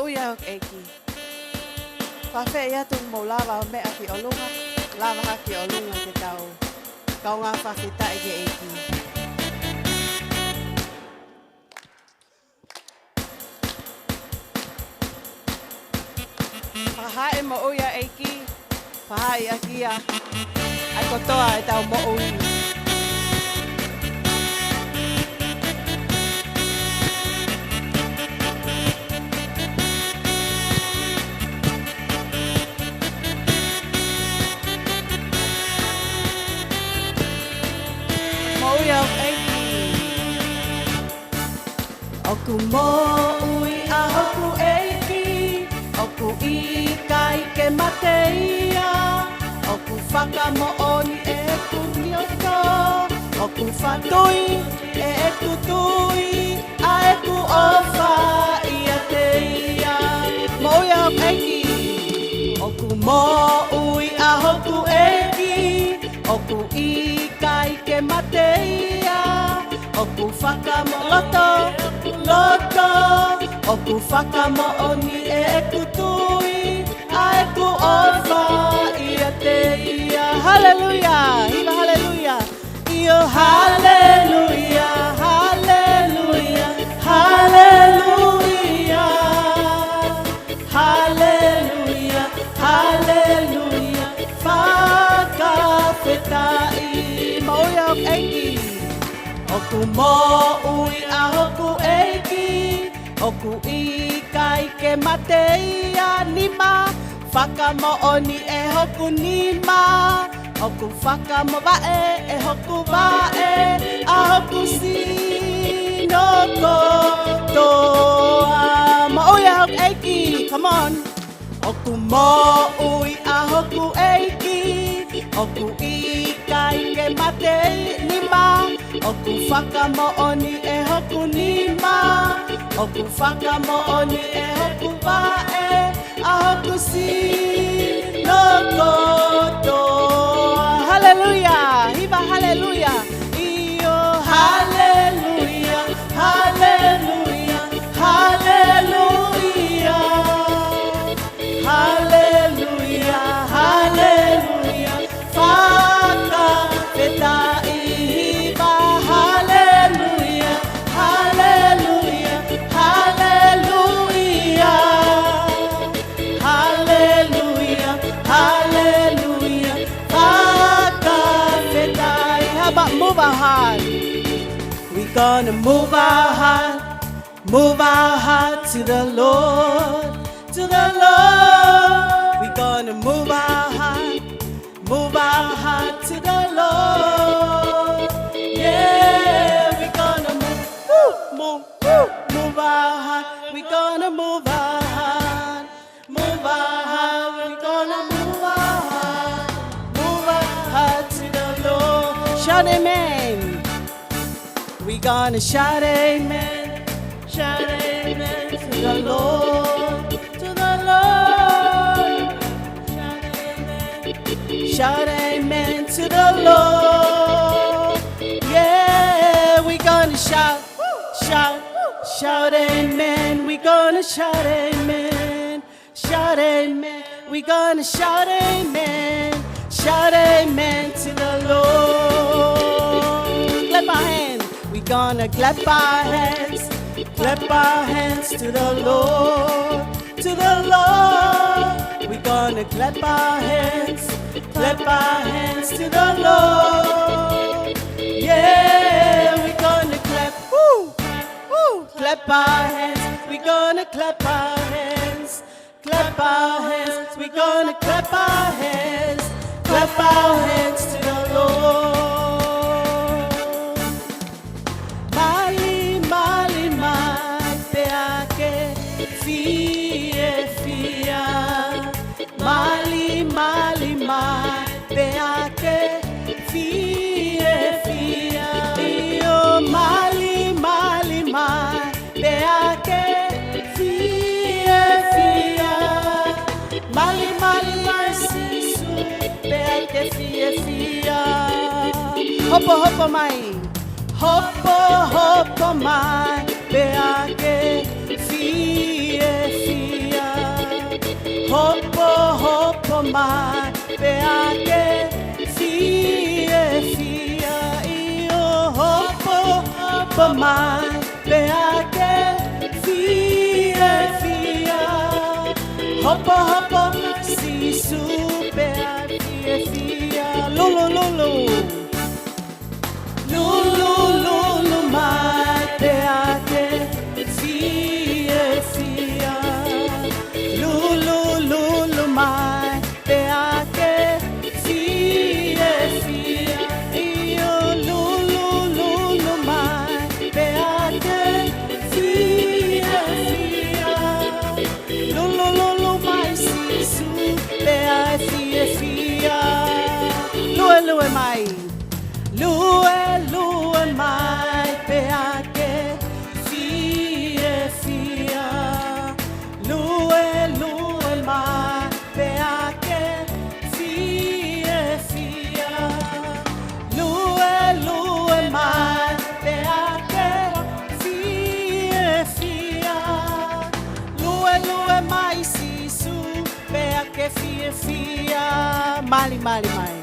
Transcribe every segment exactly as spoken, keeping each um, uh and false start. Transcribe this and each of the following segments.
Moʻui ʻa hoku ʻEiki. Fakafeʻiloaki atu, mou lava ʻo meʻa ki ʻolunga, lava hake ki ʻolunga ke tau kaungā fakafetaʻi ki he ʻEiki. Fakahā e moʻui ʻa e ʻEiki, fakahā ʻaki ia ʻa e kotoa ʻetau moʻui. Moʻui ʻa hoku ʻEiki. ʻOku moʻui ʻa hoku ʻEiki, ʻoku ʻikai ke mate ia, ʻoku fakamoʻoni ʻeku nioto, ʻoku fakatui ʻeku tui, ʻa ʻeku ʻofa ʻiate ia. Moʻui ʻa hoku ʻEiki. ʻOku moʻui ʻa hoku ʻEiki, ʻoku ʻikai ke mate ia, ʻoku fakamo-, loto, loto, ʻoku fakamoʻoni ʻeku tui, ʻa ʻeku ʻofa ʻiate ia. Haleluia! Hiva haleluia! ʻIo, haleluia, haleluia, haleluia. Haleluia, haleluia, fakafetaʻi. Moʻui ʻa hoku ʻEiki. ʻOku moʻui ʻa hoku ʻEiki, ʻoku ʻikai ke mate ia, nima, fakamoʻoni ʻe hoku nima, ʻoku fakamavaʻe ʻe hoku vaʻe ʻa hoku sino kotoa. Moʻui ʻa hoku ʻEiki, come on. ʻOku moʻui ʻa hoku ʻEiki, ʻoku ʻikai ke mate ia, nima, ʻoku fakamoʻoni ʻe hoku nima, ʻoku fakamoʻoni ʻe hoku vaʻe ʻa hoku sino kotoa. Haleluia! Hiva haleluia! ʻIo, haleluia, haleluia, haleluia. Haleluia, haleluia, fakafetaʻi. Hiva haleluia, haleluia, haleluia. Haleluia, haleluia, fakafetaʻi. How about move our heart? We gonna move our heart, move our heart to the Lord, to the Lord. We gonna move our heart, move our heart to the Lord. Yeah, we gonna move, move, move, move our heart. We gonna move our heart. Move our heart, we're gonna move our heart, move our heart to the Lord. Shout amen. We're gonna shout amen, shout amen to the Lord, to the Lord. Shout amen, shout amen to the Lord. Yeah, we're gonna shout, shout, shout amen. We're gonna shout amen. Shout amen. We're gonna shout amen. Shout amen to the Lord. Clap our hands. We're gonna clap our hands. Clap our hands to the Lord. To the Lord. We're gonna clap our hands. Clap our hands to the Lord. Yeah, we're gonna clap. Woo! Woo! Clap our hands. We're gonna clap our hands. Clap our hands, we're gonna clap our hands. Clap our hands to the Lord. Mali, mali, mai pē ʻa e fiefia. Mali, mali, mai pē ʻa e fiefia. ʻIo, mali, mali, mai pē ʻa e fiefia. Mali, mali, mai Sīsū pē ʻa e fiefia. Hopo, hopo mai. Hopo, hopo mai pē ʻa e fiefia. Hopo mai pea ke fiefia. Hopohopo mai Sīsū pea fiefia. Lulululu. Lulululu mai pea ke fiefia. Lulululu mai pea ke fiefia. ʻIo, lulululu mai pea ke fiefia. Lulululu mai Sīsū pea fiefia. Luelue mai. Luelue mai pea ke fiefia. Luelue mai pea ke fiefia. Luelue mai pea ke fiefia. Luelue mai Sīsū pea ke fiefia. Malimali mai.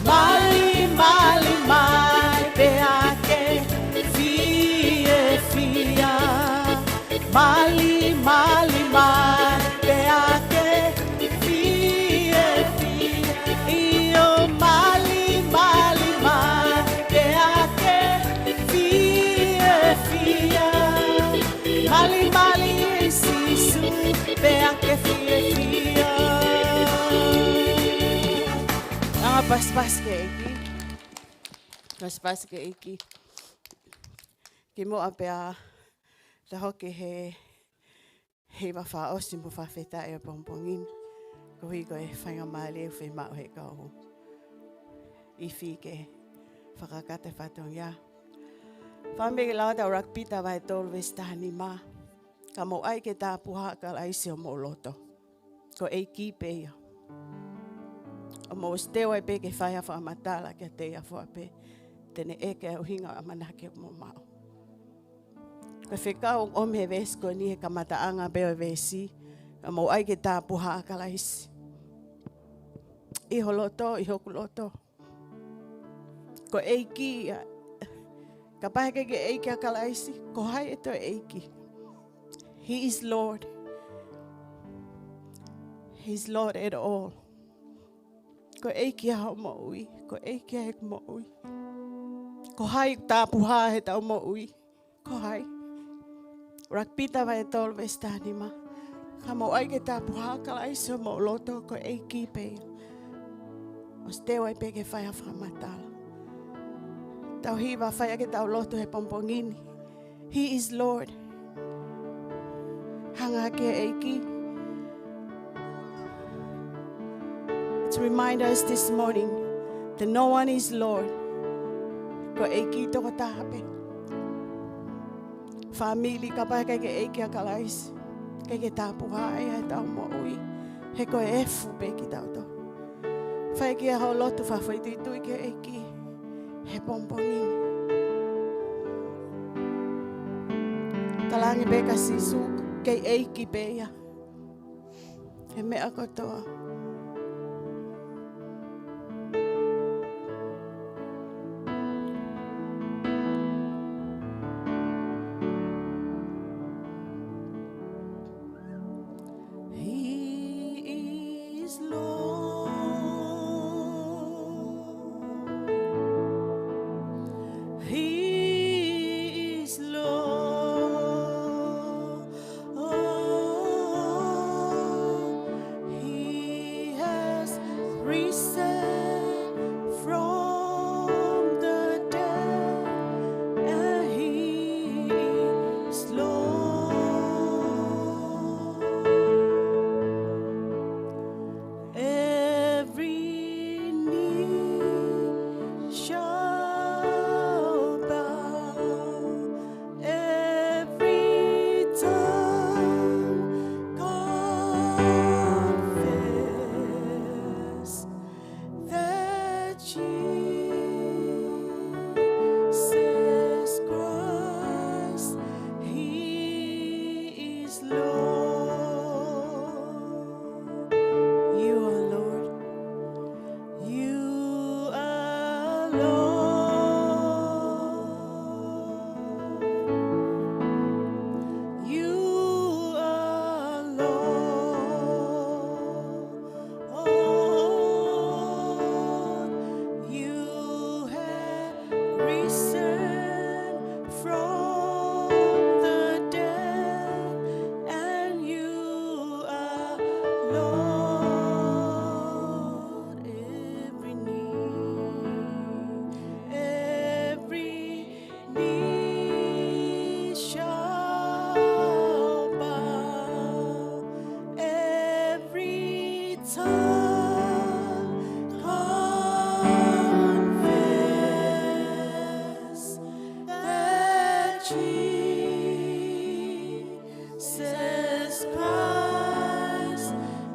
Malimali mai pea ke fiefia. Malimali mai pea ke fiefia. ʻIo, malimali mai pea ke fiefia. Malimali Sīsū pea ke fiefia. Anga pasipasi ki he ʻEiki. Pasipasi ki he ʻEiki. Kimuʻa pea tau hoko ki he hiva fakaʻosi mo fakafetaʻi ʻo e pongipongi ni. Koeʻuhi ko e faingamālie ʻoku fiemaʻu ʻe he kau ifi ke fakakakato e fatongia. Fāmili, lau atu ʻa Lākipita vahe tolu veesi taha nima. Ka mou ʻai ke tāpuhā ʻa Kalaisi ʻi homou loto. Ko e ʻEiki pē ia. ʻO mou ʻosi teu ai pē ke fai ha fakamatala kiate ia fua pē. Te ne ʻeke ʻa e ʻuhinga ʻo e ʻamanaki ʻoku mou maʻu. Ko e fekau ʻoku ʻomi he veesi ko eni he kamataʻanga pē ʻo e veesi. ʻA mou ʻai ke tāpuhā ʻa Kalaisi. ʻI ho loto, ʻi hoku loto. Ko e ʻEiki ia. Kapau heʻikai ke ʻEiki ʻa Kalaisi, ko hai ʻe toe ʻEiki? He is Lord. He is Lord at all. Ko e ʻEiki ʻa hoʻo moʻui, ko e ʻEiki ʻa ʻeku moʻui. Ko hai ʻoku tāpuhā heʻetau moʻui? Ko hai? Lākipita vahe tolu veesi taha nima. Ka mou ʻai ke tāpuhā ʻa Kalaisi ʻi homou loto, ko e ʻEiki pē ia. ʻOsi teu ai pē ke fai ha fakamatala. Tau hiva, fai ʻaki ʻetau lotu he pongipongi ni. He is Lord. Hanga ki he ʻEiki. Let's remind us this morning that no one is Lord. Ko e ʻEiki tokotaha pē. Fāmili, kapau heʻikai ke ʻEiki ʻa Kalaisi, ʻikai ke tāpuhā ia heʻetau moʻui. He ko e efu pē kitautolu. Fai ʻaki hoʻo lotu, fakafoʻituitui ki he ʻEiki he pongipongi ni. Talaange pē kia Sīsū, ko e ʻEiki pē ia he meʻa kotoa. He is Lord. He is Lord. He Jesus Christ,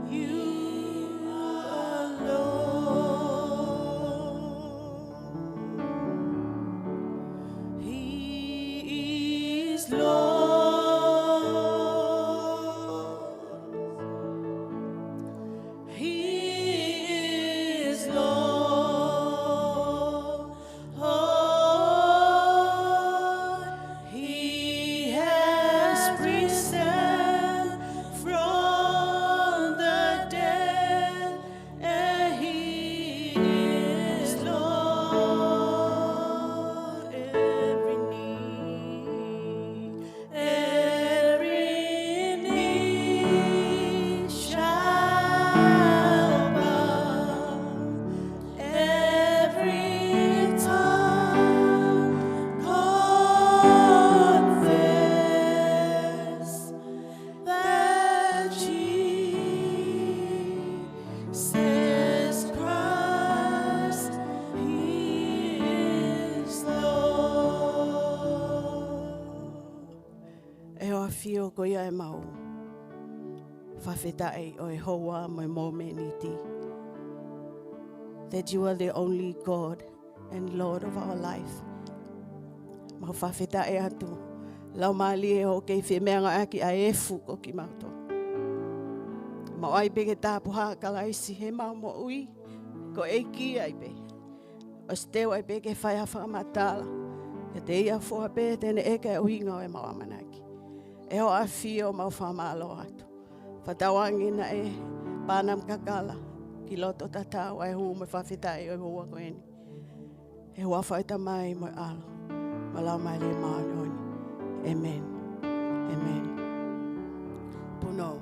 you are Lord. He is Lord. He is Lord. Oh, he has risen from the dead, and he is Lord. Every knee, every knee shall bow, every tongue confess that Jesus Christ, he is Lord. ʻE ʻAfio, ko ia ʻemau fakafetaʻi ʻo e houa mo e momeniti. That you are the only God and Lord of our life. Mau fakafetaʻi atu, Laumālie, ʻoku ke fiemaʻu ʻaki ʻa e efu ko kimautolu. Mau ʻai pē ke tāpuhā ʻa Kalaisi heʻemau moʻui, ko e ʻEiki ai pē. ʻOsi teu ai pē ke fai ha fakamatala, ke te ia fua pē te ne ʻeke ʻa e ʻuhinga ʻo ʻemau ʻamanaki. ʻE ʻAfio, mau fakamālō atu. Fakatauange naʻe pānam kakala ki loto tatau ʻa e hū mo e fakafetaʻi ʻo e houa ko eni. ʻI he huafa ʻo e Tamai mo e ʻAlo mo e Laumālie Māʻoniʻoni. ʻĒmeni. ʻĒmeni. Punou.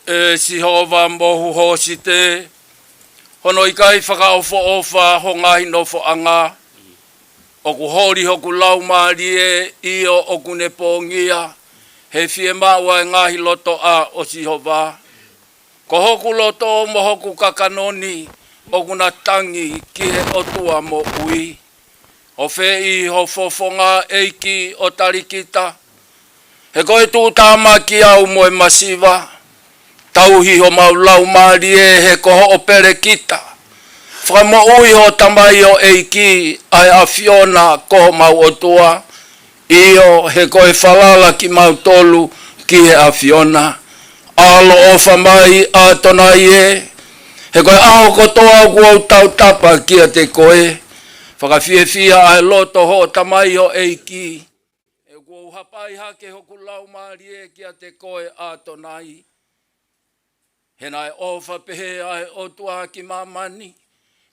ʻE Sihova, mohu hosite, hono ʻikai fakaʻofoʻofa ho ngaahi nofoʻanga. ʻOku holi hoku laumālie, ʻio ʻoku ne pongia, he fiemaʻu ʻa e ngaahi lotoʻā ʻo Sihova. Ko hoku loto mo hoku kakano ni ʻoku na tangi ki he ʻOtua moʻui. ʻOfeʻi ho fofonga, ʻEiki, ʻo tali kita, he ko e tuʻutāmaki au mo e masiva. Tauhi homau laumālie, he ko hoʻo pelekita. Fakamoʻui ho tamaioʻeiki, ʻa e ʻAfiona ko homau ʻOtua. ʻIo, he ko e falala kimautolu ki he ʻAfiona. ʻAloʻofa mai, ʻAtonai ē, he ko e ʻaho kotoa ʻoku ou tautapa kiate koe. Fakafiefia ʻa e loto hoʻo tamaioʻeiki, he ʻoku ou hapai hake hoku laumālie kiate koe, ʻAtonai. He naʻe ʻofa pehē ʻa e ʻOtua ki māmani,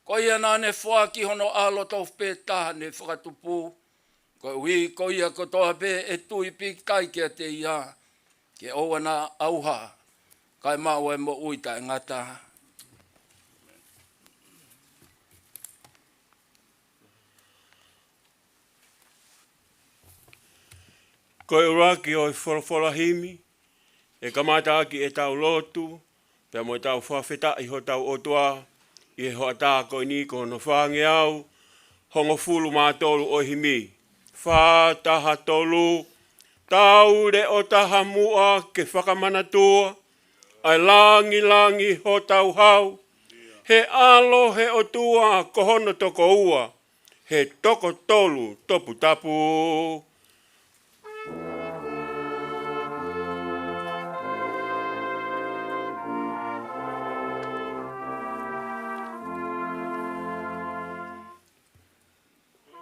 ko ia naʻa ne foaki hono ʻAlo tofu pē taha ne fakatupu, koeʻuhi ko ia kotoa pē ʻe tui pīkitai kiate ia, ke ʻoua naʻa ʻauha, kae maʻu ʻa e moʻui taʻengata. Ko e ʻuluaki ʻo e folofola himi, ʻe kamata ʻaki ʻetau lotu, pea mo ʻetau fakafetaʻi hotau ʻOtua, ʻi he hoʻatā ko eni ko hono fāngeau hongofulu mā tolu ʻo e himi. Fā taha tolu. Tau leʻo taha muʻa ke fakamanatua, ʻa e langilangi hotau hau, he ʻAlo he ʻOtua ko hono tokoua, he toko tolu toputapu.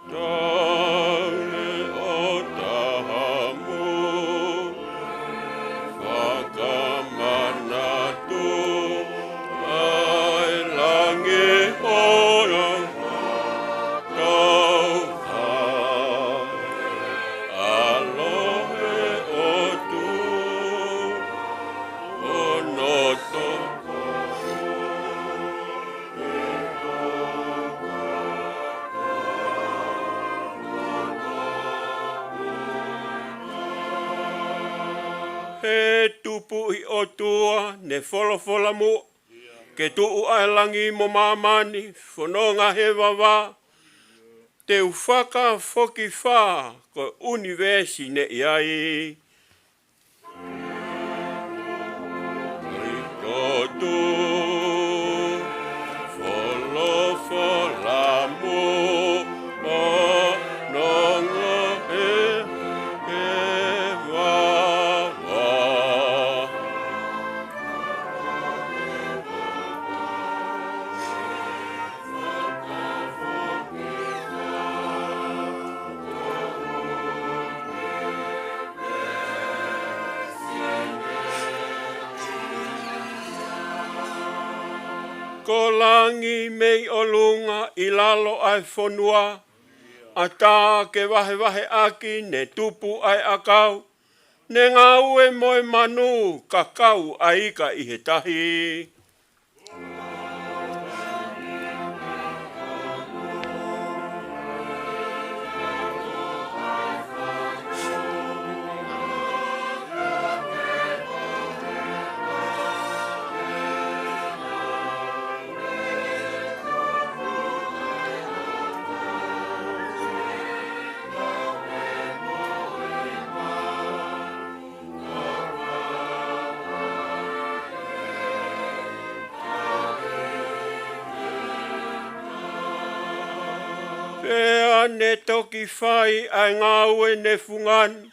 Tau leʻo taha muʻa, fakamanatu ʻa e langi ʻola, tau fā ʻAlo he ʻOtua, hono tokoua. He tupuʻi ʻOtua, ne folofola muʻa ke tuʻu ʻa e langi mo māmani, fononga he vavā, te u fakafokifā ko e ʻunivēsi ne ʻi ai. Ko e tuʻu folofola muʻa, nonga he, he vavā. Ko langi mei ʻolunga ʻi lalo ʻa e fonua, ʻatā ke vahevahe ʻaki ne tupu ʻa e ʻakau, ne ngāue mo e manu ka kau ʻa e ika ʻi he tahi. Pea ne toki fai ʻa e ngāue ne fungani,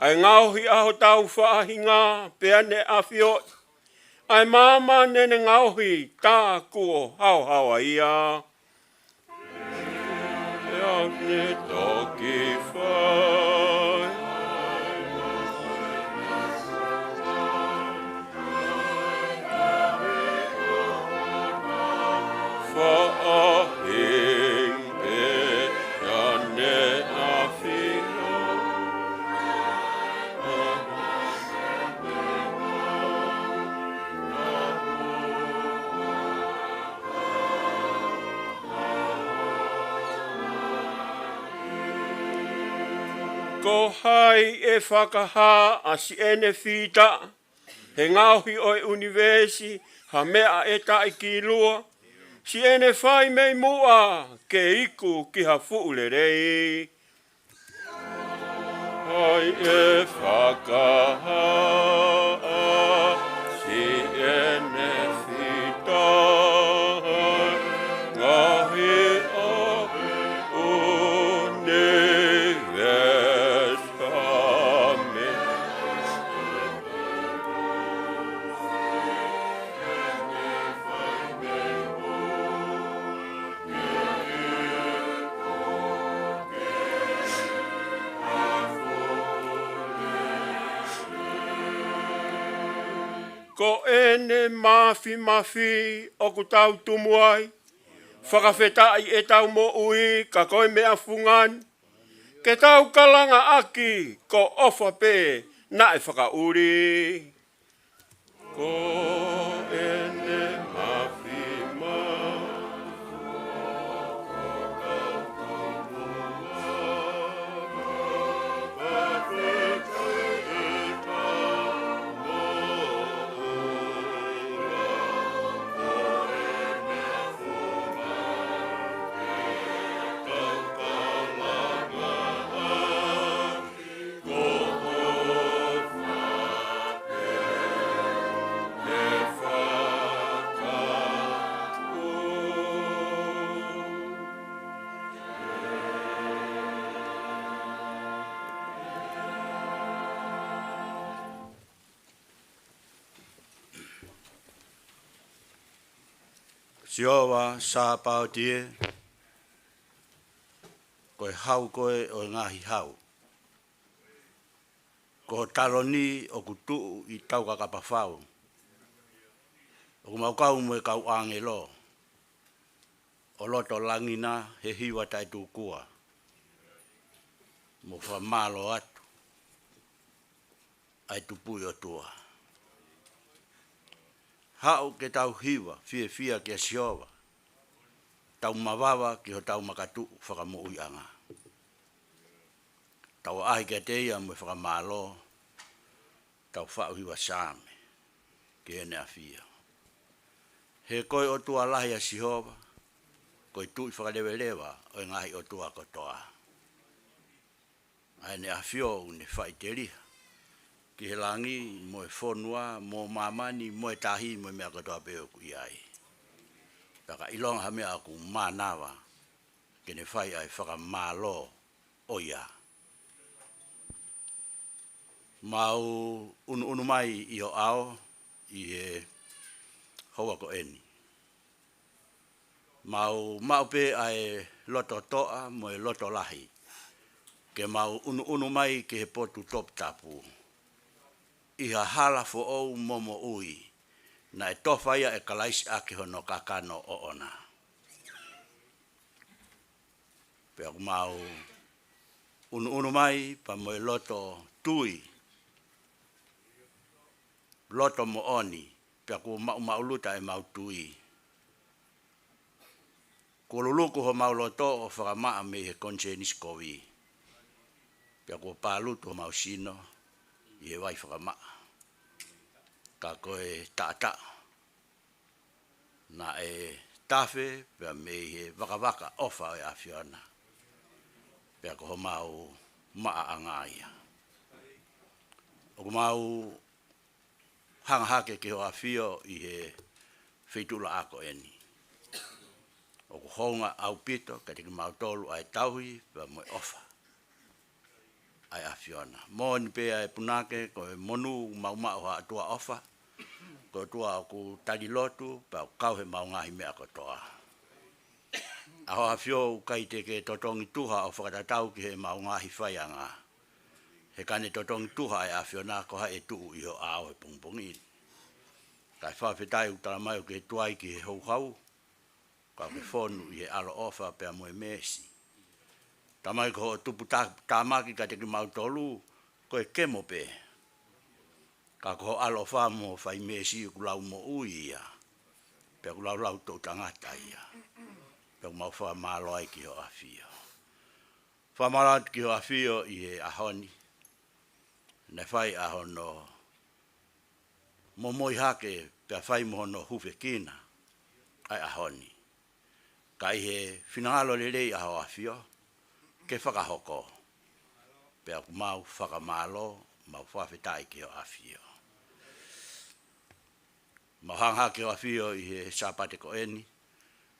ʻa e ngaohi ʻa hotau faʻahinga, pea ne ʻafioʻi ʻa e maama ne ne ngaohi, tā kuo haohaoa ia. Pea ne toki fai faʻahinga, pea ne ʻafio. Ko hai ʻe fakahā ʻa siʻene fita, he ngaohi ʻo e ʻunivēsi, ha meʻa ʻe taʻekilua, siʻene fai mei muʻa, ke iku ki ha fuʻu lelei. Hai ʻe fakahā ʻa siʻene fita, ngaohi ʻo e ʻunivēsi. Ko ʻene mafimafi ʻoku tau tumu ai, fakafetaʻi ʻetau moʻui, ka ko e meʻa fungani, ke tau kalanga ʻaki, ko ʻofa pē naʻe fakaʻuli. Ko ʻene mafimafi. Sihova Sāpaoti ē, ko e hau koe ʻo e ngaahi hau. Ko ho taloni ʻoku tuʻu ʻi taukakapa fau. ʻOku mau kau mo e kau ʻāngelo ʻo loto langi na he hiva taʻetūkua, mo fakamālō atu ʻa e Tupuʻi ʻOtua. Haʻu ke tau hiva fiefia kia Sihova, tau mavava ki hotau makatuʻu fakamoʻuiʻanga. Tau ʻaʻahi kiate ia mo e fakamālō, tau faʻu hiva Saame ki heʻene ʻafio. He ko e ʻOtua lahi ʻa Sihova, ko e Tuʻi fakaleveleva ʻo e ngaahi ʻotua kotoa. ʻA ʻene ʻafio ʻoku ne faʻiteliha ki he langi mo e fonua mo māmani mo e tahi mo e meʻa kotoa pē ʻoku ʻi ai. Pea ka ʻilonga ha meʻa ʻoku mānava ke ne fai ʻa e fakamālō ʻo ia. Mau ʻunuʻunu mai ʻi ho ʻao ʻi he houa ko eni. Mau maʻu pē ʻa e loto toʻa mo e loto lahi ke mau ʻunuʻunu mai ki he potu toputapu, ʻi ha hala foʻou mo moʻui naʻe tofa ia ʻe Kalaisi ʻaki hono kakano ʻoʻona. Pea ʻoku mau ʻunuʻunu mai pea mo e loto tui, loto moʻoni, pea kuo maʻumaʻuluta ʻemau tui. Kuo luluku homau loto ʻo fakamaʻa mei he konisēnisi kovi, pea kuo pālutu homau sino ʻi he vai fakamaʻa. Ka ko e taʻataʻa naʻe tafe pea mei he vakavaka ʻofa ʻo e ʻAfiona, pea ko homau maʻaʻanga ia. ʻOku mau hanga hake ki ho ʻafio ʻi he feituʻulaʻā ko eni. ʻOku hounga ʻaupito kiate kimautolu ʻa e tauhi pea mo e ʻofa ʻa e ʻAfiona. Moʻoni pē ʻa e punake, ko e monū mau maʻu ha ʻOtua ʻofa, ko e ʻOtua ʻoku tali lotu pea ʻoku kau heʻemau ngaahi meʻa kotoa. ʻA ho ʻAfio ʻoku ʻikai te ke totongi tuha ʻo fakatatau ki heʻemau ngaahi faiʻanga. He ka ne totongi tuha ʻa e ʻAfiona, ko hai ʻe tuʻu ʻi ho ʻao he pongipongi ni. Kae fakafetaʻi ʻoku tala mai ʻoku ke tuai ki he houhau, ka ʻoku ke fonu ʻi he ʻaloʻofa pea mo e meesi. Tala mai ko hoʻo tupu tā-, tāmaki kiate kimautolu ko e kemo pē. Ka ko hoʻo ʻaloʻofa mo fai meesi ʻoku lau moʻui ia, pea ʻoku lau lau toʻu tangata ia. Pea ʻoku mau fakamālō ai ki ho ʻAfio. Fakamālō atu ki hoʻo ʻafio ʻi he ʻaho ni. Naʻe fai ʻa hono momoi hake pea fai mo hono hufekina ʻa e ʻaho ni. Ka ʻi he finangalo lelei ʻa hoʻo ʻafio ke fakahoko. Pea ʻoku mau fakamālō, mau fakafetaʻi ki hoʻo ʻafio. Mau hanga hake hoʻo ʻafio ʻi he Sāpate ko eni.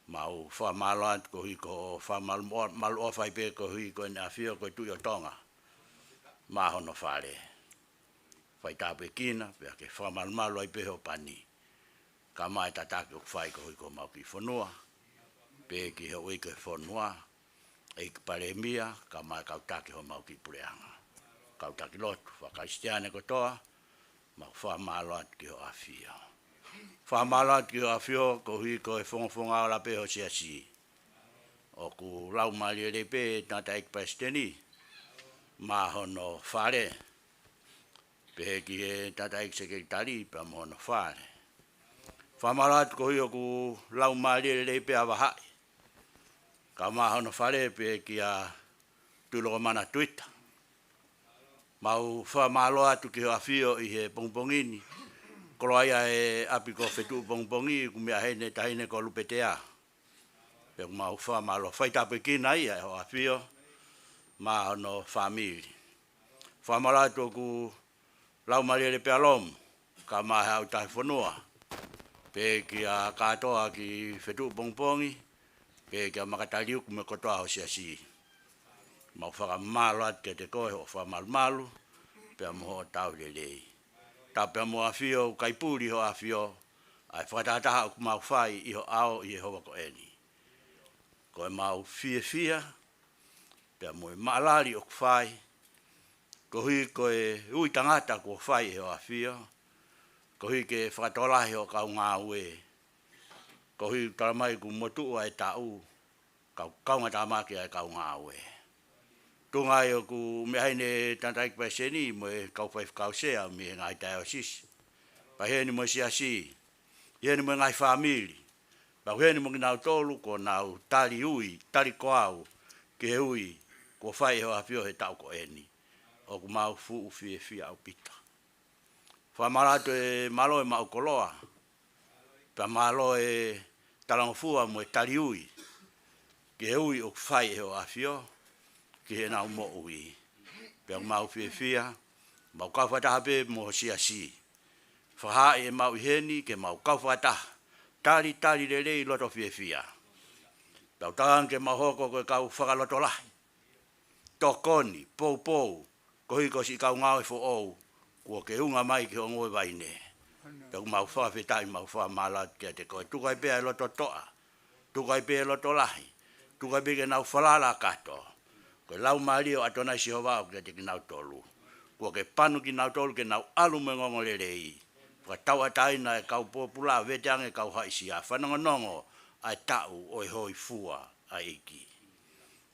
Mau fakamālō atu koeʻuhi ko e fakamalu-, maluʻofa ai pē koeʻuhi ko eni ʻafio ko e Tuʻi ʻo Tonga maʻa hono fale. Fai tāpuekina, pea ke fakamalumalu ai pē hoʻo pani. Kae ʻumaʻā e tataki ʻoku fai koeʻuhi ko homau kiʻi fonua, pea ki he houʻeiki ʻo e fonua, ʻEiki Palēmia, kae ʻumaʻā e kau taki homau kiʻi puleʻanga. Kau taki lotu fakakalisitiane kotoa, mau fakamālō atu ki hoʻo ʻafio. Fakamālō atu ki hoʻo ʻafio, koeʻuhi ko e fongofonga ola pē ho siasi. ʻOku laumālie lelei pē tangataʻeiki palesiteni maʻa hono fale, pehē ki he tangataʻeiki sekelitali pea mo hono fale. Fakamālō atu koeʻuhi ʻoku laumālie lelei pē ʻa Vahaʻi, kae ʻumaʻā hono fale, pehē kia Tuʻilokamana Tuita. Mau fakamālō atu ki hoʻo ʻafio ʻi he pongipongi ni. Koloa ia e ʻapi ko Fetuʻupongipongi, ʻoku meʻa heni e taʻahine ko Lupetea. Pea ʻoku mau fakamālō, fai tāpuekina ia ʻe hoʻo ʻafio maʻa hono fāmili. Fakamālō atu ʻoku laumālie lelei pē ʻa Lomu, kae ʻumaʻā e ʻautahe fonua, pehē kia Kātoa ki Fetuʻupongipongi, pehē kia Makataliuku mo e kotoa ho siasi. Mau fakamālō atu kiate koe hoʻo fakamalumalu pea mo hoʻo tau lelei. Tapu pea mo hoʻo ʻafio, ʻoku ʻikai puli hoʻo ʻafio ʻa e fakatahataha ʻoku mau fai ʻi ho ʻao ʻi he houa ko eni. Ko ʻemau fiefia pea mo e maʻalali ʻoku fai, koeʻuhi ko e ui tangata kuo fai ʻe hoʻo ʻafio, koeʻuhi ke fakatokolahi hoʻo kau ngāue, koeʻuhi ʻoku tala mai kuo motuʻa e taʻu, kau kaungatāmaki ʻa e kau ngāue. Tuʻunga ai ʻoku meʻa heni e tangataʻeiki palesiteni mo e kau faifekau sea mei he ngaahi taiosisi, pea ʻi heni mo e siasi, ʻi heni mo e ngaahi fāmili, pea ʻoku ʻi heni mo kinautolu kuo nau tali ui, tali ko au ki he ui kuo fai ʻe hoʻo ʻafio he taʻu ko eni. ʻOku mau fuʻu fiefia ʻaupito. Fakamālō atu e mālō e maʻu koloa, pea mālō e talangofua mo e tali ui ki he ui ʻoku fai ʻe hoʻo ʻafio ki heʻenau moʻui. Pea ʻoku mau fiefia, mau kau fakataha pē mo ho siasi. Fakahaaʻi ʻemau ʻi heni ke mau kau fakataha, talitali lelei, loto fiefia. Pea ʻoku tala ange ke mau hoko ko e kau fakalotolahi, tokoni, poupou, koeʻuhi ko siʻi kau ngāue foʻou kuo ke unga mai ki hoʻo ngoue vaine. Pea ʻoku mau fakafetaʻi, mau fakamālō atu kiate koe. Tuku ai pē ʻa e loto toʻa, tuku ai pē ʻa e loto lahi, tuku ai pē ke nau falala kakato. Ko e Laumālie ʻo ʻAtonai Sihova ʻoku ʻiate kinautolu. Kuo ke panu kinautolu ke nau ʻalu mo e ongoongolelei, fakatauʻatāina e kau pōpula, vete ange e kau haʻisia, fanongonongo ʻa e taʻu ʻo e hōifua ʻa e ʻEiki.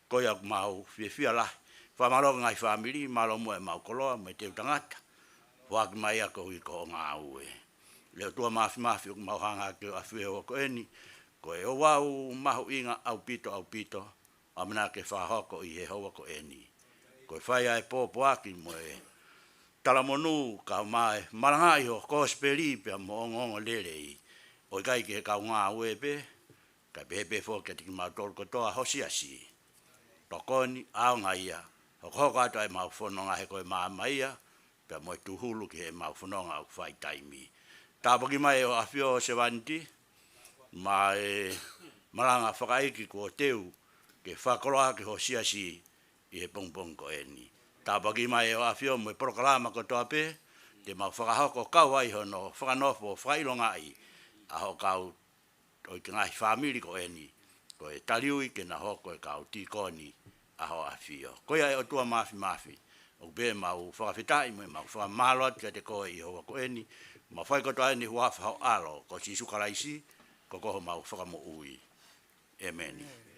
Ko ia ʻoku mau fiefia lahi. Fakamālō ki he ngaahi fāmili, mālō muʻa ʻemau koloa mo e teu tangata. Foaki mai ia koeʻuhi ko hoʻo ngāue. ʻE ʻOtua Māfimafi, ʻoku mau hanga hake hoʻo ʻafio he houa ko eni, ko e ouau mahuʻinga ʻaupito, ʻaupito ʻa e meʻa ke fakahoko ʻi he houa ko eni. Ko e fai ʻa e pōpoaki mo e talamonū, kae ʻumaʻā e malangaʻi ho kosipeli pea mo e ongoongolelei, ʻo ʻikai ki he kau ngāue pē, kae pehē pē foki kiate kimautolu kotoa ho siasi. Tokoni, ʻaonga ia, hokohoko atu ʻemau fononga he ko e maama ia, pea mo e tūhulu ki heʻemau fononga ʻoku fai taimi. Tāpuaki mai ʻe hoʻo ʻafio ho sevāniti maʻa e malanga fakaʻeiki kuo teu ke fakakoloa ʻaki ho siasi ʻi he pongipongi ko eni. Tāpuaki mai ʻe hoʻo ʻafio mo e polokalama kotoa pē te mau fakahoko, kau ai hono fakanofo fakaʻilongaʻi ʻa hoʻo kau ʻo e ngaahi fāmili ko eni, ko e tali ui ke nau hoko ko e kau tīkoni ʻa hoʻo ʻafio. Ko ia ʻe ʻOtua Māfimafi, ʻoku pehē ʻemau fakafetaʻi mo ʻemau fakamālō atu kiate koe ʻi he houa ko eni, mau fai kotoa eni ʻi he huafa ho ʻAlo ko Sīsū Kalaisi, ko koe homau Fakamoʻui. ʻĒmeni.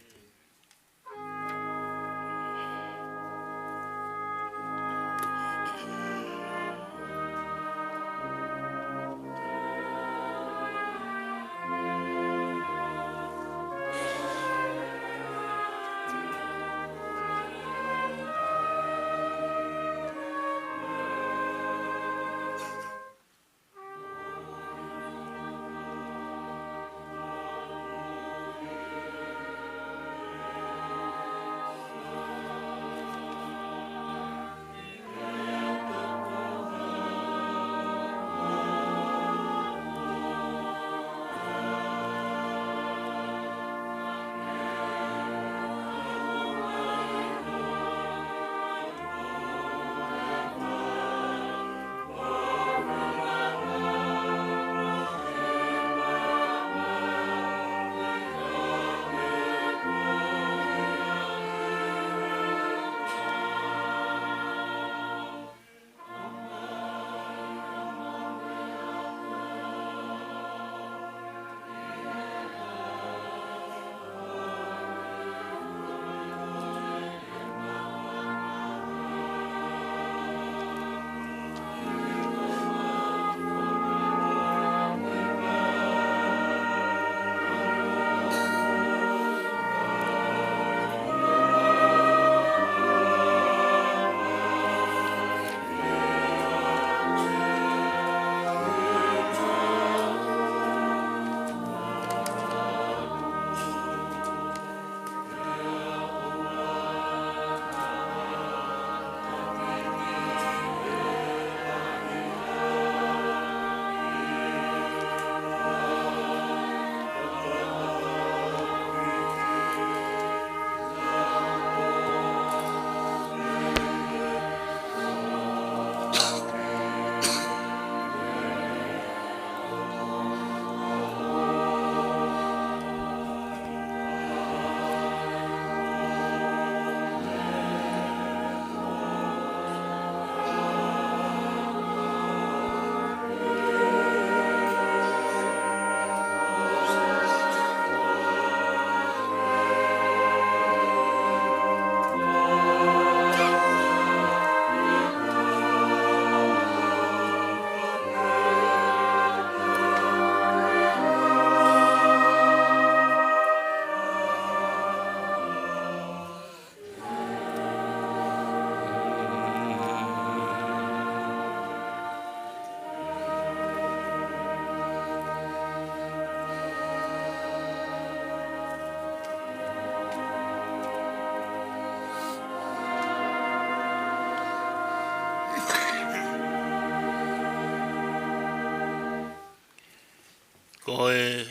Ko e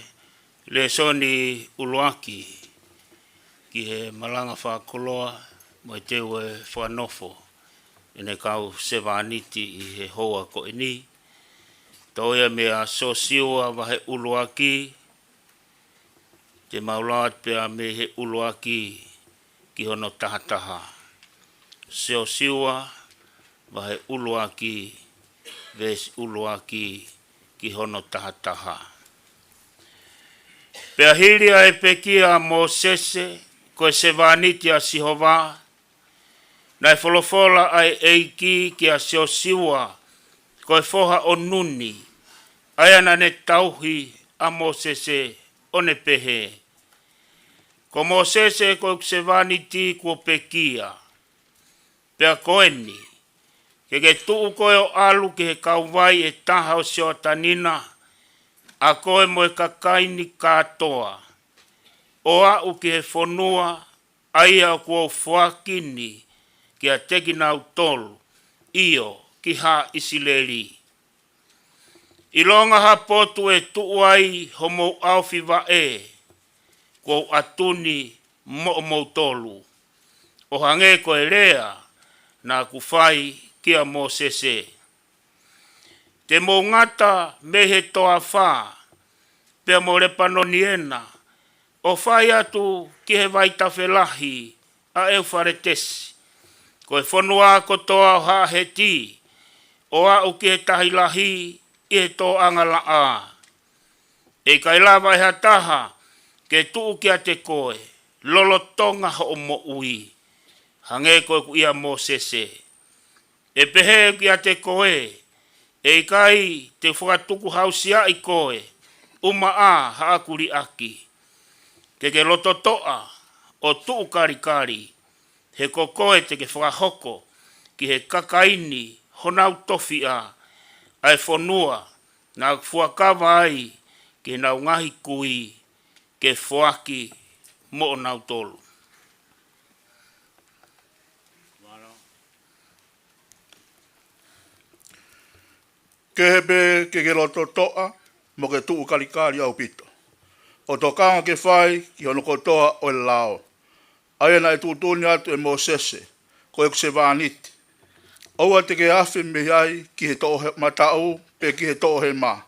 lēsoni ʻuluaki ki he malanga fakakoloa mo e teu e fakanofo ʻene kau sevāniti ʻi he houa ko eni. Toʻo ia mei a Siosiua vahe ʻuluaki, te mau lau atu pē mei he ʻuluaki ki hono tahataha. Siosiua vahe ʻuluaki, veesi ʻuluaki ki hono tahataha. Pea hili ʻa e pekia ʻa Mōsese, ko e sevāniti ʻa Sihova, naʻe folofola ʻa e ʻEiki kia Siosiua, ko e foha ʻo Nuni, ʻa ia naʻa ne tauhi ʻa Mōsese, ʻo ne pehē: Ko Mōsese ko ʻeku sevāniti kuo pekia. Pea ko eni, ke ke tuʻu koe ʻo ʻalu ki he kauvai ʻe taha ʻo Sioatani na, ʻa koe mo e kakai ni kātoa, ʻo aʻu ki he fonua ʻa ia ʻoku ou foaki ni kiate kinautolu, ʻio, ki haʻa ʻIsileli. ʻIlonga ha potu ʻe tuʻu ai homou ʻaofi vaʻe, kuo u ʻatu ni moʻomoutolu, ʻo hangē ko e lea naʻa ku fai kia Mōsese. Te mou ngata mei he toafa, pea mo Lepanoni ena, ʻo fai atu ki he vaitafe lahi ʻa ʻEufaletesi, ko e fonua kotoa ʻo haʻa Heti, ʻo aʻu ki he tahi lahi ʻi he tōʻanga laʻā. ʻE ʻikai lava ʻe ha taha ke tuʻu kiate koe, lolotonga hoʻo moʻui, hangē ko ʻeku ʻia Mōsese. ʻE pehē kiate koe, ʻe ʻikai te u fakatukuhausiaʻi koe, ʻumaʻā haʻaku liʻaki. Ke ke lototoʻa ʻo tuʻu kalikali, he ko koe te ke fakahoko ki he kakai ni honau tofiʻa, ʻa e fonua naʻa ku fuakava ai ki heʻenau ngaahi kui ke foaki moʻonautolu. Kehe pē ke ke lototoʻa mo ke tuʻu kalikali ʻaupito, ʻo tokanga ke fai ki hono kotoa ʻo e lao, ʻa ia naʻe tuʻutuʻuni atu ʻe Mōsese, ko ʻeku sevāniti. ʻOua te ke afe mei ai ki he toʻohe-, mataʻu, pe ki he toʻohema,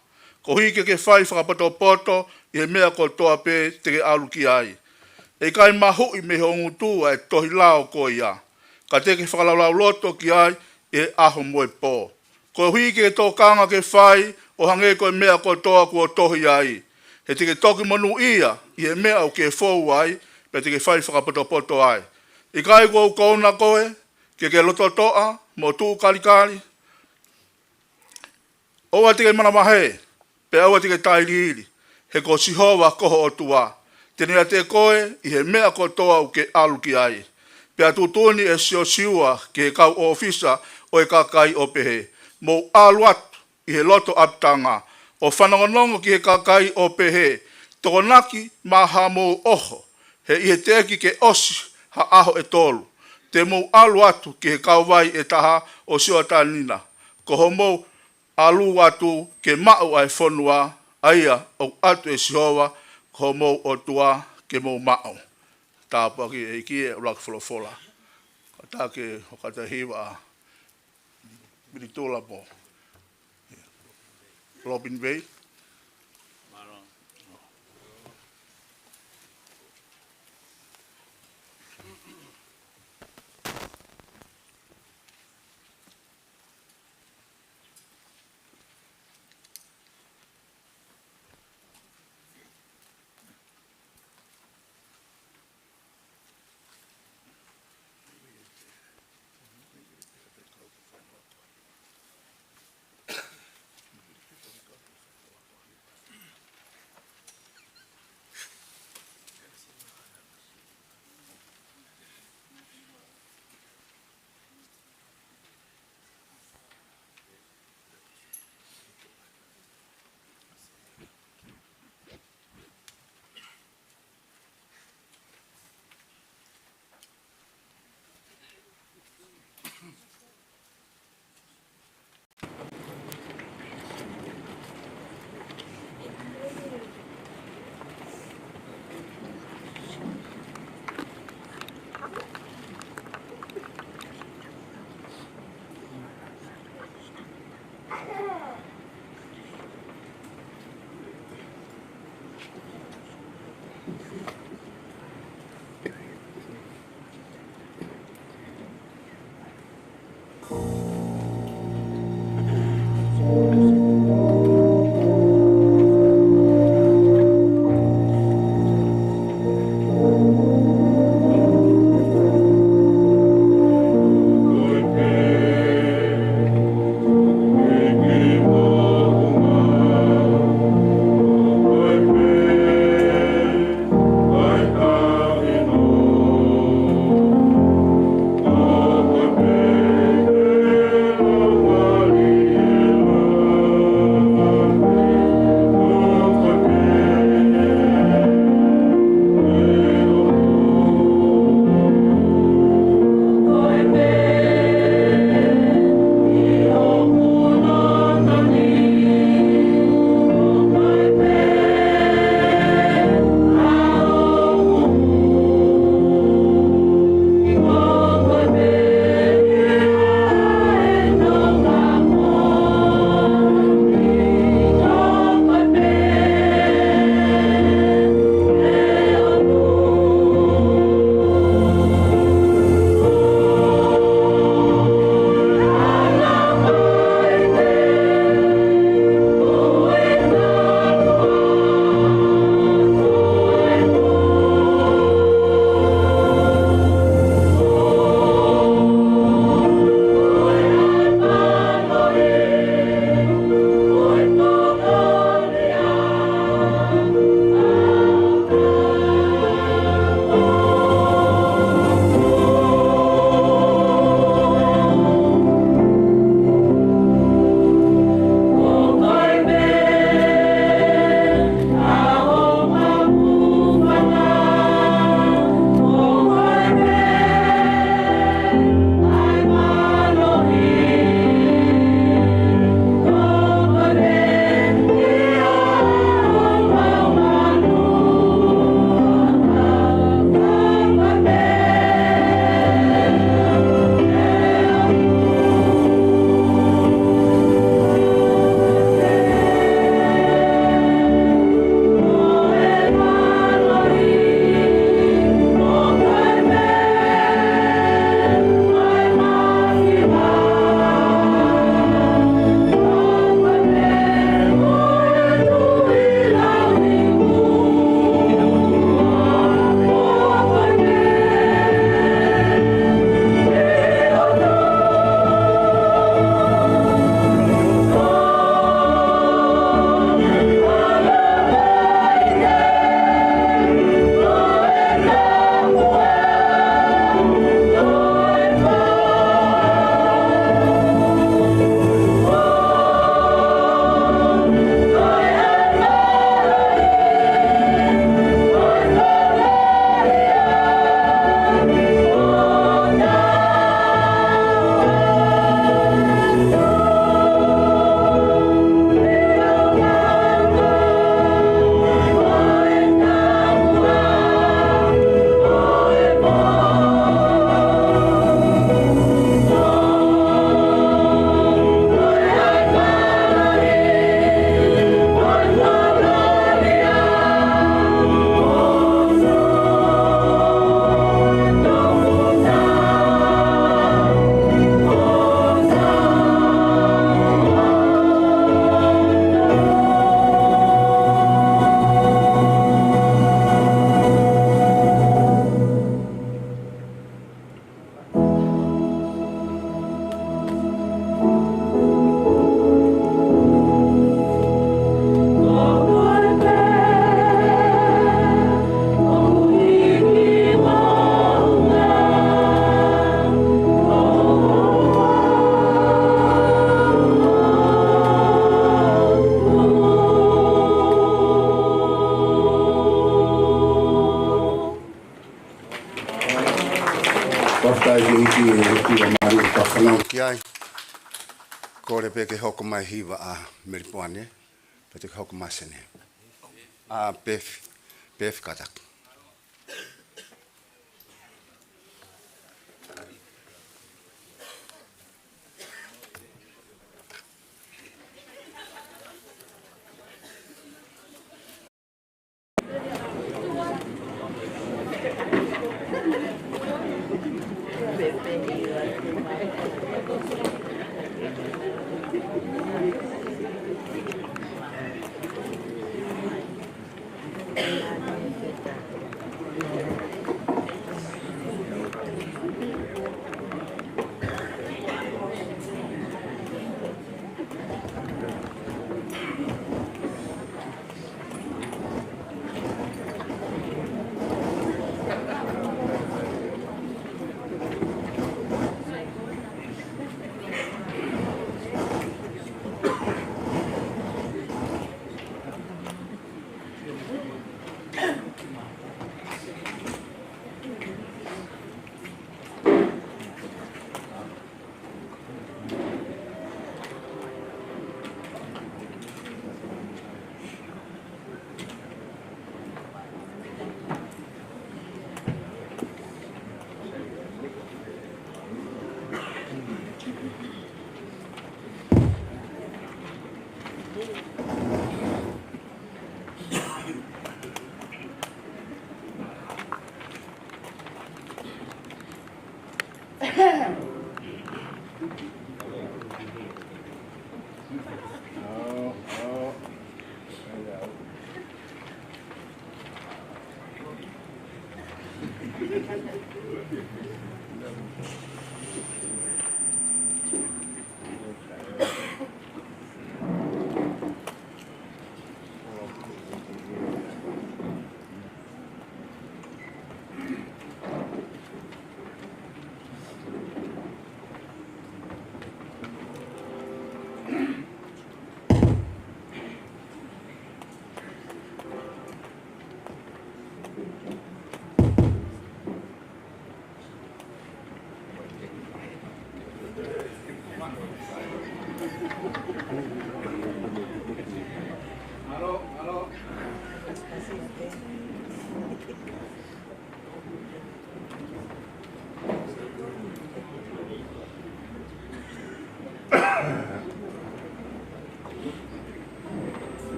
koeʻuhi ke ke fai fakapotopoto ʻi he meʻa kotoa pē te ke ʻalu ki ai. ʻE ʻikai mahuʻi mei ho ngutu ʻa e tohi lao ko ia, ka te ke fakalaulauloto ki ai ʻi he ʻaho mo e pō, koeʻuhi ke tokanga ke fai ʻo hangē ko e meʻa kotoa kuo tohi ai. He te ke toki monūʻia ʻi he meʻa ʻoku ke fou ai, pea te ke fai fakapotopoto ai. ʻIkai kuo u kouna koe ke ke lototoʻa mo tuʻu kalikali? ʻOua te ke manavahē, pea ʻoua te ke tailiili, he ko Sihova ko ho ʻOtua, te ne ʻiate koe ʻi he meʻa kotoa ʻoku ke ʻalu ki ai. Pea tuʻutuʻuni ʻe Siosiua ki he kau ʻōfisa ʻo e kakai ʻo pehē: Mou ʻalu atu ʻi he loto ʻapitanga, ʻo fanongonongo ki he kakai ʻo pehē: Tokonaki maʻa hamou ʻoho, he ʻi he teʻeki ke ʻosi ha ʻaho ʻe tolu, te mou ʻalu atu ki he kauvai ʻe taha ʻo Sioatani na, ko hoʻomou ʻalu atu ke maʻu ʻa e fonua, ʻa ia ʻoku ʻatu ʻe Sihova ko homou ʻOtua ke mou maʻu. Tāpuaki ʻEiki e ʻuluaki folofola. Kātaki ʻo kātaki hiva ʻa Militula mo Robin Bay. Taimi hiki e hiki a mali ka fanau ki ai. Kole pē ke hoko mai hiva ʻa Melipoane, pea te ke hoko mai Sene. ʻA Pefi, Pefi kātaki.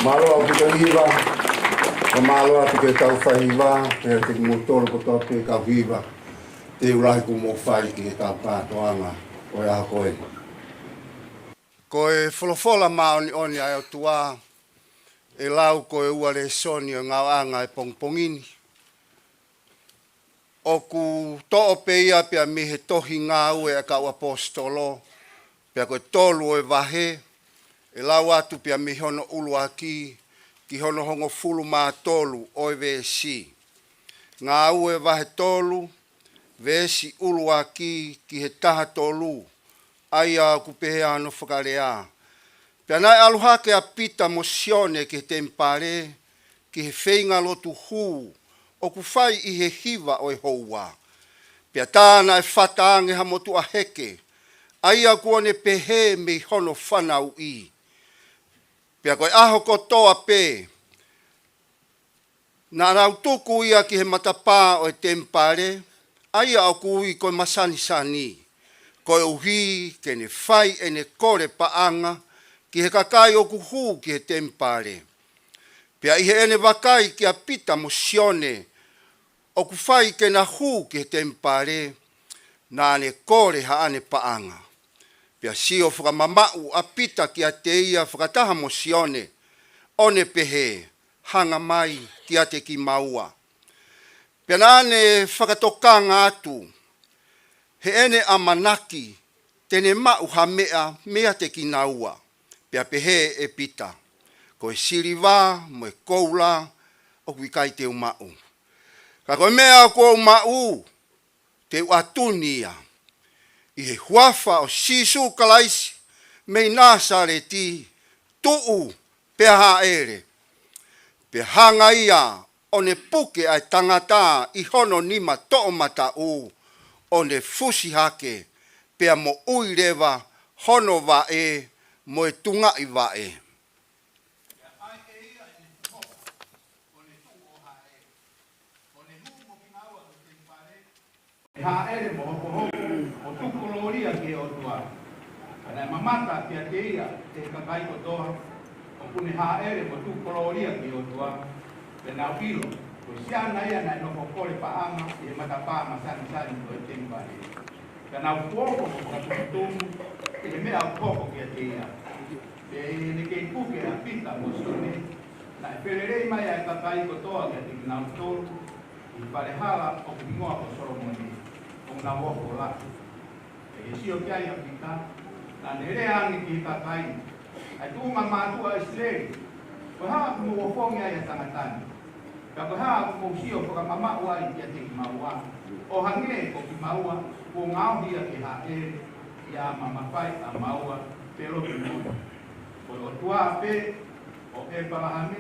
Mālō ʻaupito hiva, ʻo mālō atu ki he kau faihiva, pea kiate kimoutolu kotoa pē kau hiva, teu lahi kuo mou fai ki he kau kātoanga ʻo e ʻaho ko eni. Ko e folofola māʻoniʻoni ʻa e ʻOtua, ʻe lau ko e ua lēsoni ʻo e ngāueʻanga ʻo e pongipongi ni, ʻoku toʻo pē ia pea mei he tohi Ngāue ʻa e Kau ʻAposetolo, pea ko e tolu ʻo e vahe, ʻe lau atu pea mei hono ʻuluaki ki hono hongofulu mā tolu ʻo e veesi. Ngāue vahe tolu, veesi ʻuluaki ki he taha tolu, ʻa ia ʻoku pehē hono fakalea: Pea naʻe ʻalu hake ʻa Pita mo Sione ki he temipale, ki he feinga lotu hū ʻoku fai ʻi he hiva ʻo e houa. Pea tā naʻe fata ange ha motuʻa heke, ʻa ia kuo ne pehē mei hono fanauʻi. Pea ko e ʻaho kotoa pē, naʻa nau tuku ia ki he matapā ʻo e temipale, ʻa ia ʻoku ui ko e Masanisani, koeʻuhi ke ne fai ʻene kole paʻanga ki he kakai ʻoku hū ki he temipale. Pea ʻi heʻene vakai kia Pita mo Sione ʻoku fai ke na hū ki he temipale, naʻa ne kole haʻane paʻanga. Pea sio fakamamaʻu ʻa Pita kiate ia fakataha mo Sione, ʻo ne pehē: Hanga mai kiate kimaua. Pea naʻa ne fakatokanga atu heʻene ʻamanaki te ne maʻu ha meʻa meiate kinaua. Pea pehē ʻe Pita: Ko e siliva mo e koula ʻoku ʻikai te u maʻu. Ka ko e meʻa ʻoku ou maʻu, te u ʻatu ni ia. ʻI he huafa ʻo Sīsū Kalaisi mei Nāsaleti, tuʻu pea hāʻele. Pea hanga ia ʻo ne puke ʻa e tangata ʻi hono nima toʻomataʻu, ʻo ne fusi hake, pea moʻui leva hono vaʻe mo e tungaʻi vaʻe. Hāʻele mo hokohoko, ʻo tuku kolōlia ki he ʻOtua. Ka naʻe mamata kiate ia ʻe he kakai kotoa, ʻoku ne hāʻele mo tuku kolōlia ki he ʻOtua. Pea nau ʻilo ko e siana ia naʻe nofo kole paʻanga ʻi he matapā masanisani ʻo e temipale. Pea nau fuofua fakatuʻutuʻu ki he meʻa ʻoku hoko kiate ia. Pea ʻi heʻene kei puke ʻa Pita mo Sione, naʻe felelei mai ʻa e kakai kotoa kiate kinautolu ʻi he fale hala ʻoku hingoa ko Solomone, ʻo nau ofo lahi. Pea ʻi he sio ki ai ʻa Pita, naʻa ne lea ange ki he kakai, ʻA e tuʻunga mātuʻa ʻIsileli, ko e hā ʻoku mou ofongi ai ʻa e tangata ni? Pea ko e hā ʻoku mou sio fakamamaʻu ai kiate kimaua, ʻo hangē ko kimaua kuo ngaohi ia ke hāʻele ia ʻo mafai ʻa maua pe lotu moʻoni? Ko e ʻOtua pē ʻo ʻĒpalahame,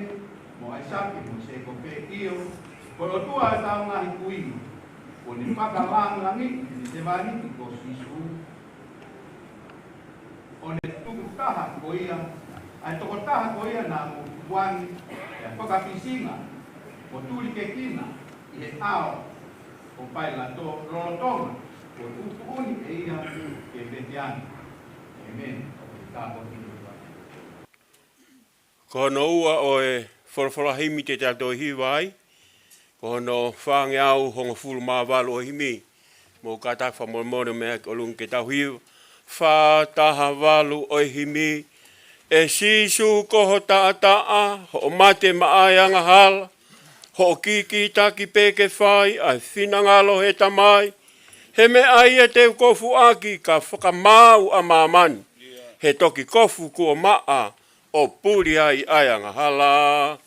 mo ʻAisake, mo Sēkope, ʻio, ko e ʻOtua ʻo ʻetau ngaahi kui, kuo ne fakalāngilangiʻi ʻene sevāniti ko Sīsū, ʻo ne tuku taha ko ia, ʻa e tokotaha ko ia naʻa mou tukuange, ʻa e fakafisinga mo tulikekina ʻi he ʻao ʻo Pailato, lolotonga kuo tuʻutuʻuni ʻe ia ke vete ange. ʻĒmeni. Ko e tāpuaki ʻa e ʻOtua. Ko hono ua ʻo e folofola himi te tau toe hiva ai, ko hono fāngeau hongofulu mā valu ʻo e himi. Mou kātaki fakamolemole mei he ʻolunga ke tau hiva. Fā taha valu ʻo e himi. ʻE Sīsū ko ho taʻataʻa, hoʻo mate maʻa e angahala, hoʻo kikitaki pē ke fai ʻa e finangalo ʻo e Tamai, he meʻa ia te u kofu ʻaki ka fakamaau ʻa māmani, he toki kofu kuo maʻa ʻo puli ai ʻa e angahala.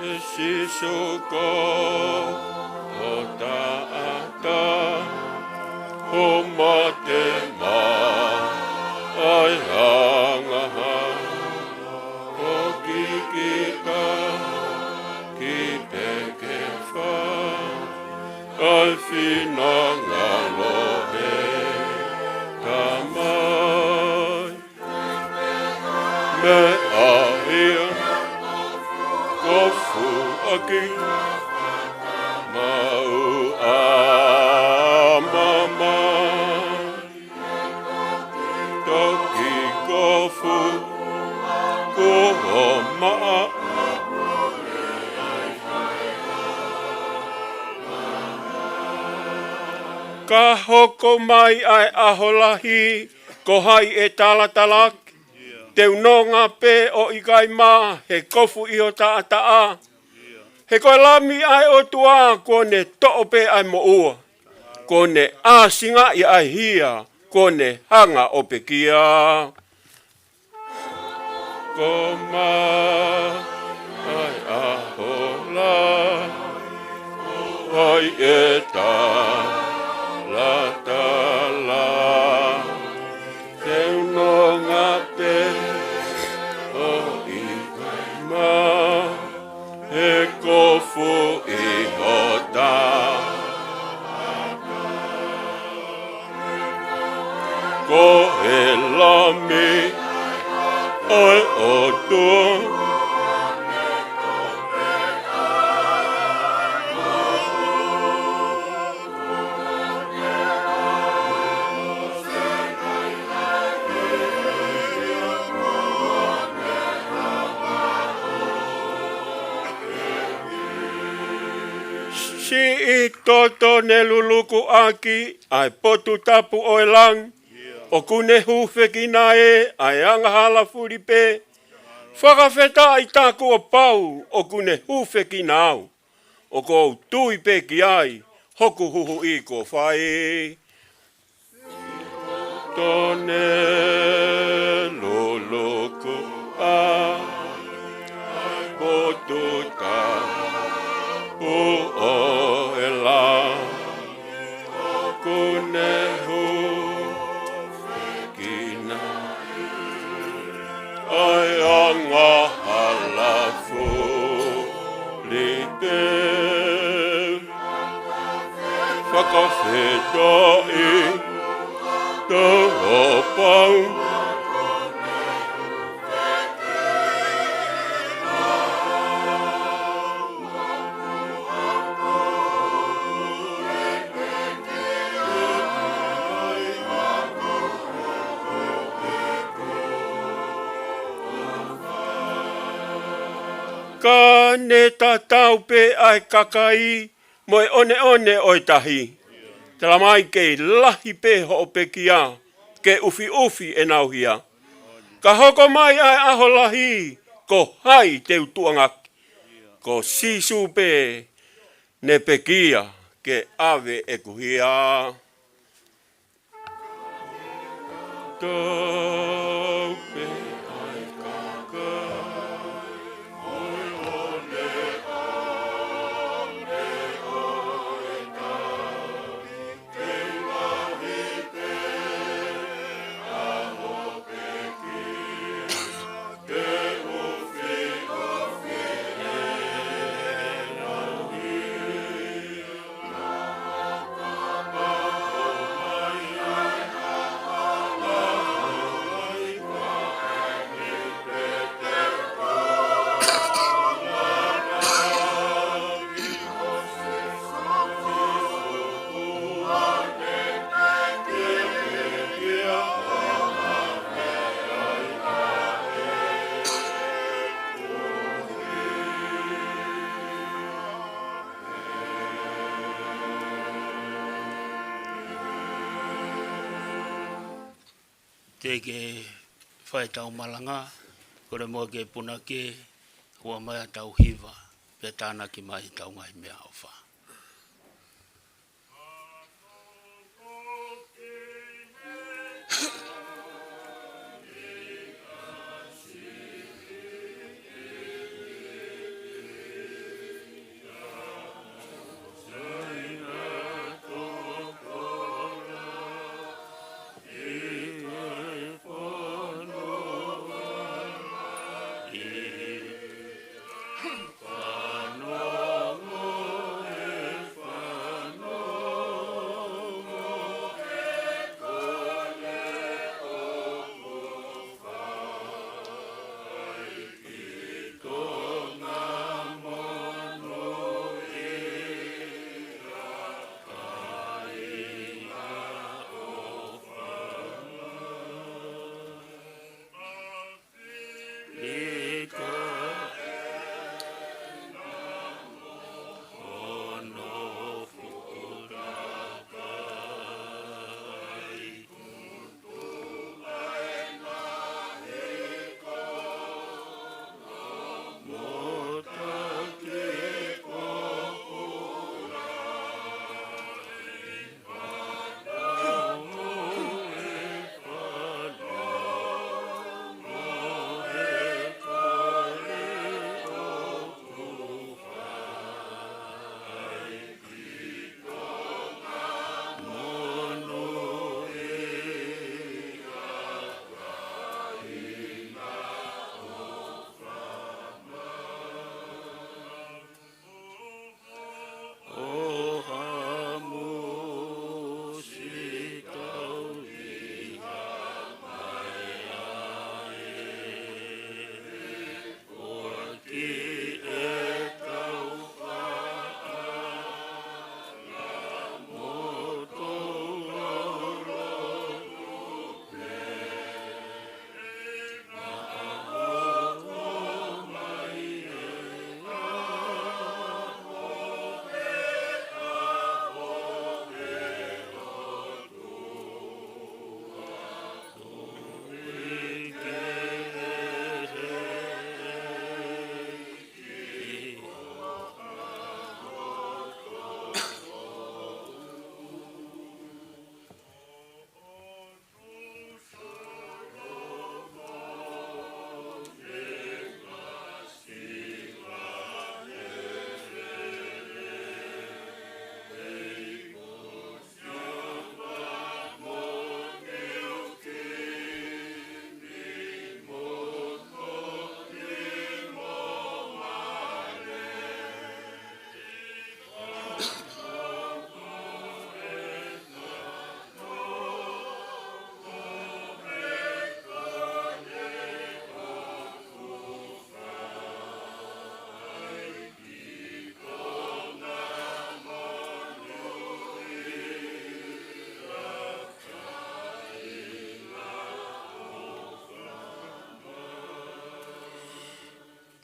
ʻE Sīsū ko ho taʻataʻa, hoʻo mate maʻa e angahala, hoʻo kikitaki pē ke fai ʻa e finangalo ʻo e Tamai. Meʻa ia Kofu ʻaki mau ʻa mama. Toki kofu ko ho maʻa. Ka hoko mai ʻa e ʻaho lahi, ko hai ʻe talatalaki? Te u nonga pē ʻo ʻikai mā he kofu ʻi ho taʻataʻa. He ko e Lami ʻa e ʻOtua, kuo ne toʻo pē ʻa e moʻua. Kuo ne ʻāsingaʻi ʻa e hia, kuo ne hanga ʻo pekia. Ko mai ʻa e ʻaho lahi, hai ʻe talatala. Te u nonga pē ʻo ʻikai mā he kofu ʻi ho taʻataʻa. Ko e Lami ʻa e ʻOtua. Siʻi toto ne luluku ʻaki ʻa e potu tapu ʻo e langi, ʻoku ne hūfekina ē ʻa e angahala fuli pē. Fakafetaʻi taku ʻo pau ʻoku ne hūfekina au. ʻOku ou tui pē ki ai, hoku huhuʻi kuo fai. Toto ne luluku ʻa e potu tapu ʻo e langi, ʻoku ne hūfekina ʻa e angahala fuli pē. Fakafetaʻi taku ʻo pau. Ka ne tatau pē ʻa e kakai mo e ʻoneʻone ʻo e tahi. Tala mai ke lahi pē hoʻo pekia, ke ʻufiʻufi ʻenau hia. Ka hoko mai ʻa e ʻaho lahi, ko hai te u tuʻangaki? Ko Sīsū pē ne pekia ke ʻave ʻeku hia. Tatau pē ʻa e kakai mo e ʻoneʻone ʻo e tahi. Te u lahi pē ʻa hoʻo pekia, ke ʻufiʻufi ʻenau hia. Te ke fai ʻetau malanga, kole muʻa ki he punake, ʻomai ʻetau hiva, pea tānaki mai ʻetau ngaahi meʻaʻofa.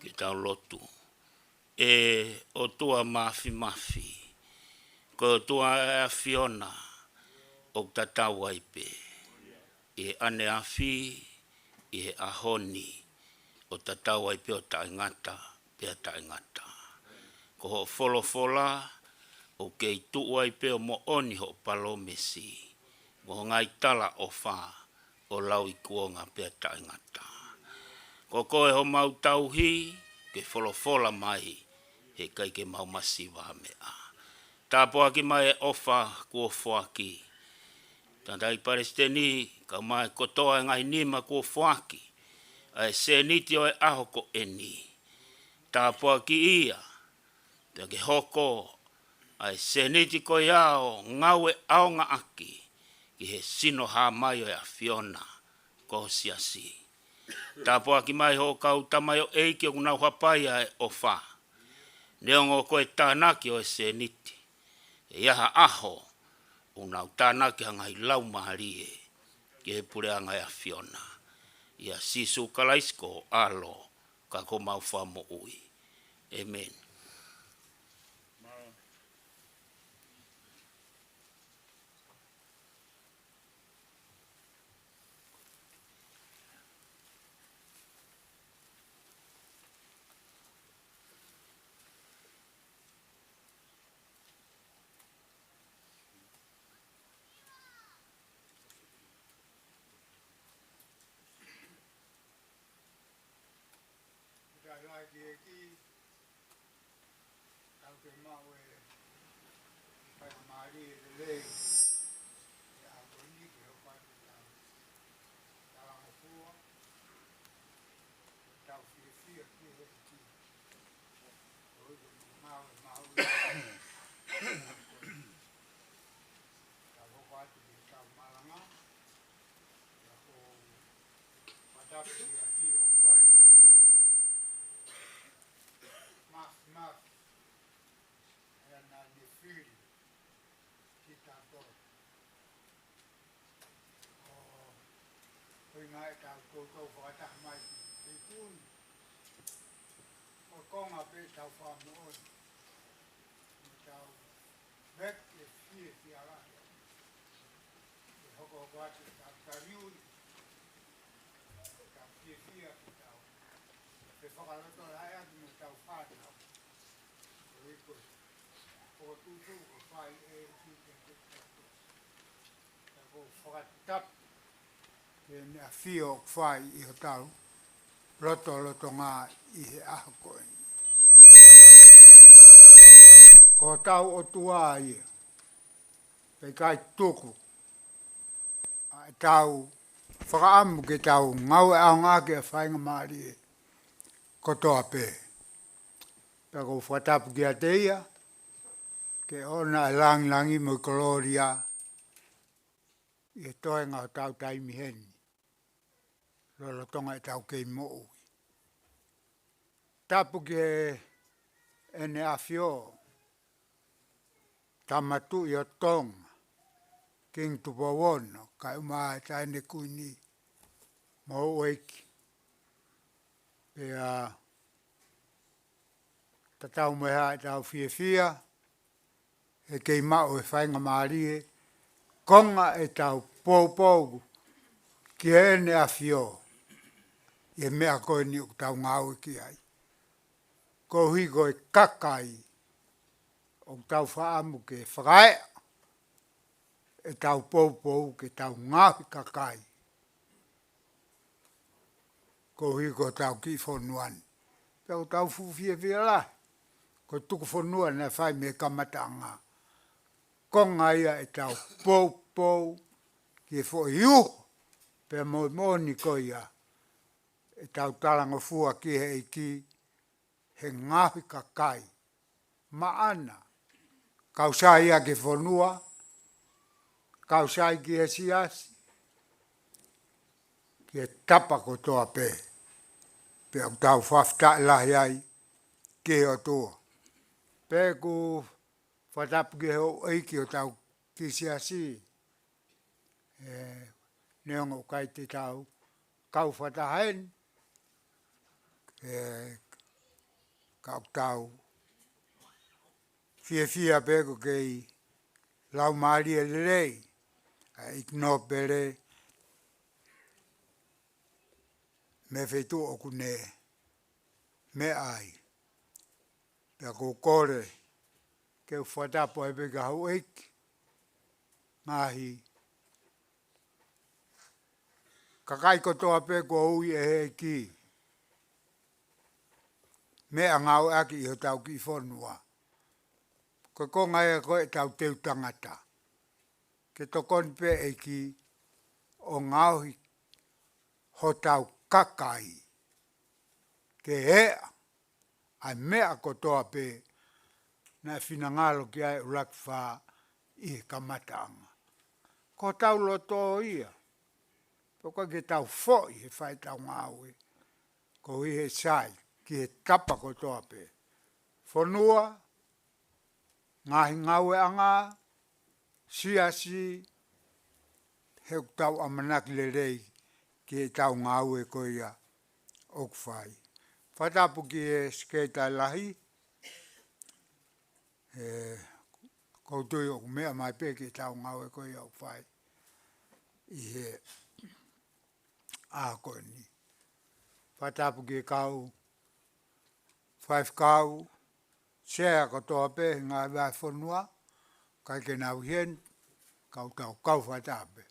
ʻetau lotu. ʻE ʻOtua Māfimafi, ko e ʻOtua ʻa e ʻAfiona, ʻoku tatau ai pē ʻi he ʻaneafi, ʻi he ʻaho ni, ʻo tatau ai pē ʻo taʻengata pea taʻengata. Ko hoʻo folofola ʻoku kei tuʻu ai pē ʻo moʻoni hoʻo palōmesi, mo ho ngaahi talaʻofa ʻo lauikuonga pea taʻengata. Ko koe homau tauhi, ke folofola mai, heʻikai ke mau masiva ha meʻa. Tāpuaki mai e ʻofa kuo foaki. Tangataʻeiki Palesiteni, kae ʻumaʻā kotoa e ngaahi nima kuo foaki ʻa e sēniti ʻo e ʻaho ko eni. Tāpuakiʻi ia, pea ke hoko ʻa e sēniti ko ia ʻo ngāue ʻaonga ʻaki ki he sino hā mai ʻo e ʻAfiona, ko ho siasi. Tāpuaki mai hoʻo kau tamaioʻeiki ʻoku nau hapai ʻa e ʻofa. Neongo ko e tānaki ʻo e sēniti, ʻe ʻi ai ha ʻaho ʻoku nau tānaki ha ngaahi laumālie ki he puleʻanga ʻo e ʻAfiona. ʻIa Sīsū Kalaisi ko ho ʻAlo, ka ko homau Fakamoʻui. ʻĒmeni. Tau ke maʻu e faingamālie lelei ʻi he ʻaho ko eni ke hoko atu ʻetau talangofua, ʻetau fiefia ki he ʻEiki. Koeʻuhi ko e maʻu e maʻu e tau hoko atu ki heʻetau malanga, pea ʻoku ou fakatapu ki he ʻafio ʻoku fai ʻe he ʻOtua. Māfimafi, he naʻa ne fili kitautolu. ʻO, ko e ʻuhinga ʻetau toutou fakataha mai ki he ʻEiki. Ko e konga pē ʻetau fakamoʻoni, mo ʻetau vete fiefia lahi. Ke hokohoko atu ʻetau taliui, ʻetau fiefia, ʻetau fefakalotolahi atu mo ʻetau fānau. Koeʻuhi ko e fokotuʻutuʻu kuo fai ʻe he ʻEiki kiate kitautolu. Pea ʻoku ou fakatapu ki heʻene ʻafio ʻoku fai ʻi hotau lotolotonga ʻi he ʻaho ko eni. Ko hotau ʻOtua ia, pea ʻikai tuku ʻa ʻetau fakaʻamu ke tau ngāue ʻaonga ʻaki ʻa e faingamālie kotoa pē. Pea ʻoku ou fakatapu kiate ia, ke ʻoʻona e langilangi mo e kolōlia ʻi he toenga hotau taimi heni, lolotonga ʻetau kei moʻui. Tapu ki heʻene ʻafio, Tama Tuʻi ʻo Tonga, Kingi Tupou Ono, kae ʻumaʻā e Taʻahine Kuini mo houʻeiki. Pea tatau mo e hā ʻetau fiefia, he kei maʻu e faingamālie, konga ʻetau poupou ki heʻene ʻafio, ʻi he meʻa ko eni ʻoku tau ngāue ki ai. Koeʻuhi ko e kakai ʻoku tau fakaʻamu ke fakaeʻa ʻetau poupou ke tau ngaohi kakai. Koeʻuhi ko hotau kiʻi fonua ni. Pea ʻoku tau fuʻu fiefia lahi, ko e tuku fonua naʻe fai mei he kamataʻanga. Konga ia ʻetau poupou ki he foʻi uho, pea mo e moʻoni ko ia ʻetau talangofua ki he ʻEiki, he ngaohi kakai maʻana, kau sai ia ki he fonua, kau sai ki he siasi, ki he tapa kotoa pē. Pea ʻoku tau fakafetaʻi lahi ai ki he ʻOtua. Pea ʻoku ou fakatapu ki he houʻeiki ʻo hotau kiʻi siasi, ē, neongo ʻoku ʻikai te tau kau fakataha heni, ē, ʻoku tau fiefia pē ko e kei laumālie lelei ʻa e ʻEiki Nōpele mei he feituʻu ʻoku ne meʻa ai. Pea ʻoku ou kole ke u fakatapu ai pē ki he houʻeiki, ngaahi kakai kotoa pē kuo ui ʻe he ʻEiki meʻangāueʻaki ʻi hotau kiʻi fonua. Ko e konga ia ko ē ʻetau teu tangata. Ke tokoni pē ʻEiki ʻo ngaohi hotau kakai ke ʻea ʻa e meʻa kotoa pē naʻe finangalo ki ai ʻUluaki Fā ʻi he kamataʻanga. Ko hotau loto ia, pea ʻoku ʻikai ke tau foʻi he fai ʻetau ngāue, koeʻuhi he sai ki he tapa kotoa pē. Fonua, ngaahi ngāueʻanga, siasi, he ʻoku tau ʻamanaki lelei ki heʻetau ngāue ko ia ʻoku fai. Fakatapu ki he Sekelitali Lahi, he ʻoku ou tui ʻoku meʻa mai pē ki heʻetau ngāue ko ia ʻoku fai ʻi he ʻaho ko eni. Fakatapu ki he kau faifekau, sea kotoa pē he ngaahi vahefonua, ʻikai ke nau ʻi heni, ka ʻoku tau kau fakataha pē.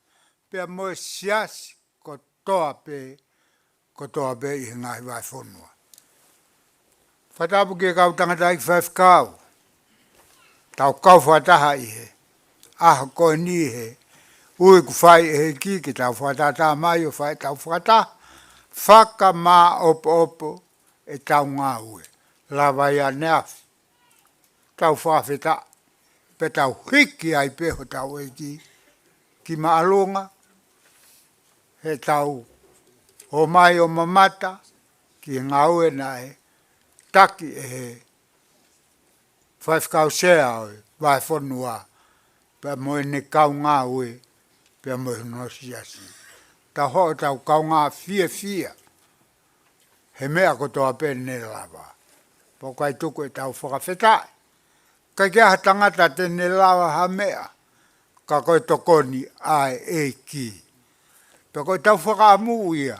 Pea mo e siasi kotoa pē, kotoa pē ʻi he ngaahi vahefonua. Fakatapu ki he kau tangataʻeiki faifekau, tau kau fakataha ʻi he ʻaho ko eni he ui kuo fai ʻe he ʻEiki ke tau fakatātā mai ʻo fai ʻetau fakataha fakamāʻopoʻopo ʻetau ngāue. Lava ia ʻaneafi, tau fakafetaʻi, pea tau hiki ai pē hotau ʻEiki ki māʻolunga, he tau ō mai ʻo mamata ki he ngāue naʻe taki ʻe he faifekau sea ʻo e vahefonua, pea mo ʻene kau ngāue, pea mo hono siasi. Tau hoko ʻo tau kaungā fiefia he meʻa kotoa pē ne lava. Pea ʻoku ʻikai tuku ʻetau fakafetaʻi. ʻIkai ke ʻi ai ha tangata te ne lava ha meʻa, ka ko e tokoni ʻa e ʻEiki. Pea ko ʻetau fakaʻamu ia,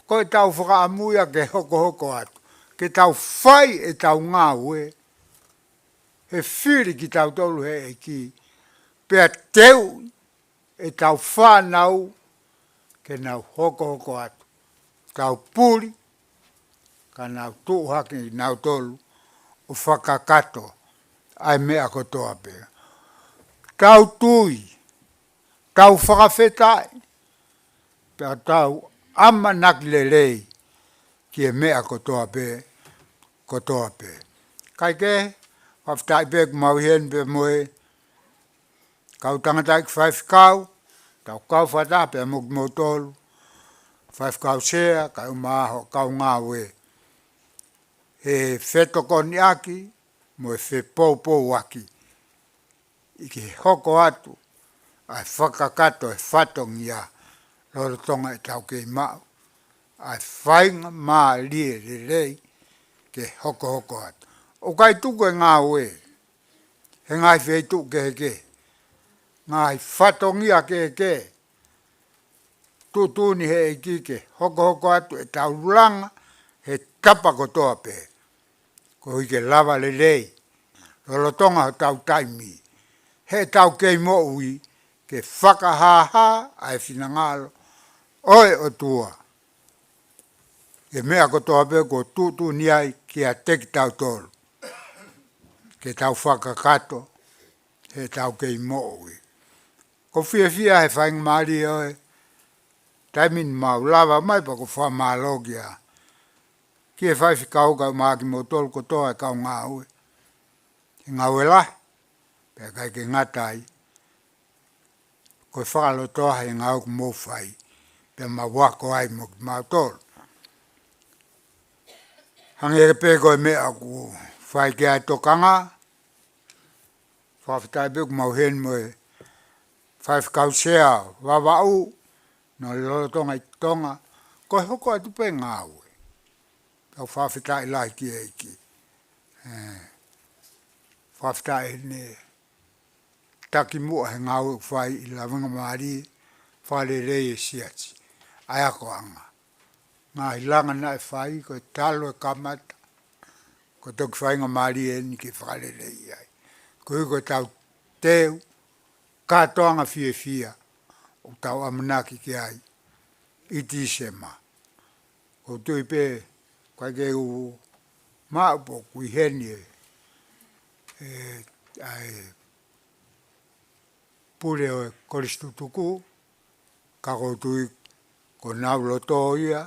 ko ʻetau fakaʻamu ia ke hokohoko atu, ke tau fai ʻetau ngāue, he fili kitautolu he ʻEiki, pea teuʻi ʻetau fānau ke nau hokohoko atu, tau puli, ka nau tuʻu hake kinautolu ʻo fakakakato ʻa e meʻa kotoa pē. Tau tui, tau fakafetaʻi, pea tau ʻamanaki lelei ki he meʻa kotoa pē, kotoa pē. Kae kehe, fakafetaʻi pē kuo mau ʻi heni pea mo e kau tangataʻeiki faifekau, tau kau fakataha pea mo kimoutolu faifekau sea, kae ʻumaʻā hoʻo kau ngāue he fetokoniʻaki mo e fepoupouaki ʻi he hoko atu ʻa e fakakakato e fatongia lolotonga ʻetau kei maʻu ʻa e faingamālie lelei ke hokohoko atu. ʻOku ʻikai tuku e ngāue he ngaahi feituʻu kehekehe, ngaahi fatongia kehekehe, tuʻutuʻuni he ʻEiki ke hokohoko atu ʻetau langa he tapa kotoa pē, koeʻuhi ke lava lelei lolotonga hotau taimi, heʻetau kei moʻui, ke fakahāhā ʻa e finangalo ʻo e ʻOtua ʻi he meʻa kotoa pē kuo tuʻutuʻuni ai kiate kitautolu ke tau fakakakato heʻetau kei moʻui. ʻOku ou fiefia he faingamālie ʻo e taimi ni mau lava mai, pea ʻoku ou fakamālō ki he, ki he faifekau kae ʻumaʻā kimoutolu kotoa e kau ngāue he ngāue lahi, pea ʻikai ke ngata ai, ko e fakalotoa he ngāue kuo mou fai, pea mau ako ai mo kimautolu. Hangē pē ko e meʻa ʻoku fai ki ai e tokanga, fakafetaʻi pē kuo mau ʻi heni mo e faifekau sea Vavaʻu, naʻe lolotonga ʻi Tonga, ko e hoko atu pē ngāue. Tau fakafetaʻi lahi ki he ʻEiki. ʻE, fakafetaʻi ʻene taki muʻa he ngāue ʻoku fai ʻi he lavengamālie fakalelei e siasi. ʻA e akoʻanga. Ngaahi langa naʻe fai, ko e talu e kamata, ko e toki faingamālie eni ke fakalelei ai. Koeʻuhi ko ʻetau teu kātoanga fiefia ʻoku tau ʻamanaki ki ai ʻi Tīsema. ʻOku ou tui pē, ʻikai ke u maʻu pe ʻoku ʻi heni e, e, ʻa e pule ʻo e kolisi tutuku, ka ʻoku ou tui ko honau loto ia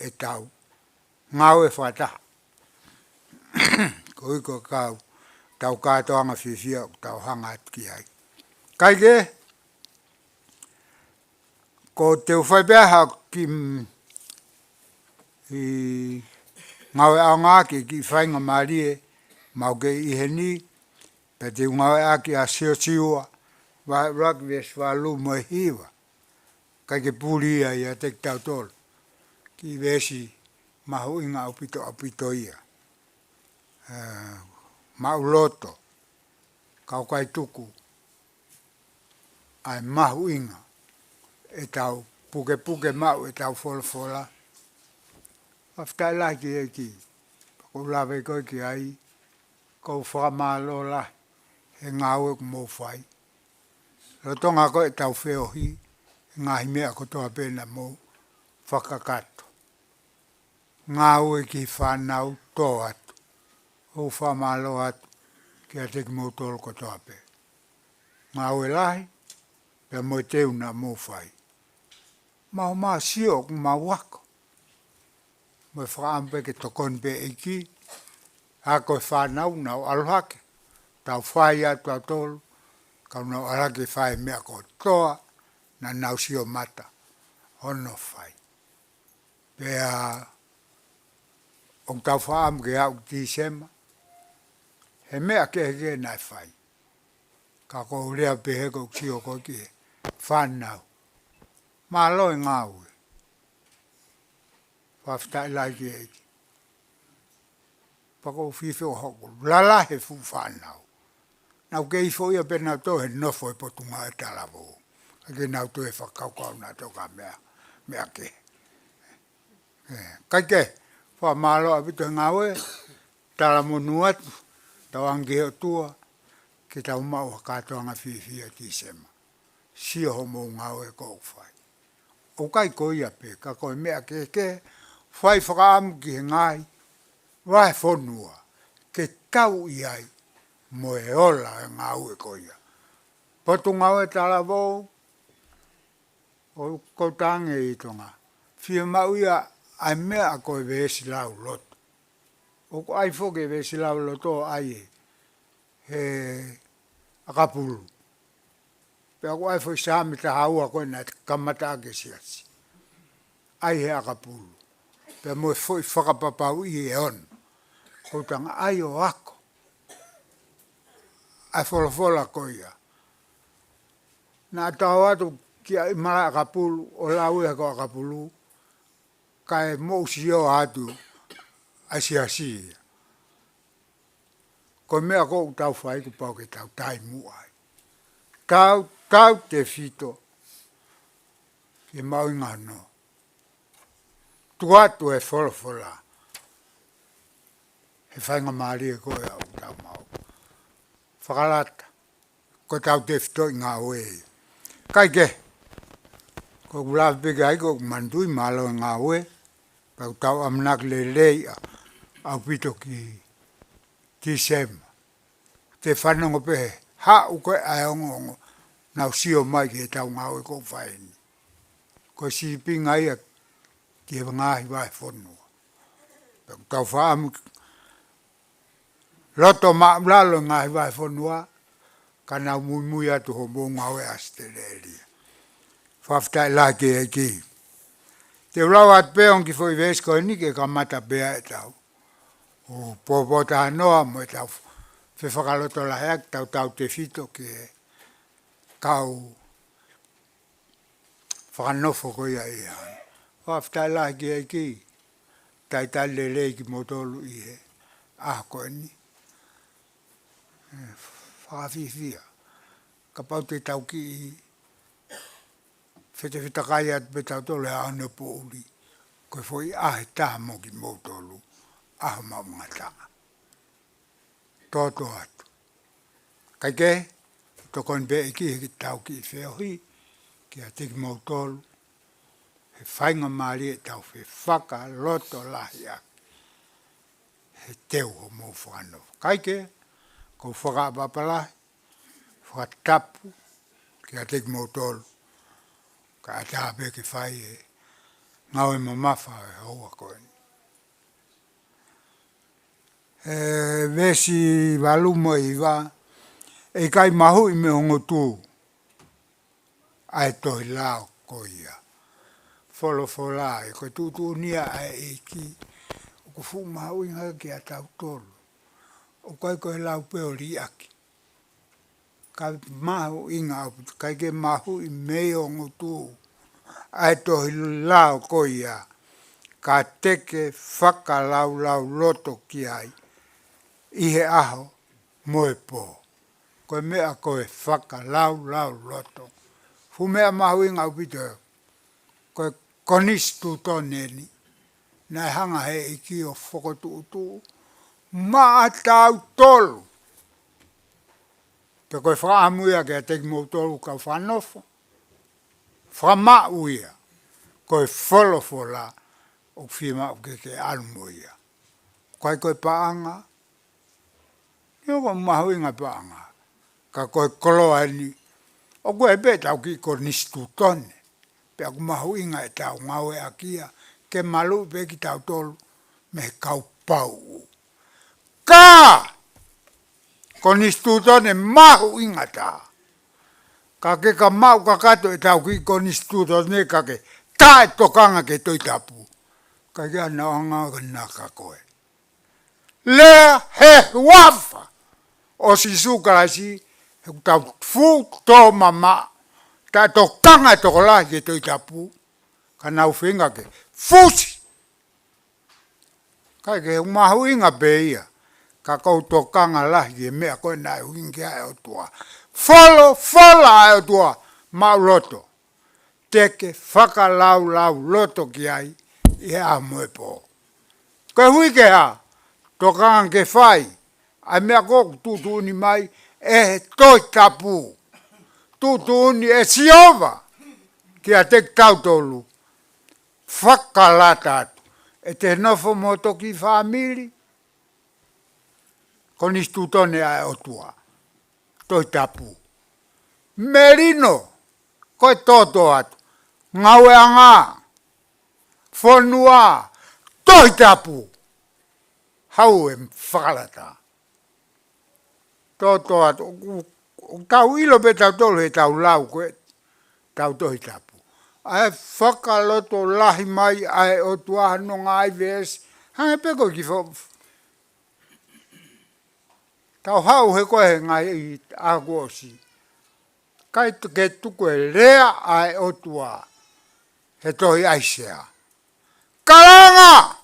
ʻetau ngāue fakataha. Koeʻuhi ko e kau, tau kātoanga fiefia ʻoku tau hanga atu ki ai. Kae kehe, ʻoku ou fai pē ha kiʻi, mm, kiʻi ngāue ʻaonga ki he kiʻi faingamālie, mau kei ʻi heni, pea te u ngāueʻaki ʻa Siosiua, vahe ʻuluaki veesi valu mo e hiva. ʻIkai ke puli ia ʻiate kitautolu. Kiʻi veesi mahuʻinga ʻaupito, ʻaupito ia. ʻE, maʻuloto, ka ʻoku ʻikai tuku ʻa e mahuʻinga ʻetau pukepuke maʻu ʻetau folofola. Fakafetaʻi lahi ki he ʻEiki. Ko u lave ko ē ki ai, ko u fakamālō lahi he ngāue ʻoku mou fai. Lolotonga ko ē ʻetau feohi, he ngaahi meʻa kotoa pē naʻa mou fakakakato. Ngāue ki he fānau tō atu. ʻOku ou fakamālō atu kiate kimoutolu kotoa pē. Ngāue lahi, pea mo e teu naʻa mou fai. Mau, mau sio ʻoku mau ako. Mo e fakaʻamu pē ke tokoni pē ʻEiki, ako e fānau nau ʻalu hake. Tau fai atu ʻa tautolu, ka nau ʻalu hake fai meʻa kotoa, naʻa nau sio mata, hono fai. Pea ʻoku tau fakaʻamu ke aʻu Tīsema, he meʻa kehekehe naʻe fai. Ka ʻoku ou lea pē he ʻoku ou sio ko ē ki he fānau. Mālō e ngāue. Fakafetaʻi lahi ki he ʻEiki. Pea ʻoku ou fifo hoku lalahi he fuʻu fānau. Nau kei foʻi ia pē nau toe he nofo he Potungāue Talavou. ʻIkai ke nau toe fakakaukau nautolu ki ha meʻa, meʻa kehe. ʻE, kae kehe, fakamālō ʻaupito he ngāue, talamonū atu, tauange ki he ʻOtua, ke tau maʻu ha kātoanga fiefia Tīsema. Sio hoʻomou ngāue ʻoku fai. ʻOku ʻikai ko ia pē, ka ko e meʻa kehekehe, fai fakaʻamu ki he ngaahi vahefonua, ke tau ʻi ai, mo e ola e ngāue ko ia. Potungāue Talavou, ʻoku ou talaange ʻi Tonga. Fiemaʻu ia ʻa e meʻa ko e veesi lauloto. ʻOku ʻi ai foki e veesi lauloto ʻa e, he ʻakapulu. Pea ʻoku ʻi ai foʻi Saame taha ua ko ē naʻe kamata ʻaki e siasi. ʻA e he ʻakapulu. Pea mo e foʻi fakapapauʻi ʻe ono. ʻOku ou talaange ʻa e ʻo ako. ʻA e folofola ko ia. Naʻa tau ō atu ki ʻa e malaʻe ʻakapulu, ʻo lau ia ko e ʻakapulu, kae mou sio atu ʻa e siasi ia. Ko e meʻa ʻoku tau fai kuo pau ke tau taimuʻa ai. Tau, tautefito, ke maʻu ʻi ngano. Tuʻu atu e folofola. He faingamālie ko ē ʻoku tau maʻu. Fakalata. Ko e tautefito ʻi ngāue. Kae kehe. ʻOku ou lave pē ki ai ʻoku ou manatuʻi mālō e ngāue. Pea ʻoku tau ʻamanaki lelei ʻaupito ki Tīsema. Te fanongo pē he haʻu ko ē ʻa e ongoongo. Nau sio mai ki heʻetau ngāue ʻoku fai ni. Ko e sīpinga ia ki he ngaahi vahefonua. Pea ʻoku tau fakaʻamu loto māʻulalo ngaahi vahefonua, ka nau muimui atu hoʻomou ngāue ʻAositelēlia. Fakafetaʻi lahi ki he ʻEiki. Te u lau atu pē ʻa e ongo kiʻi foʻi veesi ko eni ke kamata pē ʻetau. ʻO popo taha noa mo ʻetau fefakalotolahiʻaki tau tautefito ki he kau fakanofo ko ia ia. Fakafetaʻi lahi ki he ʻEiki. talitali lelei kimoutolu ʻi he ʻaho ko eni. ʻE, fakafiefia. Kapau te tau kiʻi fetefetakai atu pē tautolu he ʻaho ni ʻo poʻuli, ko e foʻi ʻaho ʻe taha mo kimoutolu, ʻaho maʻuʻanga taha. Toto atu. Kae kehe, tokoni pē ʻEiki he tau kiʻi feohi kiate kimoutolu he faingamālie ʻetau fefakalotolahiʻaki he teu hoʻomou fakanofo. Kae kehe, ʻoku ou fakaʻapaʻapa lahi, fakatapu kiate kimoutolu, kae ʻatā pē ke fai e ngāue mamafa he houa ko eni. ʻE, veesi valu mo e hiva, ʻe ʻikai mahuʻi mei he ongo tuʻu ʻa e tohi lao ko ia. Folofola ē, ko e tuʻutuʻuni ia ʻa e ʻEiki, ʻoku fuʻu mahuʻinga kiate kitautolu. ʻOku ʻikai ko e lau pē ʻo liʻaki. Ka mahuʻinga ʻaupito, ʻikai ke mahuʻi mei he ongo tuʻu ʻa e tohi lao ko ia, ka te ke fakalaulauloto ki ai ʻi he ʻaho mo e pō. Ko e meʻa ko e fakalaulauloto. Fuʻu meʻa mahuʻinga ʻaupito ē. Ko e konisitūtone eni naʻe hanga he ʻEiki ʻo fokotuʻutuʻu maʻatautolu. Pea ko e fakaʻamu ia kiate kimoutolu kau fakanofo, fakamaʻu ia, ko e folofola ʻoku fiemaʻu ke ke ʻalu mo ia. ʻIkai ko e paʻanga, ʻio, ʻoku mahuʻinga paʻanga, ka ko e koloa eni, ʻoku ʻi ai pē ʻetau kiʻi konisitūtone, pea ʻoku mahuʻinga ʻetau ngāueʻaki ia ke maluʻi pē kitautolu mei he kau pauʻu. Ka konisitūtone mahuʻinga taha. Ka ke ka maʻu kakato ʻetau kiʻi konisitūtone ka ke taʻetokanga ki he Tohi Tapu, ʻikai ke ʻi ai hano anga ka na ka ko e lea he huafa ʻo Sīsū Kalaisi, he ʻoku tau fuʻu tō mamaʻo, taʻetokanga e tokolahi ki he Tohi Tapu, ka nau feinga ke fusi. ʻIkai ke mahuʻinga pē ia, ka ʻoku ou tokanga lahi ki he meʻa ko ē naʻe ʻuhinga ki ai e ʻOtua. Folofola ʻa e ʻOtua, maʻuloto. Te ke fakalaulauloto ki ai ʻi he ʻaho mo e pō. Ko e hui ke hā, tokanga ke fai ʻa e meʻa ko ē ʻoku tuʻutuʻuni mai ʻe he Tohi Tapu. Tuʻutuʻuni ʻe Sihova kiate kitautolu. Fakalata atu. ʻE te nofo mo ho toki fāmili, konisitūtone ʻa e ʻOtua. Tohi Tapu. Melino, ko e toto atu. Ngāueʻanga, fonua, Tohi Tapu. Haʻu e fakalata. Toto atu, ʻoku, ʻoku tau ʻilo pē tautolu he tau lau ko ē ʻetau Tohi Tapu. ʻA e fakalotolahi mai ʻa e ʻOtua, hano ngaahi veesi, hangē pē ko e kiʻi fo-, tau haʻu he ko e ngaahi ʻaho kuo ʻosi. ʻIkai tu-, ke tuku e lea ʻa e ʻOtua he tohi ʻAisea. Kalanga!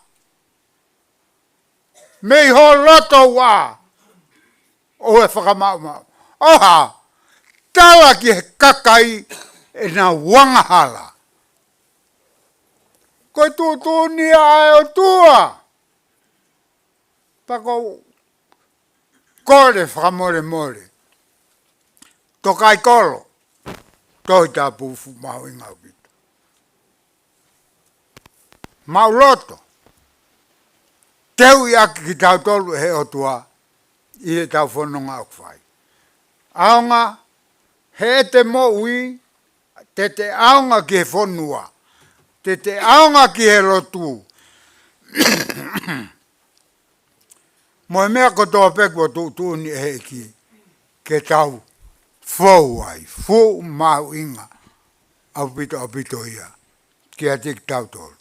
Mei ho loto ua ʻoua ʻe fakamaʻumaʻu. ʻOua, tala ki he kakai ʻenau angahala. Ko e tuʻutuʻuni ʻa e ʻOtua. Pea ʻoku ou kole fakamolemole. Tokaikolo, Tohi Tapu fuʻu mahuʻinga ʻaupito. Maʻuloto, teuʻi ʻaki kitautolu ʻe he ʻOtua ʻi heʻetau fononga ʻoku fai. ʻAonga, he ʻete moʻui, te te ʻaonga ki he fonua, te te ʻaonga ki he lotu. Mo e meʻa kotoa pē kuo tuʻutuʻuni ʻe he ʻEiki ke tau fou ai, fuʻu mahuʻinga ʻaupito ʻaupito ia kiate kitautolu.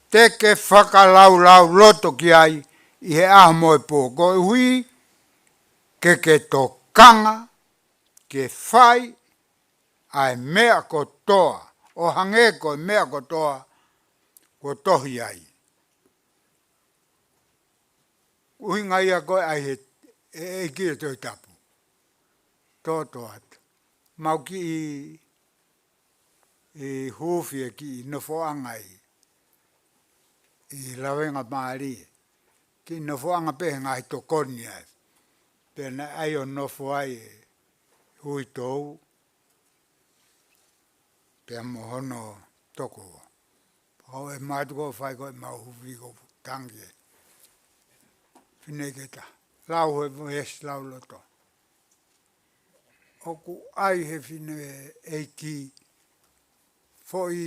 Te ke fakalaulauloto ki ai ʻi he ʻaho mo e pō, koeʻuhi ke ke tokanga ke fai ʻa e meʻa kotoa, ʻo hangē ko e meʻa kotoa kuo tohi ai. ʻuhinga ia ko ē ʻa e ʻEiki ʻi he Tohi Tapu. Toto atu. Mau kiʻi, ʻi hufi e kiʻi nofoʻanga ʻi, ʻi Lavengamālie. Kiʻi nofoʻanga pē he ngaahi tokoni ai. Pea naʻe ʻai ʻo nofo ai e uitou. Pea mo hono toko. Pau ʻe mātuku ʻo fai ko ē mau hufi ko tangi e fineʻeiki ke ta lau he veesi lauloto. ʻOku ʻai he fineʻeiki foʻi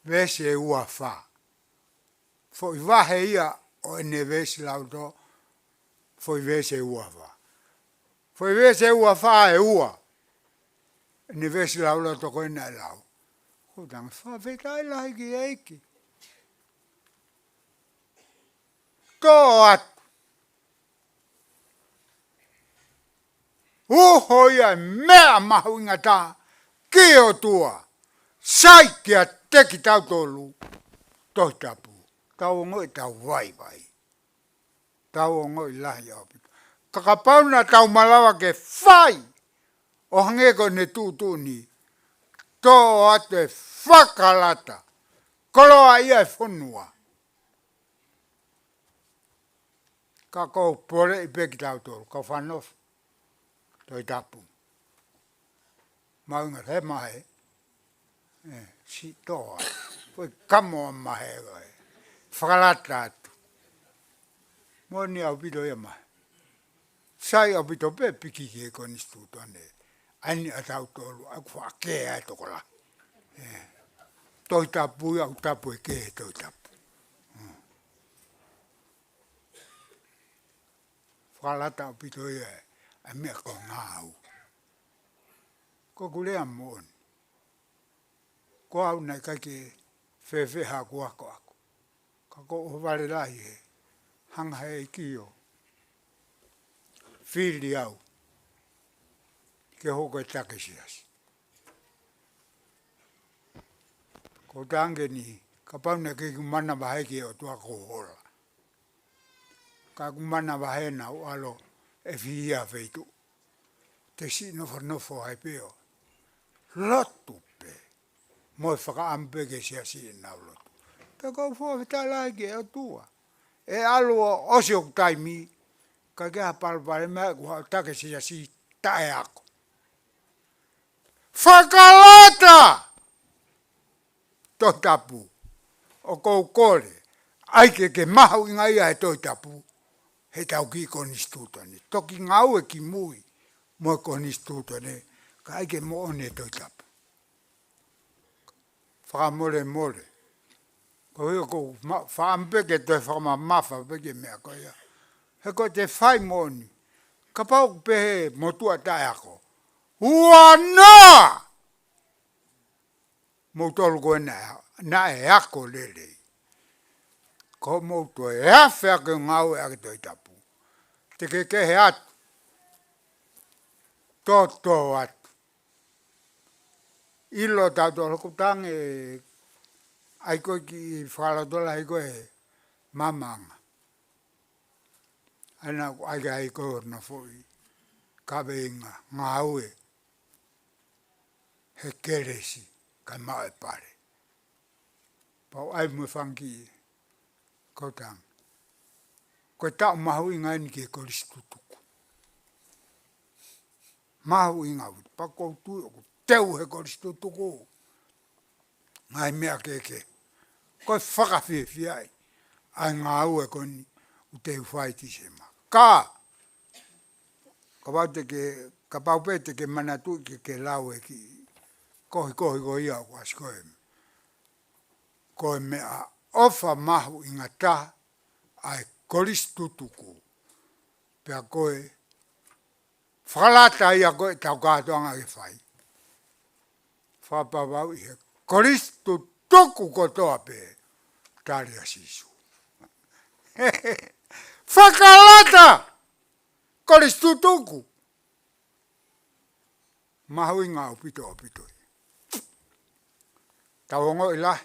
veesi ʻe ua fā. Foʻi vahe ia ʻo ʻene veesi lauloto, foʻi veesi ʻe ua fā. Foʻi veesi ʻe ua fā ʻe ua. ʻEne veesi lauloto ko ē naʻe lau. Ko e tangi fakafetaʻi lahi ki he ʻEiki. Tō atu. Uho ia e meʻa mahuʻinga taha ki he ʻOtua. Sai kiate kitautolu Tohi Tapu. Tau ongoʻi tau vaivai. Tau ongoʻi lahi ʻaupito. Ka kapau naʻa tau malava ke fai ʻo hangē ko ʻene tuʻutuʻuni, tō atu e fakalata. Koloaʻia e fonua. Ka ʻoku ou poleʻi pē kitautolu, kau fanofo. Tohi Tapu. Mahuʻinga he mahe. ʻE, sitoa. Ko e kamo mahe ko ē. Fakalata atu. Moʻoni ʻaupito ia mahe. Sai ʻaupito pē piki ki he konisitūtone. ʻAi ni ʻa tautolu, ʻa ʻoku faʻa kē ai tokolahi. ʻE. Tohi Tapu ia ʻoku tapu e kē he Tohi Tapu. Mm. Fakalata ʻaupito ia ʻa e meʻa ko e ngāue. Ko ʻeku lea moʻoni. Ko au naʻe ʻikai ke fēfē haʻaku akoako. Ka ko e ʻohovale lahi he hanga he ʻEiki ʻo fili au ke hoko e take siasi. Ko tangi ni, kapau naʻe ʻikai ke u manavahē ki he ʻOtua ʻoku ou hola. Ka ʻoku ou manavahē naʻa ku ʻalu ʻo fihia feituʻu. Te u siʻi nofonofo ai pē ʻo lotu pē. Mo e fakaʻamu pē ki he siasi ʻenau lotu. Pea ʻoku ou fakafetaʻi lahi ki he ʻOtua. ʻE ʻalu ʻo ʻosi hoku taimi, ka ʻikai ha palopalema ʻi heʻeku haʻu ʻo take siasi taʻeako. Fakalata! Tohi Tapu. ʻOku ou kole, ʻai ke ke mahuʻingaʻia e Tohi Tapu, he ʻetau kiʻi konisitūtone. Toki ngāue kimui mo e konisitūtone, ka ʻai ke moʻoni e Tohi Tapu. Fakamolemole. Ko ia ʻoku ou ma-, fakaʻamu pē ke toe fakamamafa pē ki he meʻa ko ia. He ko ʻete fai moʻoni. Kapau ʻoku pehē motuʻa taʻeako. Ua noa! Moutolu ko ē naʻe, naʻe ako lelei. Ko mou toe afe ake ngāue ʻaki e Tohi Tapu. Te ke kehe atu. Toto atu. ʻIlo tautolu ʻoku tangi ʻa e kiʻi fakalotolahi ko e maama. ʻAna ʻoku ʻai ai ko hono foʻi kaveinga ngāue he kelesi kae maʻu e pale. Pau ʻai mo e fanga kiʻi kau tangi. Ko e taʻu mahuʻinga eni ki he kolisi tutuku. Mahuʻinga ʻaupito. Pea ʻoku ou tui ʻoku teu he kolisi tutuku ngaahi meʻa kehekehe. Ko e fakafiefiaʻi ʻa e ngāue ko eni ʻoku te u fai Tīsema. Ka, kapau te ke, kapau pē te ke manatuʻi ke ke lau e kiʻi kohikohi ko ia ʻoku ʻasi ko ē. Ko e meʻaʻofa mahuʻinga taha ʻa e kolisi tutuku. Pea ko e fakalata ia ko ē ʻetau kātoanga ke fai. Fakapapauʻi he kolisi tutuku kotoa pē, tali ʻa Sīsū. Fakalata! Kolisi tutuku. Mahuʻinga ʻaupito ʻaupito. Tau ongoʻi lahi.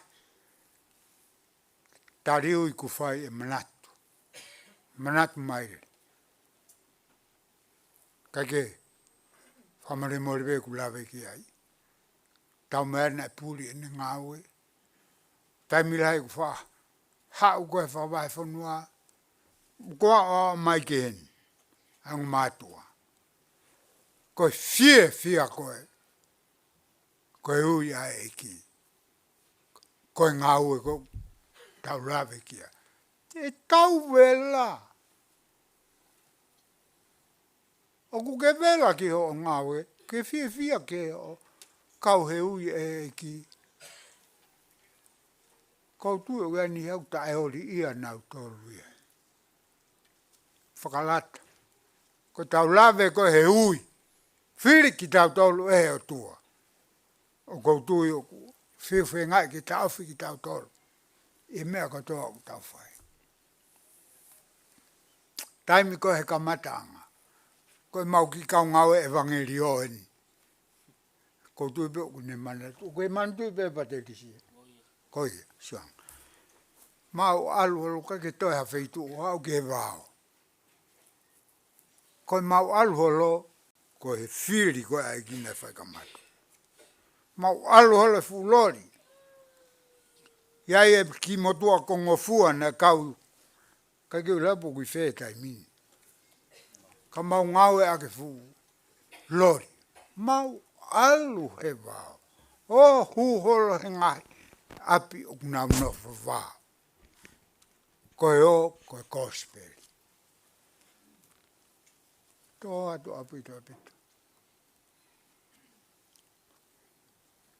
Taliui kuo fai ʻe Manatu. Manatu Maile. Kae ke fakamolemole pē ʻeku lave ki ai. Tau meʻa naʻe puli ʻene ngāue. Taimi lahi kuo fa haʻu ko e fakavahefonua. Ko e ʻaʻau mai ki heni. ʻA e ongo mātuʻa. Ko e fiefia ko ē. Ko e ui ʻa e ʻEiki. Ko e ngāue ko ē tau lave ki ai. ʻE tau vela. ʻOku ke vela ki hoʻo ngāue, ke fiefia ki hoʻo kau he ui ʻa e ʻEiki. Ko u tui ʻoku ʻi ai ni hau taʻeoli ia nautolu ia. Fakalata. Ko ʻetau lave ko ē he ui. Fili kitautolu ʻe he ʻOtua. ʻOku ou tui ʻoku fiu fengaʻi ke taʻofi kitautolu. ʻI he meʻa kotoa ʻoku tau fai. Taimi ko ē he kamataʻanga. Ko ʻemau kiʻi kau ngāue ʻevangeliō eni. Ko u tui pē ʻoku ne manatu. ʻOku ke manatu pē Pātelisia. Ko ia, Suanga. Mau ʻalu holo kae ke toe ha feituʻu ʻo aʻu ki he vao. Ko ʻemau ʻalu holo, ko e fili ko ē ʻa e ʻEiki naʻe fai kamata. Mau ʻalu holo he fuʻu loli. ʻI ai e kiʻi motuʻa ko Ngofua naʻe kau, kae ke u lapu kui fē taimi ni. Ka mau ngāueʻaki e fuʻu loli. Mau ʻalu he vao. ʻO hū holo he ngaahi ʻapi ʻoku nau nofo vao. Ko e ō, ko e kosipeli. Tō atu ʻaupito, ʻaupito.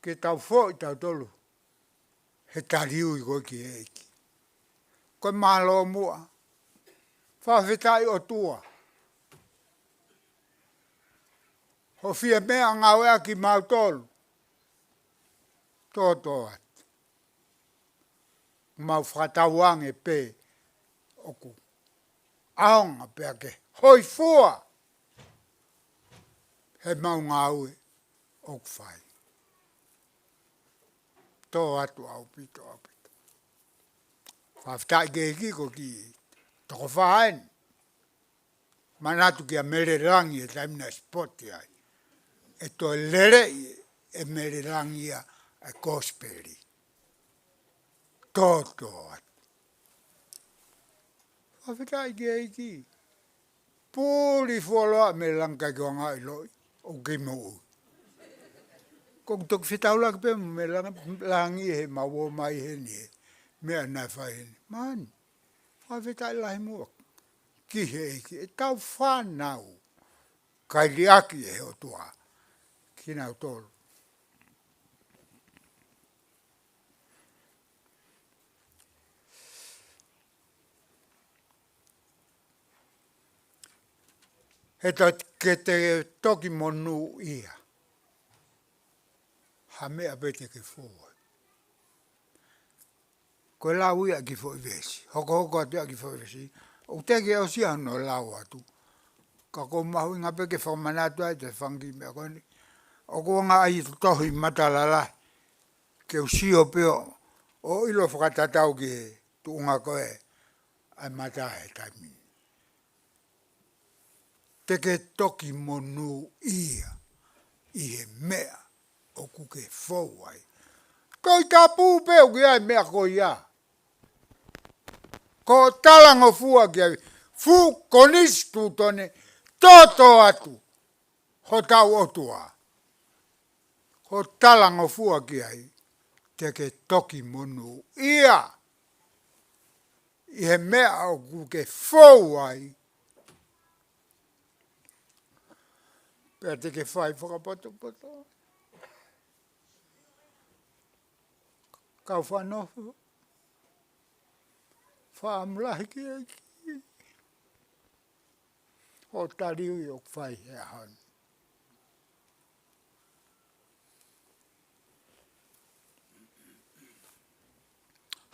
Ke tau foʻi tautolu he taliui ko ē ki he ʻEiki. Ko e mālō muʻa. Fakafetaʻi ʻOtua. Hoʻo fie meʻa ngāueʻaki mautolu. Tōtō atu. Mau fakatauange pē ʻoku ʻaonga pea ke hoifua he mau ngāue ʻoku fai. Tō atu ʻaupito, ʻaupito. Fakafetaʻi ki he ʻEiki ko e kiʻi toko fā eni. Manatu kia Mele Langi he taimi naʻe sipoti ai. ʻE toe leleʻi ʻe Mele Langi ia e kosipeli. Tōtō atu. Fakafetaʻi ki he ʻEiki. Puli fuoloa Mele Langi kae ke ʻoange ʻiloʻi. ʻOku ke moʻui. Ko u toki fetaulaki pē mo Mele Langi he mau ō mai heni he meʻa naʻe fai heni. Mani. Fakafetaʻi lahi muʻa ki he ʻEiki, ʻetau fānau. Kae liʻaki ʻe he ʻOtua kinautolu. He te ke toki monūʻia. Ha meʻa pē te ke fou ai. Ko e lau ia ki he foʻi veesi. Hokohoko atu ia ki he foʻi veesi. ʻOku teʻeki ke ʻosi hono lau atu. Ka ʻoku mahuʻinga pē ke fakamanatu ai e fanga kiʻi meʻa ko eni. ʻOku anga ai e tohi Matalalahi. Ke u sio pē ʻo, ʻo ʻilo fakatatau ki he tuʻunga ko ē ʻa e mata he taimi ni. Te ke toki monūʻia ʻi he meʻa ʻoku ke fou ai. Tohi Tapu pē ʻoku ʻi ai e meʻa ko ia. Ko e talangofua ki ai, fuʻu konisitūtone, tōtō atu hotau ʻOtua. Ko e talangofua ki ai, te ke toki monūʻia ʻi he meʻa ʻoku ke fou ai. Pea te ke fai fakapotopoto. Kau fanofo. Fakaʻamu lahi ki he ʻEiki. ʻO taliui ʻoku fai he ʻaho ni.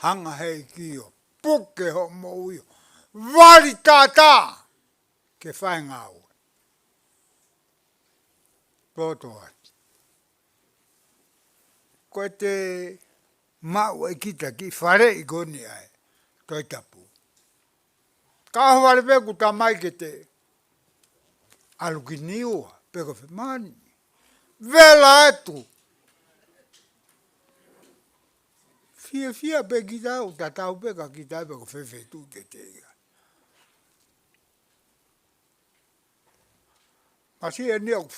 Hanga he ʻEiki ʻo puke hoʻo moʻui ʻo vali tātā ke fai e ngāue. Tōtō atu. Ko e te maʻu ʻe kita kiʻi faleʻi ko eni ʻa e Tohi Tapu. Ka ʻohovale pē ʻeku tamai ke te ʻalu ki Niua, pe ko fē, māni. Vela atu. Fiefia pē kita, ʻo tatau pē kia kita pe ko fē feituʻu te te ʻi ai. Masiʻi eni ʻoku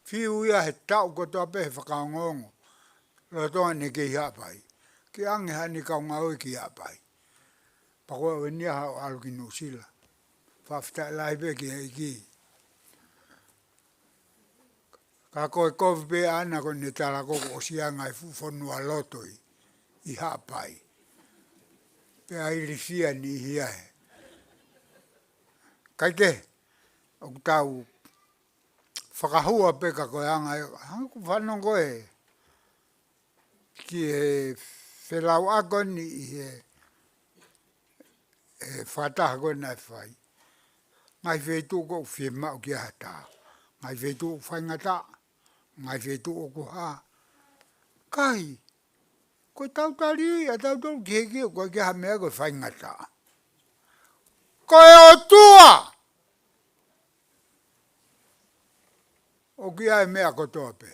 fiu ia he taʻu kotoa pē he fakaongoongo. Lolotonga ʻene kei Haʻapai. Ke ʻange haʻane kau ngāue ki Haʻapai. Pea ko au eni ia haʻu ʻalu ki Nuʻusila. Fakafetaʻi lahi pē ki he ʻEiki. Ka ko e kovi pē ʻaʻana ko ʻene tala ko ē kuo ʻosi ʻi ai e ngaahi fuʻu fonualoto ʻi, ʻi Haʻapai. Pea ilifia e niʻihi ia he. Kae kehe, ʻoku tau fakahua pē ka ko e anga ē, hangē ko e fanongo ko ē ki he felauʻaki ko eni ʻi he, he fakataha ko ē naʻe fai. Ngaahi feituʻu ʻoku fiemaʻu ke ʻi ai ha tā. Ngaahi feituʻu ʻoku faingataʻa. Ngaahi feituʻu ʻoku hā. Kae, ko ʻetau tali ʻa tautolu ki he ʻEiki ʻoku ʻikai ke ʻi ai ha meʻa ko e faingataʻa. Ko e ʻOtua ʻoku ʻi ai e meʻa kotoa pē.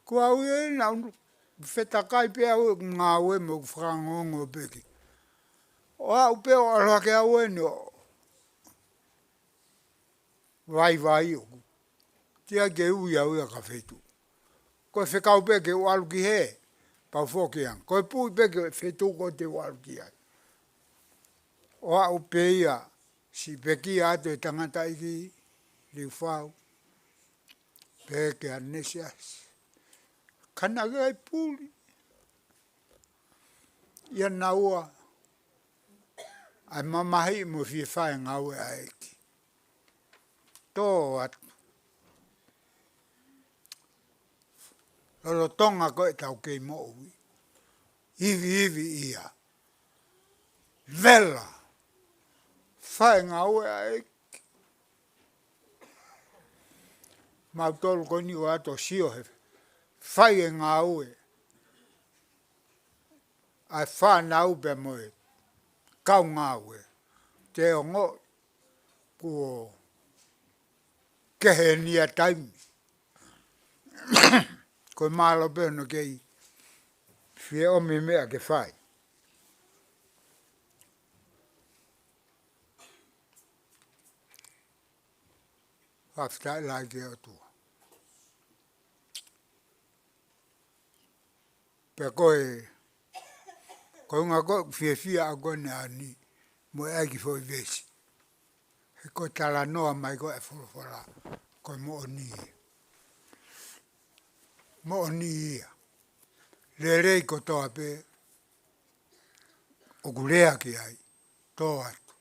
Ko au ia naʻa ku fetakai pē au ʻeku ngāue mo ʻeku fakaongoongo pē ki. ʻO aʻu pē ʻo ʻalu hake au eni ʻo vaivai ʻoku. Teʻeki ke ui au ia ki ha feituʻu. Ko e fekau pē ke u ʻalu ki hē, pea u foki ange. Ko e pui pē ki he feituʻu ko ē te u ʻalu ki ai. ʻO aʻu pē ia, siʻi pekia atu e tangataʻeiki Liufau. Pehē kia Nesiasi. Ka naʻe ʻikai puli ia naua ʻa e mamahi mo e fie fai e ngāue ʻa e ʻEiki. Tō atu. Lolotonga ko ē ʻetau kei moʻui. Ivi, ivi ia. Vela. Fai e ngāue ʻa e ʻEiki. Mautolu ko eni ʻoku ʻoatu ʻo sio he fai e ngāue ʻa e fānau pea mo e kau ngāue. Te ongo kuo kehe eni ʻa e taimi. Ko e mālō pē hono kei fie ʻomi e meʻa ke fai. Fakafetaʻi lahi ki he ʻOtua. Pea ko e, ko e ʻuhinga ko ē ʻoku fiefia au ko eni ʻaneafi, mo e ʻai ki he foʻi veesi. He ko e talanoa mai ko ē ʻa e folofola, ko e moʻoni ia. Moʻoni ia. Lelei kotoa pē, ʻoku lea ki ai, tō atu.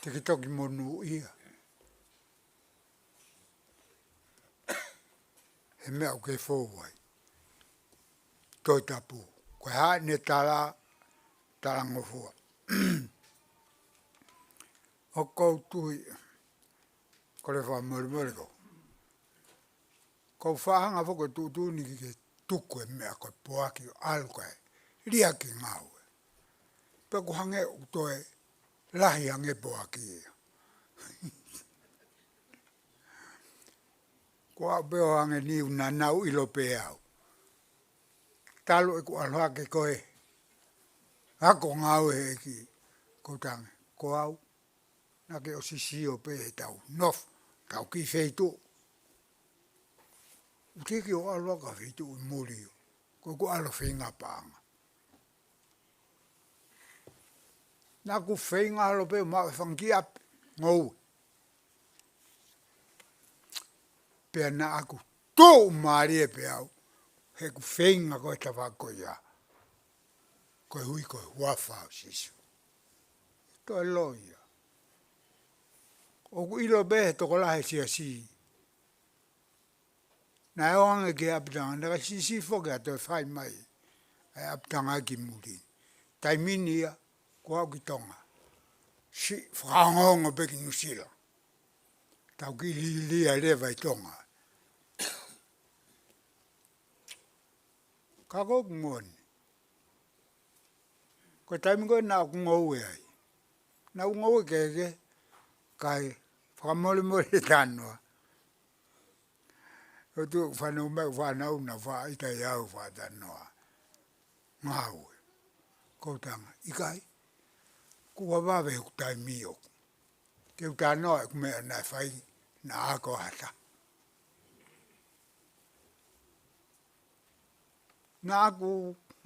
Te ke toki monūʻia he meʻa ʻoku ke fou ai. Tohi Tapu. Ko e hā ʻene tala, talangofua. ʻOku ou tui, kole fakamolemole ko. Ko e faʻahinga foki ʻo e tuʻutuʻuni ke ke tuku e meʻa ko e poaki ʻo ʻalu kae liʻaki e ngāue. Pea ʻoku hangē ʻoku toe lahi ange e poaki ia. Ko au pē ʻoku hangē naʻa nau ʻilo pē au. Talu ʻeku ʻalu hake ko ē ako ngāue he ʻEiki, kou tangi, ko au. Naʻa ke ʻosi sio pē he tau nofo, tau kiʻi feituʻu. ʻOku teʻeki ke u ʻalu ʻo ka feituʻu ʻi muli ʻo. Ko ʻeku ʻalu ʻo feinga paʻanga. Naʻa ku feinga ʻalu pē ʻo maʻu e fanga kiʻi ʻapi, ngoue. Pea naʻa ku tuʻumālie pē au, he ʻeku feinga ko e tafaʻaki ko ia. Koeʻuhi ko e huafa ʻo Sīsū. Toe loi ia. ʻOku ʻilo pē he tokolahi he siasi. Naʻe ō ange ki he ʻapitanga, naʻe ʻikai siʻisiʻi foki ʻa e toe fai mai ʻa e ʻapitanga ki muli. Taimi ni ia, ko au ki Tonga. Siʻi fakaongoongo pē ki Nuʻusila. Tau kiʻi liliu leva ʻi Tonga. Ka ko ʻeku moʻoni, ko e taimi ko ē naʻa ku ngoue ai, naʻa ku ngoue kehekehe, kae fakamolemole talanoa. ʻOku ou tui ʻoku fanongo mai ʻeku fānau naʻa nau faʻa ʻita ʻi heʻeku faʻa talanoa ngāue. Ko u talaange, ʻikai, kuo vave hoku taimi ʻoku ke u talanoa ʻeku meʻa naʻe fai, naʻa ku ʻata. Naʻa ku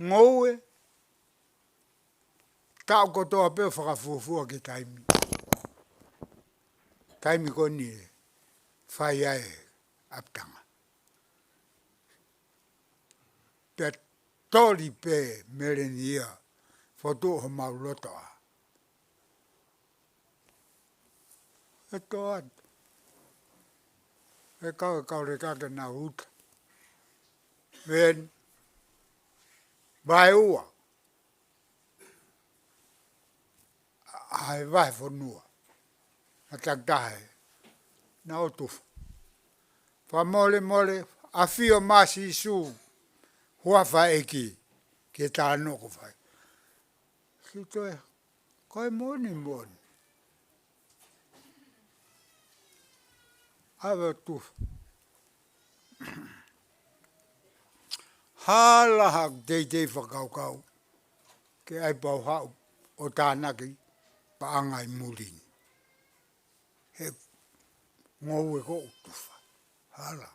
ngoue taʻu kotoa pē ʻo fakafuofua ki he taimi, taimi ko eni ʻe fai ai e ʻapitanga. Pea toli pē meleni ia, fotu homau loto ʻa e toa atu. E kau, e kau leka ke nau uta. Ven, vaeua ʻa e vahefonua. Naʻa takitaha ē, naʻa nau tufa. Fakamolemole, ʻafio mai Sīsū, huafa ʻEiki, ke talanoa ko fai. Sio toe, ko e moʻoni moʻoni. ʻAve ʻo tufa. Hala haʻaku teitei fakakaukau ke ʻai pau haʻu ʻo tānaki paʻanga ʻi muli ni. He ngoue ko u tufa. Hala.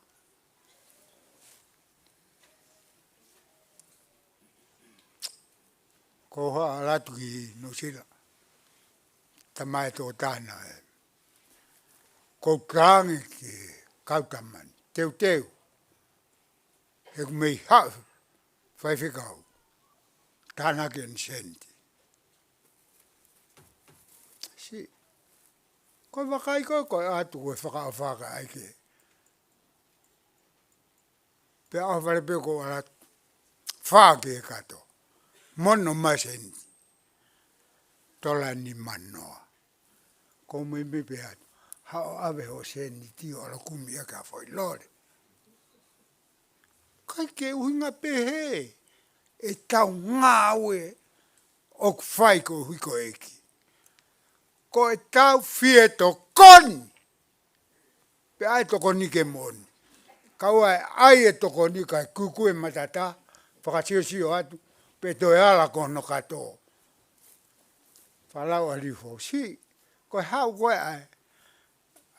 Ko u haʻu atu ki Nuʻusila, tamai tō tāna ē. Ko u talaange ki he kau tama ni, teuteu, he ʻoku mei haʻu faifekau, tānaki ʻene sēniti. Sio, ko e vakai ko ē, ko e ʻatu ko e fakaʻofa ka ʻai ke. Pea ʻohovale pē ko ala fā ki he kato. Mono mai sēniti tola ni manoa. Ko u meimei pē atu, haʻu ʻo ʻave hoʻo sēniti ʻo ala kumi ʻaki ha foʻi lole. ʻIkai ke ʻuhinga pehē ʻetau ngāue ʻoku fai koeʻuhi ko e ʻEiki. Ko ʻetau fie tokoni. Pea ʻai e tokoni ke moʻoni. Kae ʻai e tokoni kae kuku e matata, fakasiosio atu, pea toe ala ki hono kato. Falau ʻa Liufo. Sio, ko e haʻu ko ē ʻa e,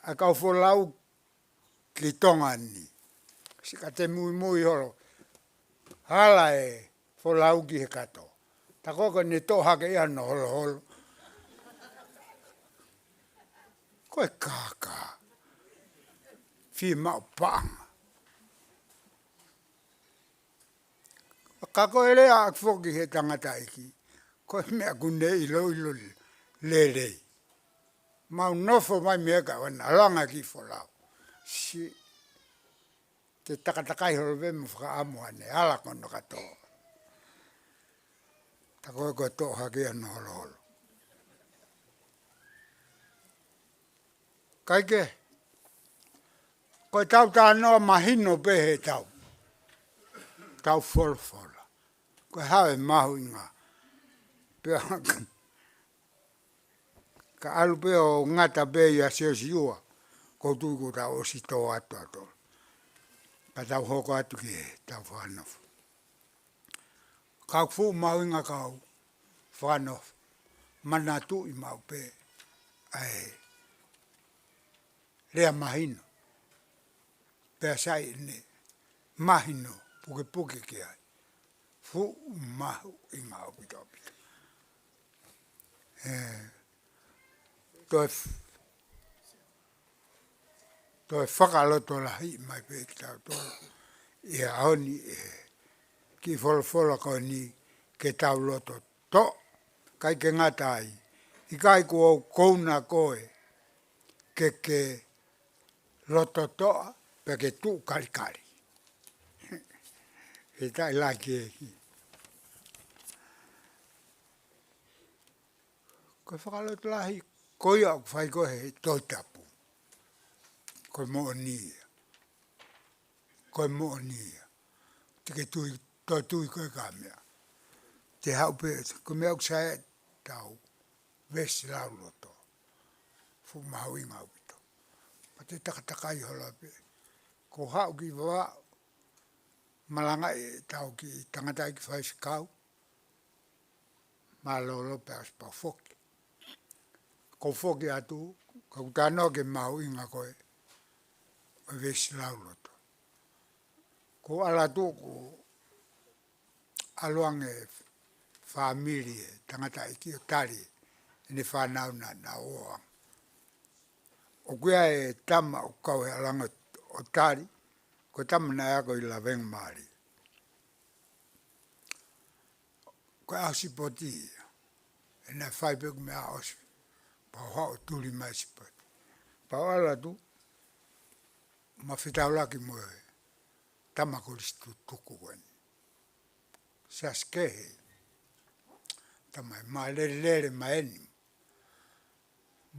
ʻa e kau folau ki Tonga ni. Sio ka te muimui holo. Hala e folau ki he kato. Tā ko ē ko ʻene toʻo hake ia hono holoholo. Ko e kākā. Fiemaʻu paʻanga. Ka ko e lea ʻaʻaku foki he tangataʻeiki, ko e meʻa ʻoku ne ʻiloʻilo lelei. Mau nofo mai mei he kawana langa ki folau. Sio, te takatakai holo pē mo fakaʻamu ʻene ala ki hono kato. Tā ko ē ko e toʻo hake ia hono holoholo. ʻIkai ke, ko ʻetau talanoa mahino pē heʻetau, tau folofola. Ko e hā e mahuʻinga. Pea ka ʻalu pē ʻo ngata pē ia Siosiua, ko u tui kuo tau ʻosi tō atu atu. Ka tau hoko atu ki heʻetau fakanofo. Kau fuʻu mahuʻinga kau fakanofo, manatuʻi maʻu pē ʻa e lea mahino. Pea sai ʻene mahino, pukepuke ki ai. Fuʻu mahuʻinga ʻaupito ʻaupito. ʻE, toe f-, toe fakalotolahi mai pē kitautolu ʻi he ʻaho ni ʻe he kiʻi folofola ko eni ke tau loto toʻa, ʻikai ke ngata ai, ʻikai kuo u kouna koe ke ke loto toʻa, pea ke tuʻu kalikali. He taʻi lahi ki he ʻEiki. Ko e fakalotolahi, ko ia ʻoku fai ko ē he Tohi Tapu. Ko e moʻoni ia. Ko e moʻoni ia. Te ke tui toe tui ko e ka meʻa. Te haʻu pē, ko e meʻa ʻoku sai ʻetau veesi lauloto. Fuʻu mahuʻinga ʻaupito. Pea te takatakai holo pē. Ko haʻu ki Vavaʻu, malangaʻi ʻetau kiʻi tangataʻeiki faifekau. Mālōlō pē ʻosi pau foki. Ko u foki atu, ka u talanoa ki he mahuʻinga ko ē ʻo e veesi lauloto. Ko u ʻalu atu ʻoku ʻalu ange fāmili e tangataʻeiki ʻo tali ʻene fānau naʻa nau ō ange. ʻOku ʻi ai e tama ʻoku kau he ʻalu ange ʻo tali, ko e tama naʻe ako ʻi Lavengamālie. Ko e ʻaho sipoti ia. ʻE naʻe fai pē ʻoku meʻa ʻosi. Pea u haʻu ʻo tuli mai sipoti. Pea u ʻalu atu, ma fetaulaki mo e tama kolisi tutuku ko eni. Siasi kehe. Tama ē ma lelelele mai eni.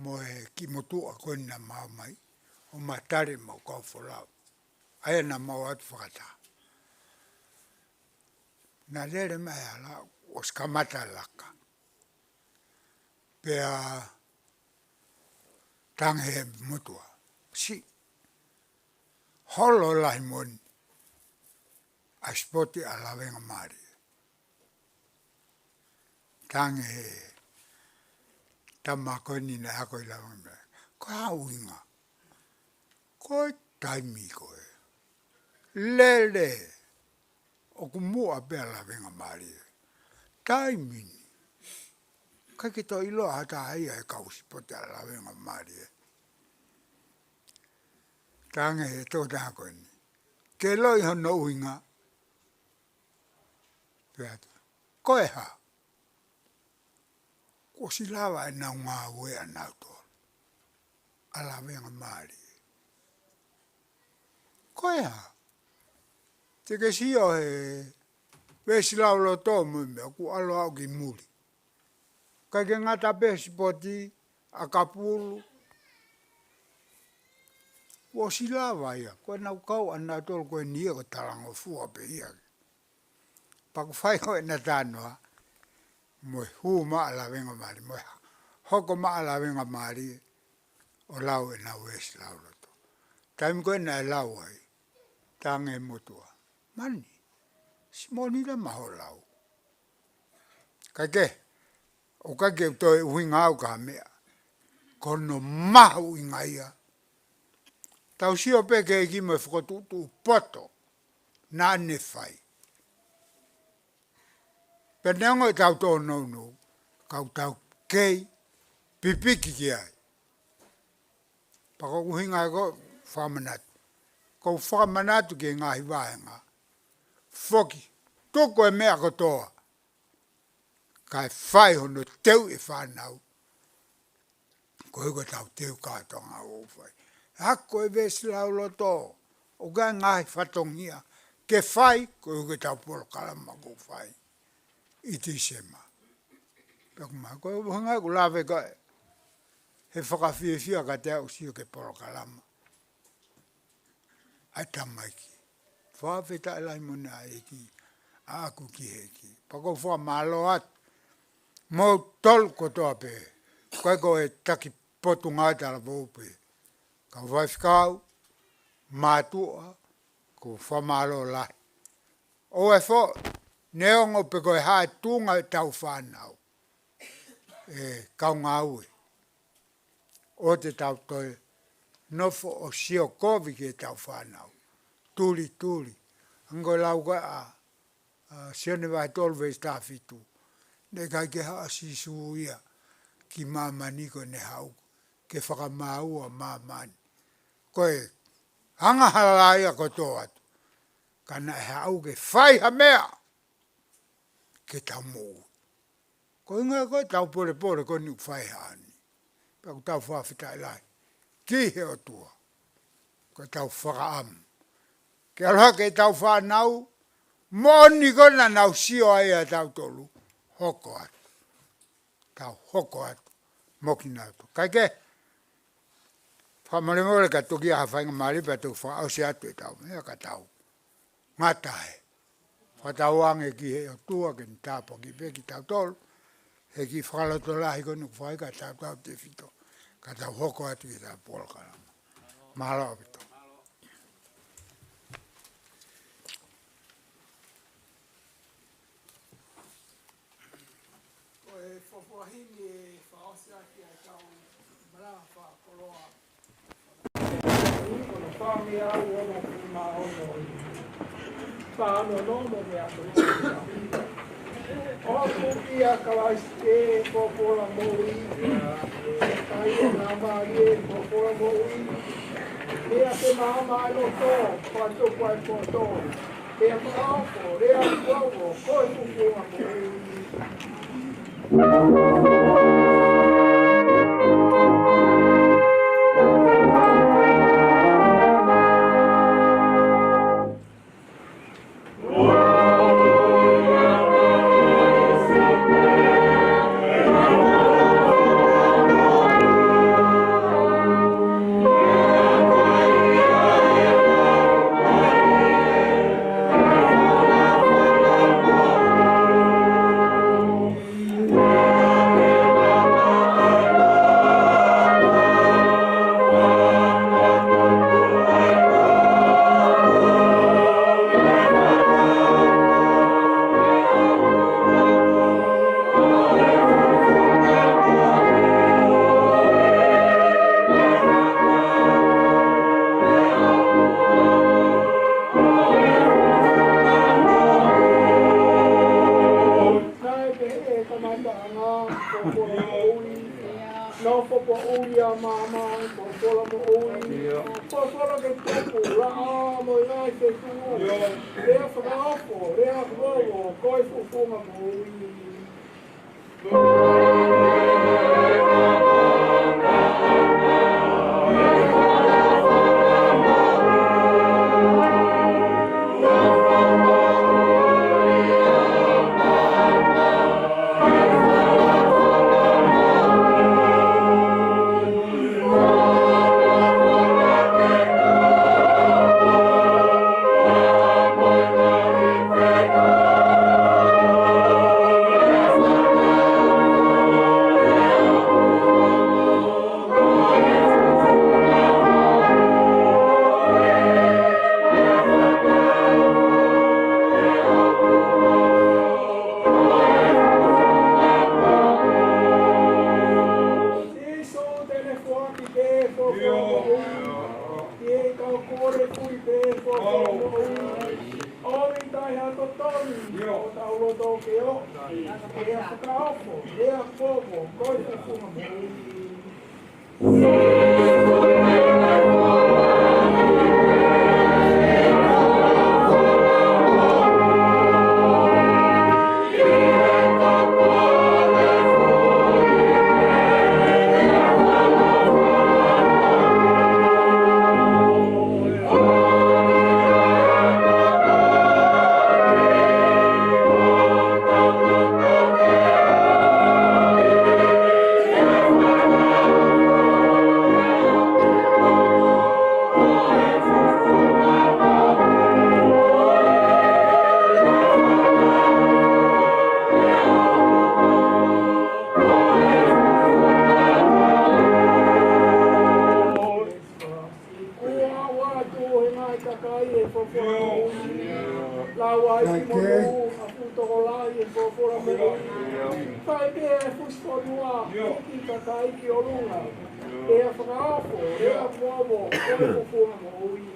Mo e kiʻi motuʻa ko eni naʻa ma ō mai. ʻO ma tali mo kau folau. ʻA ia naʻa ma ō atu fakataha. Naʻe lele mai ʻa e hala, ʻosi kamata laka. Pea tangi he motuʻa. Siʻi. Holo lahi moʻoni ʻa e sipoti ʻa Lavengamālie. Tangi he tama ko eni naʻe ako ʻi Lavengamālie. Ko e hā e ʻuhinga? Ko e taimi ko ē. Lele. ʻOku muʻa pē ʻa Lavengamālie. Taimi ni. ʻIkai ke toe ʻiloa ha taha ia he kau sipoti ʻa Lavengamālie. Tangi he tokotaha ko eni. Ke ʻiloʻi hono ʻuhinga. Pea atu. Ko e hā? Kuo ʻosi lava ʻenau ngāue ʻanautolu. ʻA Lavengamālie. Ko e hā? Te ke sio he veesi lauloto mo e meʻa ʻoku ʻalu ʻo aʻu ki muli. ʻIkai ke ngata pē he sipoti ʻakapulu. Kuo ʻosi lava ia. Ko ʻenau kau ʻanautolu ko eni ia ko e talangofua pē ia. Pea ʻoku fai ko ē ʻena talanoa, mo e hū mai ʻa Lavengamālie, mo e hoko mai ʻa Lavengamālie, ʻo lau ʻenau veesi lauloto. Taimi ko ē naʻe lau ai, tangi he motuʻa. Mani, siʻi moʻoni lā ma hoʻo lau. Kae kehe, ʻoku ʻikai ke u toe ʻuhinga au ki ha meʻa. Ko hono mahuʻinga ia. Tau sio pē ki he ʻEiki mo e fokotuʻutuʻu poto naʻa ne fai. Pea neongo ʻetau tōnounou, ka ʻoku tau kei pipiki ki ai. Pea ko e ʻuhinga ia ko e fakamanatu. Ko e fakamanatu ki he ngaahi vāhenga. Foki, tuku e meʻa kotoa. Kae fai hono teuʻi e fānau. Koeʻuhi ko ʻetau teu kātoanga ʻoku fai. Ako e veesi lauloto, ʻoku ʻi ai e ngaahi fatongia ke fai, koeʻuhi ko ʻetau polokalama ʻoku fai ʻi Tīsema. Pea ʻoku ma, ko e ʻuhinga ia ʻoku lave ko ē he fakafiefia kiate au ʻo sio ki he polokalama ʻa e tamaiki. Fakafetaʻi lahi moʻoni ʻa e ʻEiki, ʻaʻaku ki he ʻEiki. Pea ʻoku ou fakamālō atu. Moutolu kotoa pē. Ko e ko e taki potungāue talavou pē. Kau faifekau, mātuʻa, ʻoku ou fakamālō lahi. ʻOku ʻi ai foki, neongo pe ko e hā e tuʻunga ʻetau fānau. ʻE, kau ngāue. ʻOua te tau toe nofo ʻo sio kovi ki heʻetau fānau. Tuli, tuli. Hangē ko e lau ko ē ʻa, ʻa Sione vahe tolu veesi taha fitu. Naʻe ʻikai ke haʻu ʻa Sīsū ia ki māmani ko ʻene haʻu ke fakamāua māmani. Ko e angahala ia kotoa atu. Ka naʻe haʻu ke fai ha meʻa ke tau moʻui. Ko e ʻuhinga ko ʻetau polepole ko eni ʻoku fai he ʻaho ni. Pea ʻoku tau fakafetaʻi lahi ki he ʻOtua. Ko ʻetau fakaʻamu ke ʻalu hake ʻetau fānau, moʻoni ko ē naʻa nau sio ai ʻa tautolu, hoko atu. Tau hoko atu mo kinautolu. Kae kehe, fakamolemole ka toki ʻi ai ha faingamālie pea toki fakaʻosi atu ʻetau meʻa ka tau ngata he Fakatauange ki he ʻOtua ke ne tāpuakiʻi pē kitautolu he kiʻi fakalotolahi ko eni ʻoku fai, ka tau tautefito, ka tau hoko atu ki heʻetau polokalama. Mālō ʻaupito. Ko e fuofua himi ʻe fakaʻosi ʻaki ʻa e kau malanga fakakoloa. Ko hono fāngeau ono pulu mā ono. Fā ono noa mo e meʻa tolu. ʻOku ʻia Kalaisi ʻa e folofola moʻui. Kae ʻia Laumālie ʻa e folofola moʻui. Meʻa ke maama ʻa e loto, fakatupu ʻa e poto. Meʻa fakaofo, lea fakaofo, ko e fuofua moʻui. Naʻe pehē ʻe he kamataʻanga, folofola moʻui. Nofo poʻuli ʻa māmani, folofola moʻui. Folofola ke tupu, laʻā mo e ngaahi fetuʻu. Lea fakaofo, lea fakaofo, ko e fuofua moʻui. Sīsū te ne foaki pē folofola moʻui. ʻI he kau kole kui pē folofola moʻui. ʻOmi taʻe ha totonu ʻo hotau loto ke ʻoʻona. Lea fakaofo, lea fakaofo, ko e fuofua moʻui. Kuo ʻoatu ʻe he ngaahi kakai ʻa e folofola moʻui. Lau ai ki muʻa ʻa e fuʻu tokolahi ʻa e folofola moʻui. Fai pē ʻa e fusi fonua, hiki kakai ki ʻolunga. Lea fakaofo, lea fakaofo, ko e folofola moʻui.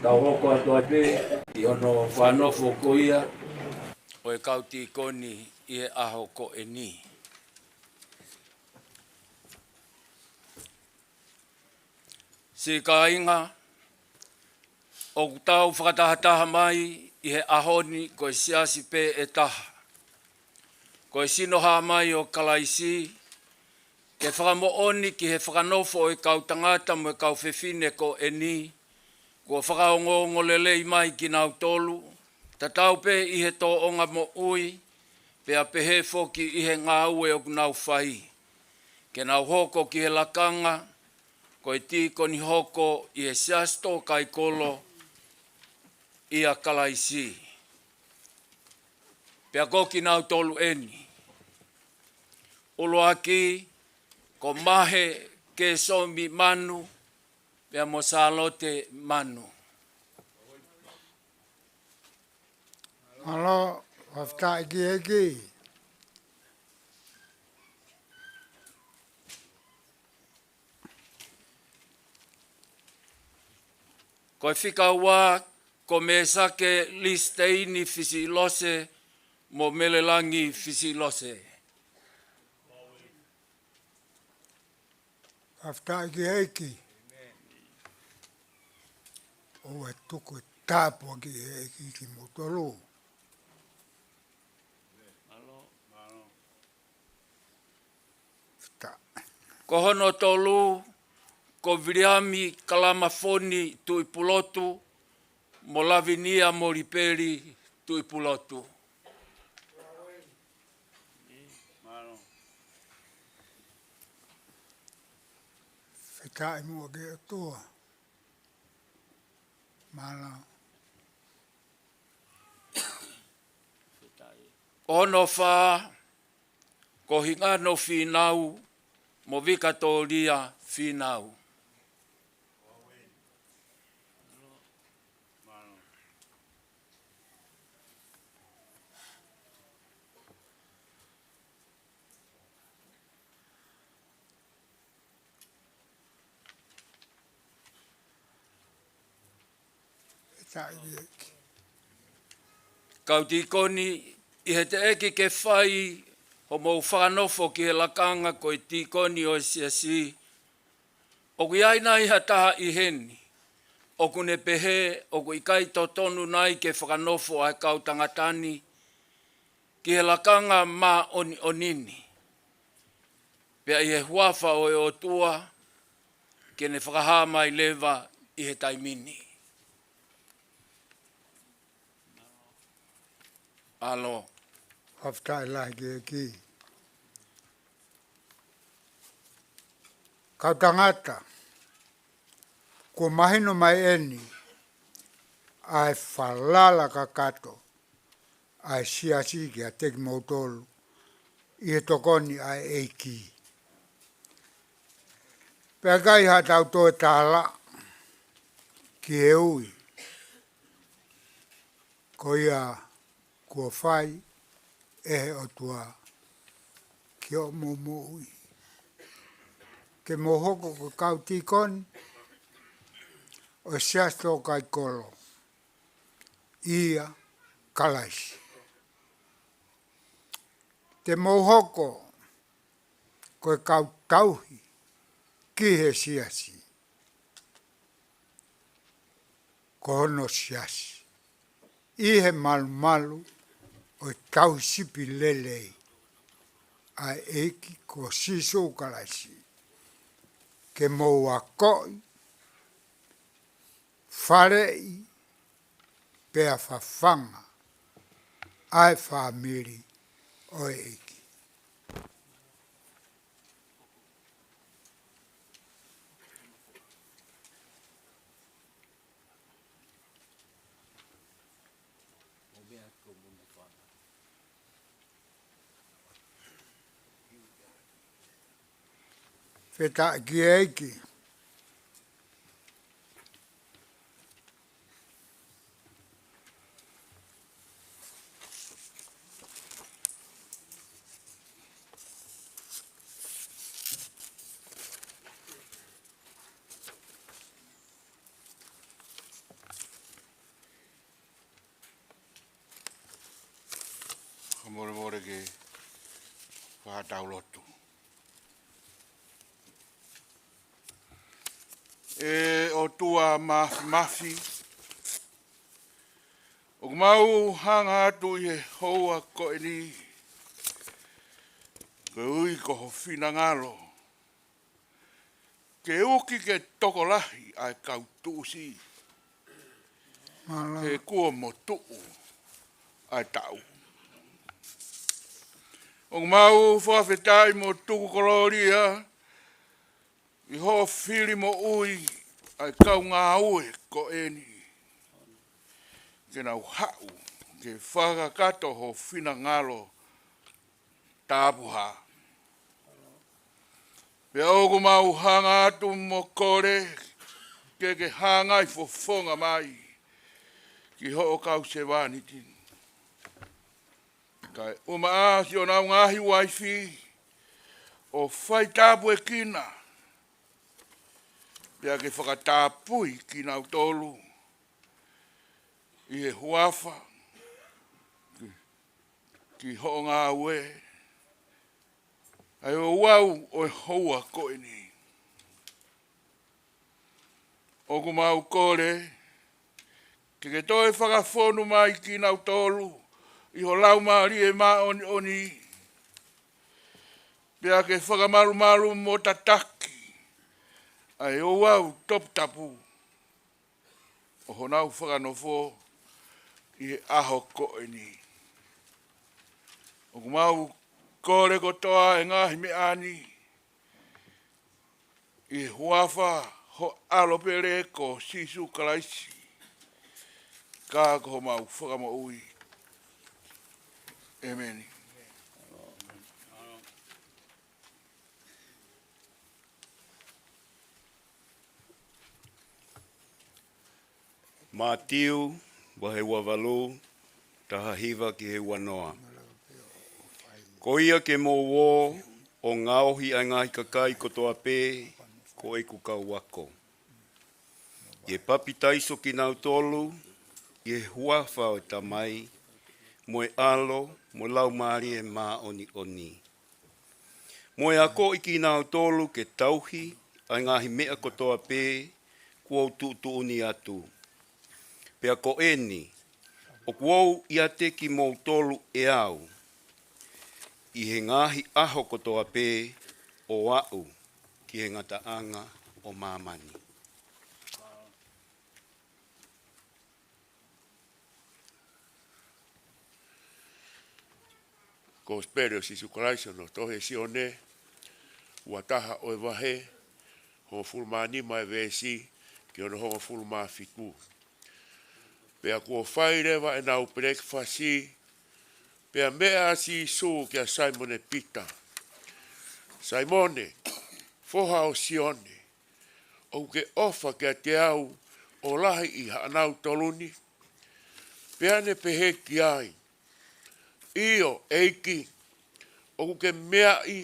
Tau hoko atu ai pē ʻi hono fakanofo ko ia ʻo e kau tīkoni ʻi he ʻaho ko eni. Siʻi kāinga, ʻoku tau fakatahataha mai ʻi he ʻaho ni ko e siasi pē ʻe taha. Ko e sino hā mai ʻo Kalaisi, ke fakamoʻoni ki he fakanofo ʻo e kau tangata mo e kau fefine ko eni, kuo fakaongoongo lelei mai kinautolu, tatau pē ʻi he tōʻonga moʻui, pea pehē foki ʻi he ngāue ʻoku nau fai. Ke nau hoko ki he lakanga, ko e tīkoni hoko ʻi he Siasi Tōkaikolo ʻia Kalaisi. Pea ko kinautolu eni. ʻUluaki, ko Mahe Kēsomi Manu, pea mo Sālote Manu. Mālō, fakafetaʻi ki he ʻEiki. Ko e fika ua, ko Mēsake Lisiteini Fisiʻilose mo Melelangi Fisiʻilose. Fakafetaʻi ki he ʻEiki. ʻOua tuku e tāpuaki ʻa e ʻEiki kimoutolu. Fakafetaʻi. Ko hono tolu, ko Viliami Kalamafoni Tuʻipulotu, mo Lavinia Molipeli Tuʻipulotu. Fakafetaʻi muʻa ki he ʻOtua. Mālō. Hono fā, ko Hingano Fīnau, mo Vikatōlia Fīnau. Fakafetaʻi ki he ʻEiki. Kau tīkoni, ʻi he teʻeki ke fai hoʻomou fakanofo ki he lakanga ko e tīkoni ʻo e siasi, ʻoku ʻi ai nai ha taha ʻi heni ʻoku ne pehē ʻoku ʻikai totonu nai ke fakanofo ʻa e kau tangata ni ki he lakanga māʻoniʻoni ni? Pea ʻi he huafa ʻo e ʻOtua, ke ne fakahā mai leva ʻi he taimi ni. Mālō. Fakafetaʻi lahi ki he ʻEiki. Kau tangata, kuo mahino mai eni ʻa e falala kakato ʻa e siasi kiate kimoutolu ʻi he tokoni ʻa e ʻEiki. Pea ʻikai haʻatau toe tālaʻa ki he ui ko ia kuo fai ʻe he ʻOtua ki hoʻomou moʻui, ke mou hoko ko e kau tīkoni ʻo e Siasi Tōkaikolo ʻia Kalaisi. Te mou hoko ko e kau tauhi ki he siasi, ko hono siasi, ʻi he malumalu ʻo e tauhi sipi lelei ʻa e ʻEiki ko Sīsū Kalaisi, ke mou akoʻi, faleʻi, pea fafanga ʻa e fāmili ʻo e ʻEiki. Fakafetaʻi ki he ʻEiki. Volevole ke fakatau lotu. ʻE ʻOtua Māfimafi, ʻoku mau hanga atu ʻi he houa ko eni, koeʻuhi ko ho finangalo, ke uki ke tokolahi ʻa e kau tuʻusi. Mālō. He kuo motuʻu ʻa e taʻu. ʻOku mau fakafetaʻi mo tuku kolōlia ʻi hoʻo fili moʻui ʻa e kau ngāue ko eni, ke nau haʻu ke fakakakato ho finangalo tapuhā. Pea ʻoku mau hanga atu mo kole ke ke hangai fofonga mai ki hoʻo kau sevāniti, kae ʻumaʻā siʻonau ngaahi uaifi, ʻo fai tāpuekina, pea ke fakatapui kinautolu ʻi he huafa ki hoʻo ngāue ʻa e ouau ʻo e houa ko eni. ʻOku mau kole ke ke toe fakafonu mai kinautolu ʻi ho Laumālie Māʻoniʻoni, pea ke fakamalumalu mo tataki ʻa e ouau toputapu ʻo honau fakanofo ʻi he ʻaho ko eni. ʻOku mau kole kotoa e ngaahi meʻa ni ʻi he huafa ho ʻAlo pele ko Sīsū Kalaisi, ka ko homau Fakamoʻui. ʻEmeni. Mātiu, vahe ua valu, taha hiva ki he ua noa. Ko ia ke mou ō ʻo ngaohi ʻa e ngaahi kakai kotoa pē ko ʻeku kau ako, ʻi he papitaiso kinautolu ʻi he huafa ʻo e Tamai, mo e ʻAlo, mo e Laumālie Māʻoniʻoni. Mo e akoʻi kinautolu ke tauhi ʻa e ngaahi meʻa kotoa pē kuo u tuʻutuʻuni atu. Pea ko eni, ʻoku ou ʻiate kimoutolu ʻe au ʻi he ngaahi ʻaho kotoa pē, ʻo aʻu ki he ngataʻanga ʻo māmani. Kosipeli ʻo Sīsū Kalaisi hono tohi ʻe Sione, ua taha ʻo e vahe, hongofulu mā nima e veesi ki hono hongofulu mā fitu. Pea kuo fai leva ʻenau pelekifasi, pea meʻa ʻa Sīsū kia Saimone Pita, Saimone, foha ʻo Sione, ʻoku ke ʻofa kiate au ʻo lahi ʻi haʻanautolu ni? Pea ne pehē ki ai, ʻIo, ʻEiki, ʻoku ke meaʻi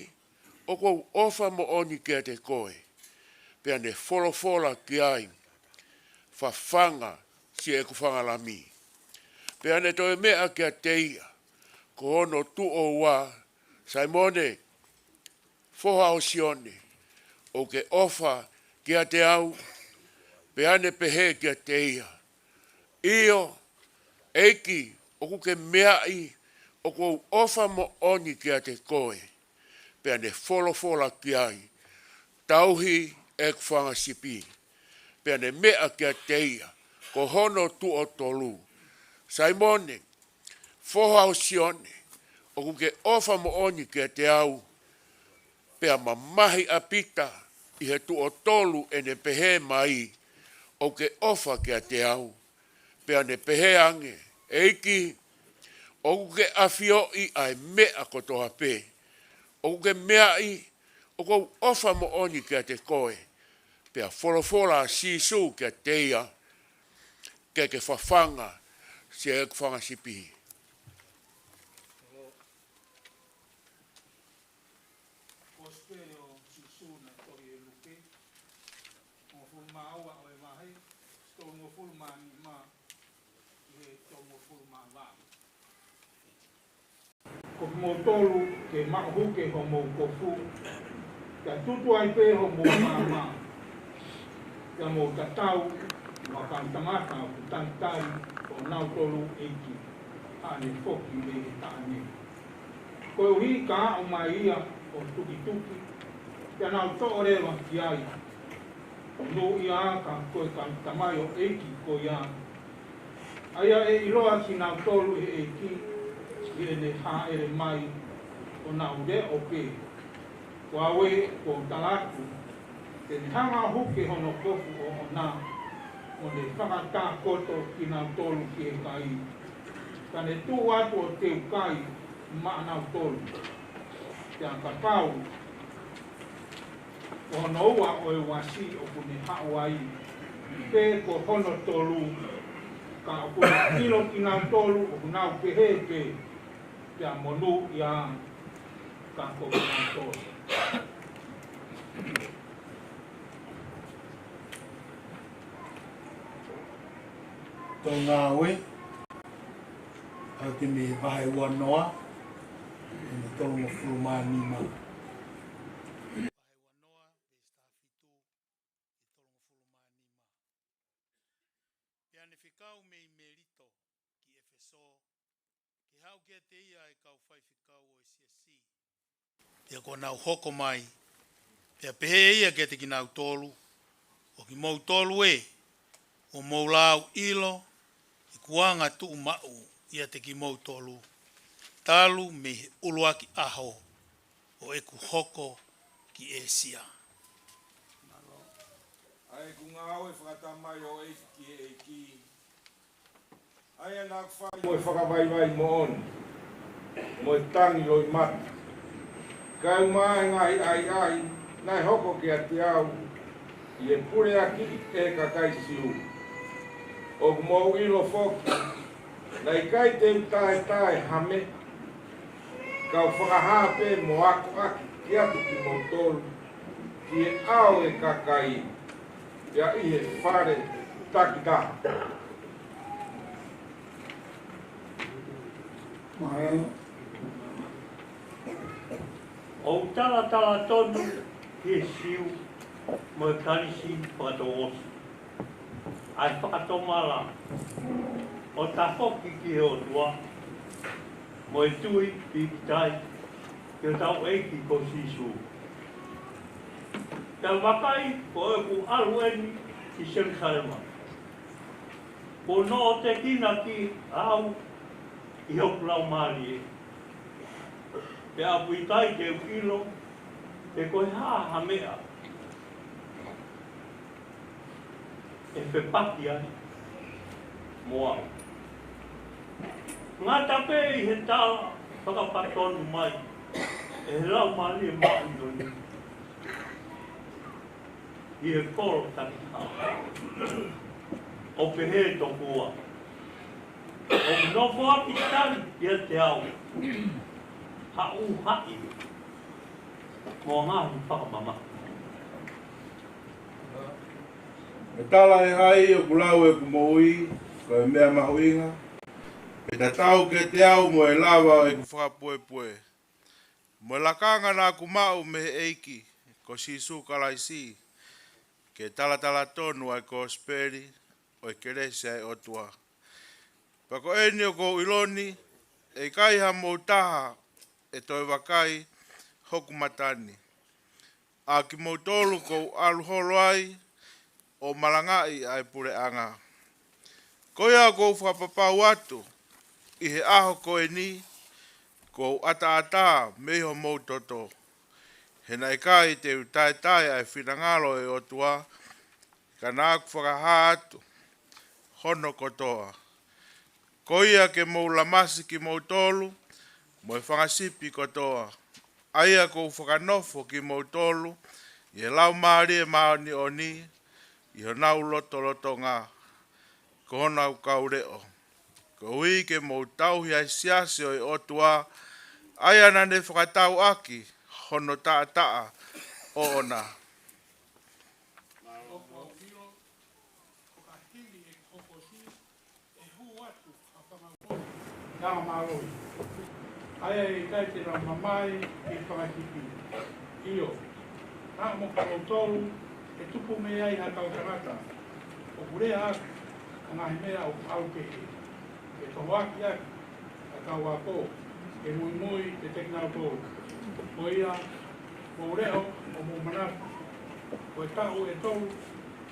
ʻoku ou ʻofa moʻoni kiate koe. Pea ne folofola ki ai, Fafanga siʻeku fanga lami. Pea ne toe meʻa kiate ia, ko hono tuʻo ua, Saimone, foha ʻo Sione, ʻoku ke ʻofa kiate au? Pea ne pehē kiate ia, ʻIo, ʻEiki, ʻoku ke meaʻi ʻoku ou ʻofa moʻoni kiate koe. Pea ne folofola ki ai, Tauhi ʻeku fanga sipi. Pea ne meʻa kiate ia, ko hono tuʻo tolu, Saimone, foha ʻo Sione, ʻoku ke ʻofa moʻoni kiate au? Pea mamahi ʻa Pita ʻi he tuʻo tolu ʻene pehē mai, ʻOku ke ʻofa kiate au? Pea ne pehē ange, ʻEiki, ʻoku ke ʻafioʻi ʻa e meʻa kotoa pē. ʻOku ke meaʻi ʻoku ou ʻofa moʻoni kiate koe. Pea folofola ʻa Sīsū kiate ia, Ke ke fafanga siʻeku fanga sipi. Kosipeli ʻo Sīsū naʻe tohi ʻe Luke, hongofulu mā ua ʻo e vahe, tolungofulu mā nima ki he tolungofulu mā valu. Ko kimoutolu ke maʻu huke homou kofu, pea tutu ai pē homou maama, pea mou tatau mo e kau tangata ʻoku talitali ʻonautolu ʻEiki, ʻa ʻene foki mei he taʻane. Koeʻuhi ka aʻu mai ia ʻo tukituki, pea nau toʻo leva ki ai, monūʻia ā ka ko e kau tamaioʻeiki ko ia, ʻa ia ʻe ʻiloa kinautolu ʻe he ʻEiki ʻi heʻene hāʻele mai, ʻo nau leʻo pē. Ko au ē, ʻoku ou tala atu, te ne hanga ʻo huke hono kofu ʻoʻona, ʻo ne fakatakoto kinautolu ki he kai, ka ne tuʻu atu ʻo teukai maʻanautolu. Pea kapau ko hono ua ʻo e uasi ʻoku ne haʻu ai, pe ko hono tolu, ka ʻoku ne ʻilo kinautolu ʻoku nau pehē pē, pea monūʻia ā ka ko kinautolu. Tau ngāue, ʻa ia ko e vahe uanoa, ʻene tolungofulu mā nima. Vahe uanoa, veesi taha fitu ki he tolungofulu mā nima. Pea ne fekau mei Melito ki ʻEfesō, ke haʻu kiate ia ʻa e kau faifekau ʻo e siasi. Pea kuo nau hoko mai, pea pehē ʻe ia kiate kinautolu, Ko kimoutolu ē, kuo mou lau ʻilo ʻeku anga tuʻumaʻu ʻiate kimoutolu, talu mei he ʻuluaki ʻaho ʻo ʻeku hoko ki ʻĒsia. ʻA ʻeku ngāue fakatamai ʻo ʻeiki ki he ʻEiki, ʻa ia naʻa ku fai mo e fakavaivai moʻoni, mo e tangi loʻimata, kae ʻumaʻā e ngaahi ʻahiʻahi naʻe hoko kiate au ʻi he puleʻaki ʻe he kakai Siu. ʻOku mou ʻilo foki, naʻe ʻikai te u taetae ha meʻa, kau fakahā pē mo akoʻaki kiate kimoutolu ki he ʻao ʻo e kakai, pea ʻi he fale takitaha. Mahalo. ʻOku talatala tonu ki he Siu mo e Kalisi fakatouʻosi ʻa e fakatomala ʻo tafoki ki he ʻOtua, mo e tui pīkitai ki hotau ʻEiki ko Sīsū. Pea vakai, ko ʻeku ʻalu eni ki Selūsalema, kuo noʻotekina kiate au ʻi hoku laumālie, pea ʻoku ʻikai te u ʻilo pe ko e hā ha meʻa ʻe fepaki ai mo au. Ngata pē ʻi he tala fakapatonu mai ʻe he Laumālie Māʻoniʻoni ʻi he kolo takitaha, ʻo pehē tokua, ʻoku nofoʻaki tali ʻiate au ha ʻū haʻi mo e ngaahi fakamamahi. Ko e tala ʻe hai ʻoku lau ʻeku moʻui, ko e meʻa mahuʻinga, pea tatau kiate au mo e lava ʻo ʻeku fakapuepue, mo e lakanga naʻa ku maʻu mei he ʻEiki ko Sīsū Kalaisi, ke talatala tonu ʻa e kosipeli ʻo e kelesi ʻa e ʻOtua. Pea ko eni ʻoku ou ʻilo ni, ʻe ʻikai hamou taha ʻe toe vakai hoku mata ni, ʻa kimoutolu kuo u ʻalu holo ai ʻo malangaʻi ʻa e puleʻanga. Ko ia ʻoku ou fakapapau atu, ʻi he ʻaho ko eni, kuo u ʻataʻatā mei homou toto, he naʻe ʻikai te u taetae ʻa e finangalo ʻo e ʻOtua, ka naʻa ku fakahā atu hono kotoa. Ko ia ke mou lamasi kimoutolu mo e fanga sipi kotoa, ʻa ia kuo u fakanofo kimoutolu ʻi he Laumālie Māʻoniʻoni ʻi honau lotolotonga, ko honau kau leʻo, koeʻuhi ke mou tauhi ʻa e siasi ʻo e ʻOtua, ʻa ia naʻa ne fakatau ʻaki hono taʻataʻa ʻoʻona. ʻOku ou ʻilo, ʻo ka hili ʻeku hokosi, ʻe hū atu ha fanga moʻoni talamālohi. ʻA ia ʻe ʻikai te nau mamae ʻi he fanga sipi. ʻIo, naʻa mo kimoutolu ʻe tupu mei ai ha kau tangata ʻoku lea atu ʻa e ngaahi meʻa ʻoku ʻalu kehe, ʻe tohoakiʻaki ʻa e kau ako ke muimui kiate kinautolu. Ko ia, mou leʻo ʻo mou manatu, ko e taʻu ʻe tolu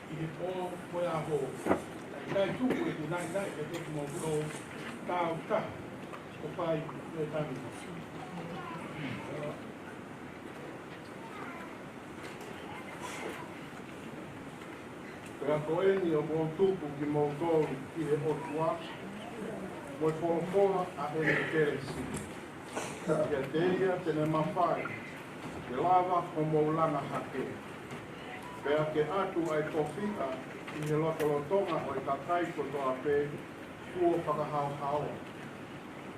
ʻi he pō mo e ʻaho. Naʻe ʻikai tuku ʻeku naʻinaʻi kiate kimoutolu, tāutaha ʻo fai ʻo e tangi. Pea ko eni ʻoku ou tuku kimoutolu ki he ʻOtua, mo e folofola ʻa ʻene kelesi, kiate ia te ne mafai ke lava hoʻomou langa hake, pea ke ʻatu ʻa e tofiʻa ʻi he lotolotonga ʻo e kakai kotoa pē kuo fakahaohaoa.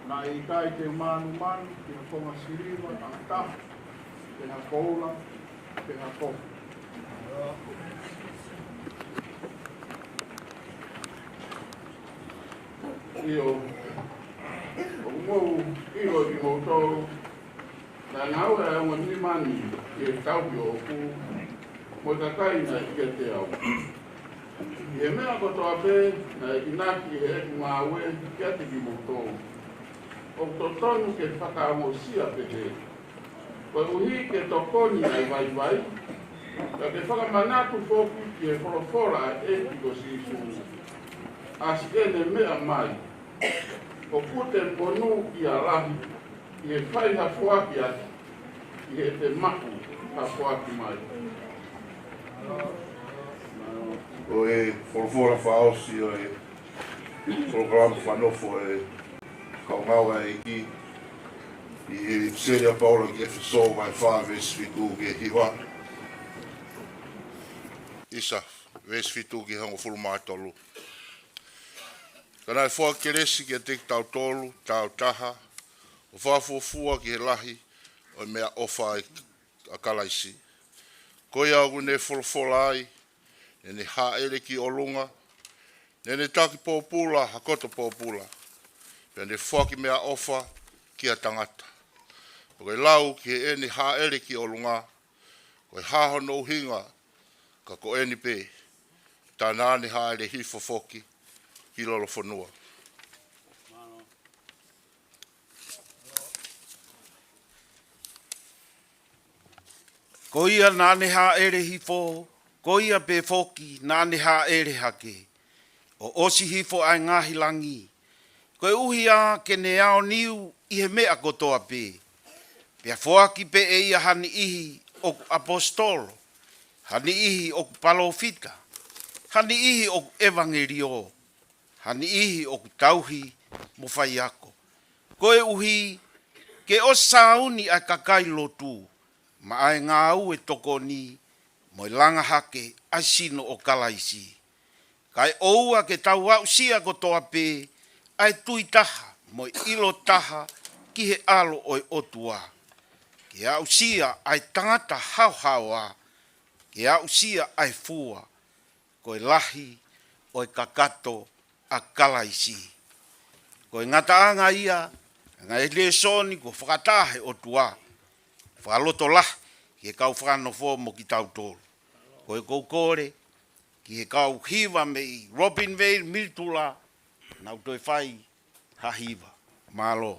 Naʻe ʻikai te u mānumanu ki ha konga siliva ʻa ha taha, pe ha koula, pe ha kofu. ʻIo, ʻoku mou ʻilo ʻe kimoutolu naʻe ngāue ʻa e ongo nima ni ʻi he tauhi ʻoʻoku mo e kakai naʻe ʻiate au. ʻI he meʻa kotoa pē naʻe ʻinasi ʻi heʻeku ngāue kiate kimoutolu, ʻoku totonu ke fakaongosia pehē, koeʻuhi ke tokoni ʻa e vaivai, ka ke fakamanatu foki ki he folofola ʻa e ʻEiki ko Sīsū, ʻa siʻene meʻa mai, ʻoku te monūʻia lahi ʻi he fai ha foaki atu, ʻi heʻete maʻu ha foaki mai. Ko e folofola fakaʻosi ʻo e polokalama fakanofo ʻa e kau ngāue ʻa e ʻEiki ʻi he ʻIpiseli ʻa Paula ki he ʻEfesō vahe fā veesi fitu ki he hiva. ʻIsa, veesi fitu ki he hongofulu mā tolu. Ka naʻe foaki kelesi kiate kitautolu tāutaha, ʻo fakafuofua ki he lahi ʻo e meʻaʻofa ʻa Kalaisi. Ko ia ʻoku ne folofola ai, naʻa ne hāʻele ki ʻolunga, naʻa ne taki pōpula ha koto pōpula, pea ne foaki meʻaʻofa ki ha tangata. ʻOku lau ki heʻene hāʻele ki ʻolunga, ko e hā hono ʻuhinga, ka ko eni pē, tā naʻa ne hāʻele hifo foki ki lolofonua. Ko ia naʻa ne hāʻele hifo, ko ia pē foki naʻa ne hāʻele hake, ʻo ʻosi hifo ʻa e ngaahi langi, koeʻuhi ā ke ne aoniu ʻi he meʻa kotoa pē. Pea foaki pē ʻe ia ha niʻihi ʻoku ʻaposetolo, ha niʻihi ʻoku palōfita, ha niʻihi ʻoku ʻevangeliō, ha niʻihi ʻoku tauhi mo faiako, koeʻuhi ke ʻosi sāuni ʻa e kakai lotu, maʻa e ngāue tokoni mo e langa hake ʻa e sino ʻo Kalaisi. Kae ʻoua ke tau aʻusia kotoa pē ʻa e tui taha mo e ʻilo taha ki he ʻAlo ʻo e ʻOtua, ke aʻusia ʻa e tangata haohaoa, ke aʻusia ʻa e fua, ko e lahi ʻo e kakato ʻa Kalaisi. Ko e ngataʻanga ia ʻa e ngaahi lēsoni kuo fakataha ʻe he ʻOtua, fakalotolahi ki he kau fakanofo mo kitautolu. Ko e ʻoku ou kole ki he kau hiva mei Robinvale, Militula, nau toe fai ha hiva. Mālō.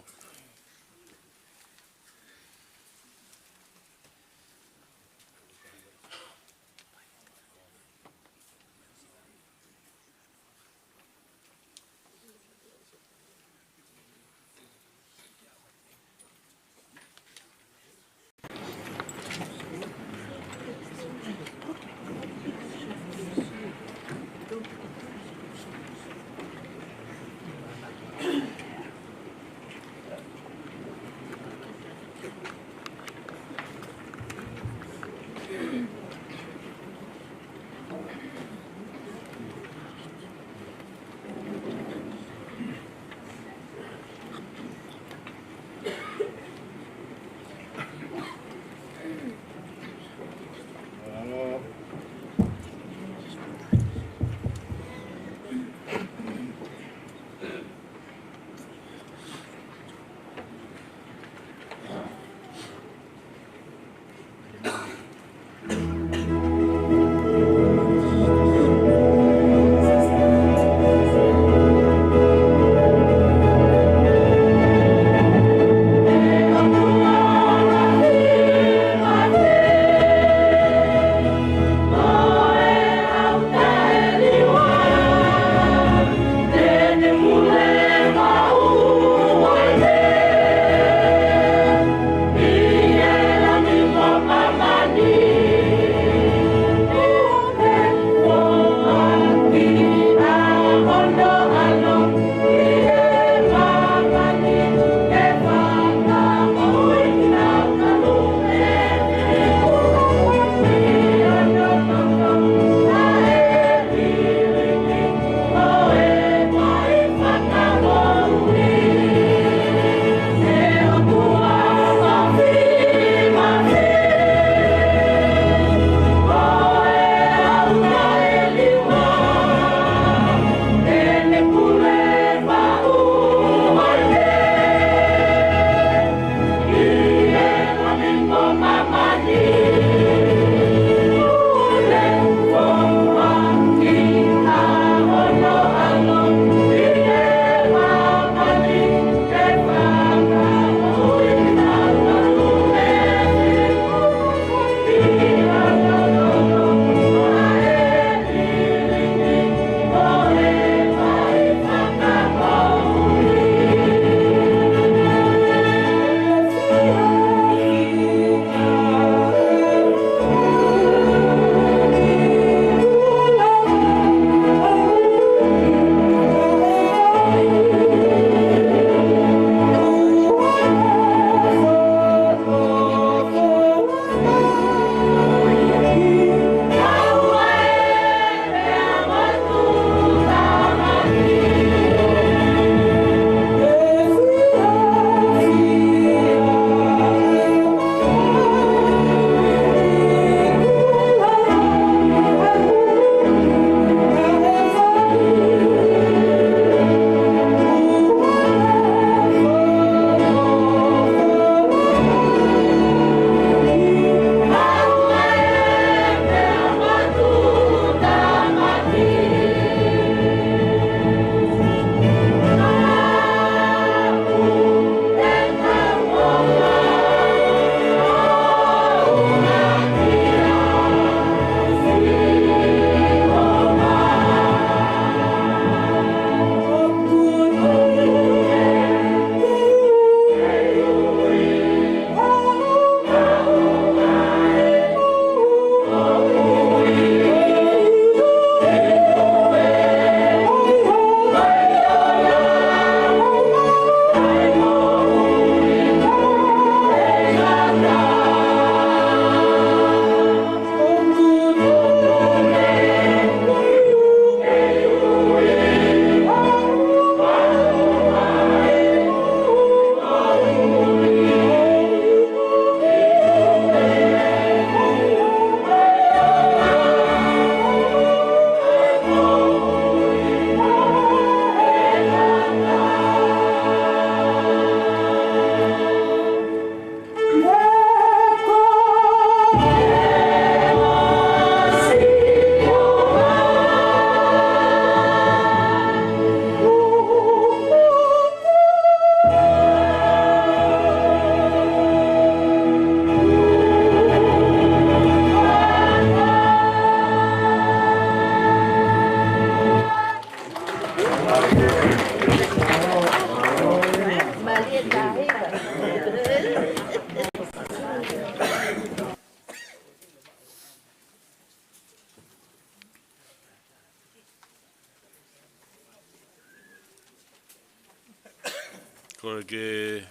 Kole ke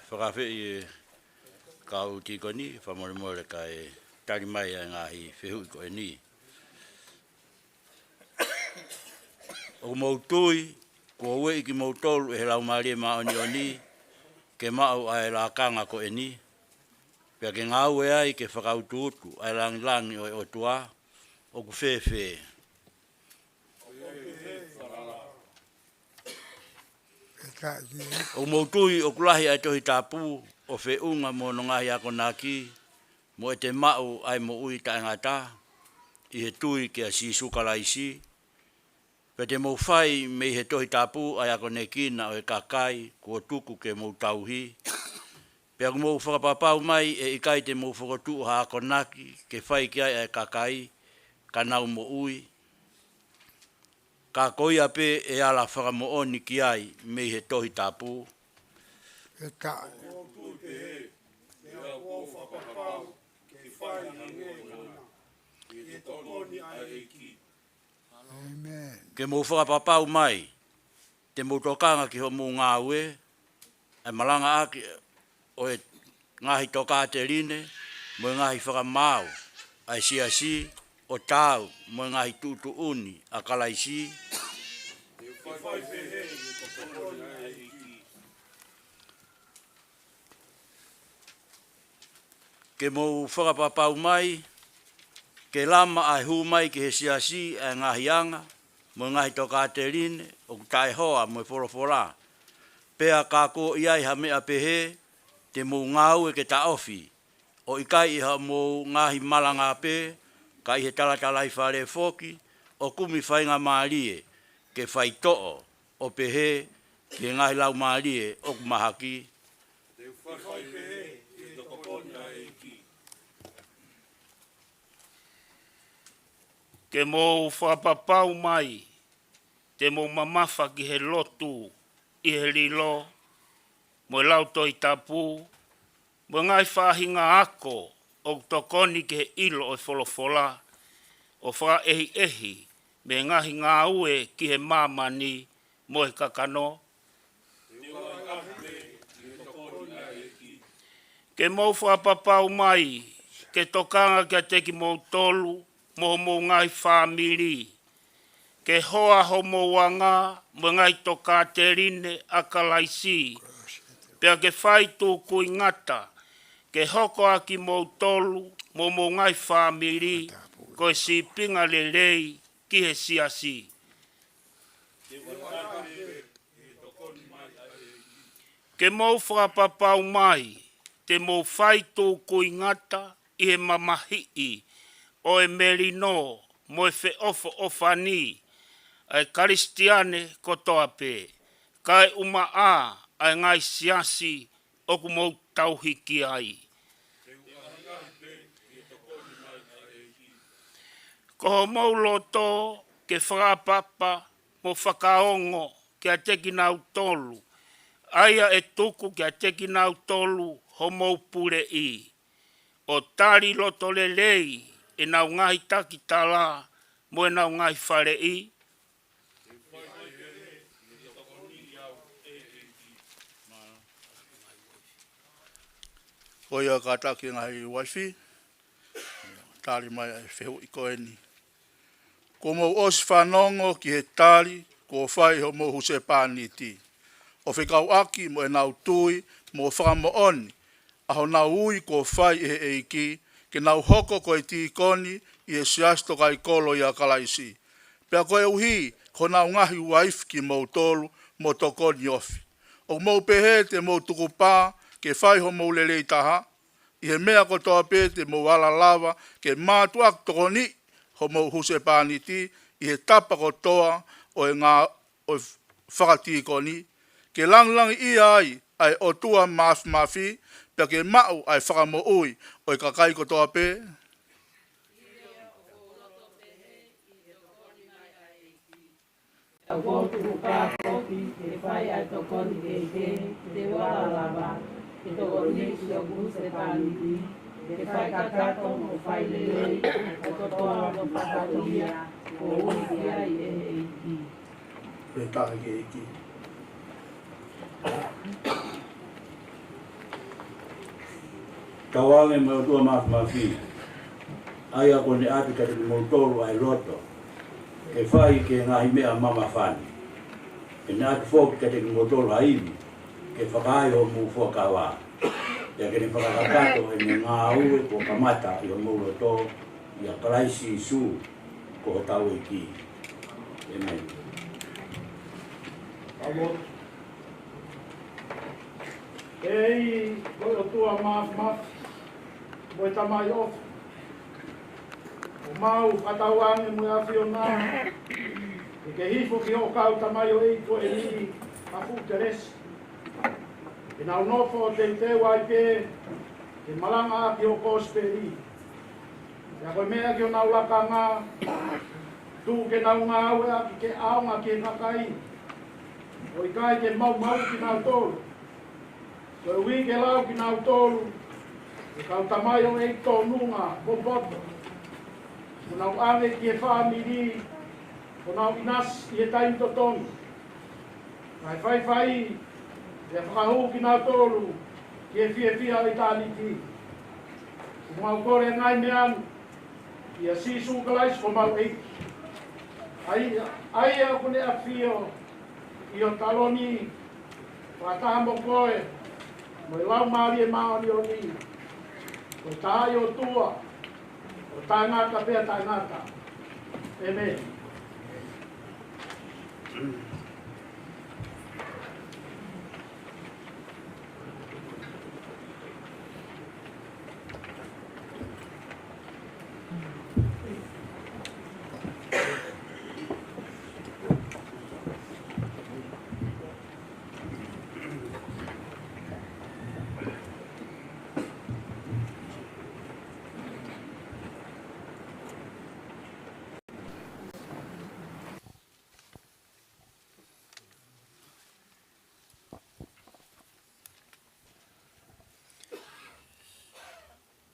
fakaafeʻi e kau tīkoni, fakamolemole kae tali mai ʻa e ngaahi fehuʻi ko eni. ʻOku mou tui kuo ueʻi kimoutolu ʻe he Laumālie Māʻoniʻoni ke maʻu ʻa e lakanga ko eni, pea ke ngāue ai ke fakautuutu ʻa e langilangi ʻo e ʻOtua? ʻOku fēfē? ʻOku mou tui ʻoku lahi ʻa e Tohi Tapu ʻo feʻunga mo hono ngaahi akonaki, mo ʻete maʻu ʻa e moʻui taʻengata ʻi he tui kia Sīsū Kalaisi? Pea te mou fai mei he Tohi Tapu ʻa e akonekina ʻo e kakai kuo tuku ke mou tauhi? Pea ʻoku mou fakapapau mai ʻe ʻikai te mou fokotuʻu ha akonaki ke fai ki ai ʻa e kakai ka nau moʻui, ka ko ia pē ʻe ala fakamoʻoni ki ai mei he Tohi Tapu? ʻE taʻe. Ke mou fakapapau mai te mou tokanga ki hoʻomou ngāue, ʻa e malangaʻaki ʻo e ngaahi tokāteline mo e ngaahi fakamaau ʻa e siasi, ʻo taau mo e ngaahi tuʻutuʻuni ʻa Kalaisi? Ke mou fakapapau mai ke lama ʻa e hū mai ki he siasi ʻa e ngaahi anga mo e ngaahi tokāteline ʻoku taʻehoa mo e folofola, pea ka kuo ʻi ai ha meʻa pehē, te mou ngāue ke taʻofi, ʻo ʻikai ʻi hoʻomou ngaahi malanga pē, ka ʻi he talatalaifale foki, ʻo kumi faingamālie ke faitoʻo, ʻo pehē ki he ngaahi laumālie ʻoku mahaki? Ke mou fakapapau mai te mou mamafa ki he lotu ʻi he lilo mo e lau Tohi Tapu, mo e ngaahi faʻahinga ako ʻoku tokoni ki he ʻilo ʻo e folofola, ʻo fakaʻehiʻehi mei he ngaahi ngāue ki he māmani mo e kakano? Ke mou fakapapau mai ke tokanga kiate kimoutolu mo homou ngaahi fāmili, ke hoa homou anga mo e ngaahi tokāteline ʻa Kalaisi, pea ke fai tukuingata ke hoko ʻa kimoutolu mo homou ngaahi fāmili ko e sīpinga lelei ki he siasi. Ke mou fakapapau mai te mou fai tukuingata ʻi he mamahiʻi ʻo e melino mo e feʻofoʻofani ʻa e Kalisitiane kotoa pē, kae ʻumaʻā ʻa e ngaahi siasi ʻoku mou tauhi ki ai. Ko homou loto ke fakaʻapaʻapa mo fakaongo kiate kinautolu, ʻa ia ʻe tuku kiate kinautolu homou puleʻi, ʻo tali loto lelei ʻenau ngaahi takitala mo ʻenau ngaahi faleʻi? Ko ia, kātaki e ngaahi uaifi, tali mai ʻa e fehuʻi ko eni. Kuo mou ʻosi fanongo ki he tali kuo fai ʻe homou husepāniti, ʻo fekauʻaki mo ʻenau tui mo fakamoʻoni ʻa honau ui kuo fai ʻe he ʻEiki ke nau hoko ko e tīkoni ʻi he Siasi Tokaikolo ʻia Kalaisi. Pea koeʻuhi ko honau ngaahi uaifi kimoutolu mo tokoni ofi, ʻoku mou pehē te mou tukupā ke fai homou lelei taha ʻi he meʻa kotoa pē te mou ala lava ke mātuʻaki tokoniʻi homou husepāniti ʻi he tapa kotoa ʻo e ngā ʻo e fakatīkoni, ke langilangiʻia ai ʻa e ʻOtua Māfimafi, pea ke maʻu ʻa e fakamoʻui ʻo e kakai kotoa pē? ʻOku ou tukupā foki ke fai ʻa e tokoni kehekehe te u ala lava ke tokoniʻi hoku husepāniti, ke fai kakato mo fai lelei ʻa e kotoa ʻo e fakaʻuhinga kuo ui ki ai ʻe he ʻEiki. Pea taʻe ki he ʻEiki. Tauange mo e ʻOtua Mafimafi, ʻa ia kuo ne ʻatu kiate kimoutolu ʻa e loto ke fai ki he ngaahi meʻa mamafa ni, ke ne ʻatu foki kiate kimoutolu ha ivi ke fakaai homou fuakava, pea ke ne fakakakato ʻene ngāue kuo kamata ʻi homou loto, ʻia Kalaisi Sīsū ko hotau ʻEiki. ʻĒmeni. ʻEiki, ko e ʻOtua Mafimafi, mo e Tamai ʻofa, ʻoku mau fakatauange mo e ʻAfiona ke ke hifo ki hoʻo kau tamaioʻeiki ko eni ha fuʻu kelesi, ke nau nofo ʻo teuteu ai pē ke malanga ʻaki hoʻo kosipeli. Pea ko e meʻa ki honau lakanga, tuku ke nau ngāueʻaki ke ʻaonga ki he kakai, ʻo ʻikai ke maumauʻi kinautolu, koeʻuhi ke lau kinautolu ko e kau tamaioʻeiki tōnunga mo poto, ʻo nau ʻave ki he fāmili, ʻo nau ʻinasi ʻi he taimi totonu, kae faifai, pea fakahū kinautolu ki he fiefia ʻo ʻitāniti. ʻOku mau kole e ngaahi meʻa ni ʻia Sīsū Kalaisi ko homau ʻEiki, ʻa ia, ʻa ia ʻoku ne ʻafio ʻi ho taloni, fakataha mo koe mo e Laumālie Māʻoniʻoni, ko e taha ʻo e ʻOtua, ʻo taʻengata pea taʻengata. ʻĒmeni.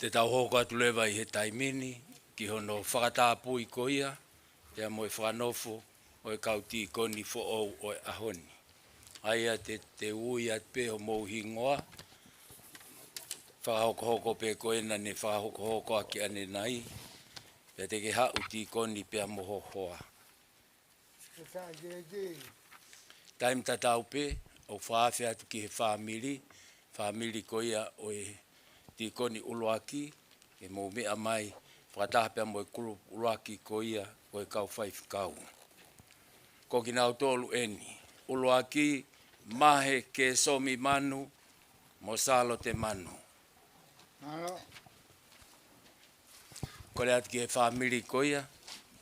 Te tau hoko atu leva ʻi he taimi ni ki hono fakatapui ko ia, pea mo e fakanofo ʻo e kau tīkoni foʻou ʻo e ʻaho ni. ʻA ia te, te u ui atu pē homou hingoa, fakahokohoko pē ko ena ne fakahokohoko ʻaki ʻanenai, pea te ke haʻu tīkoni pea mo ho hoa. Taimi tatau pē, ʻoku fakaafe atu ki he fāmili, fāmili ko ia ʻo e tīkoni ʻuluaki, ke mou meʻa mai, fakataha pea mo e kulupu ʻuluaki ko ia ʻo e kau faifekau. Ko kinautolu eni, ʻuluaki, Mahe Kēsomi Manu mo Sālote Manu. Mālō. Kole atu ki he fāmili ko ia,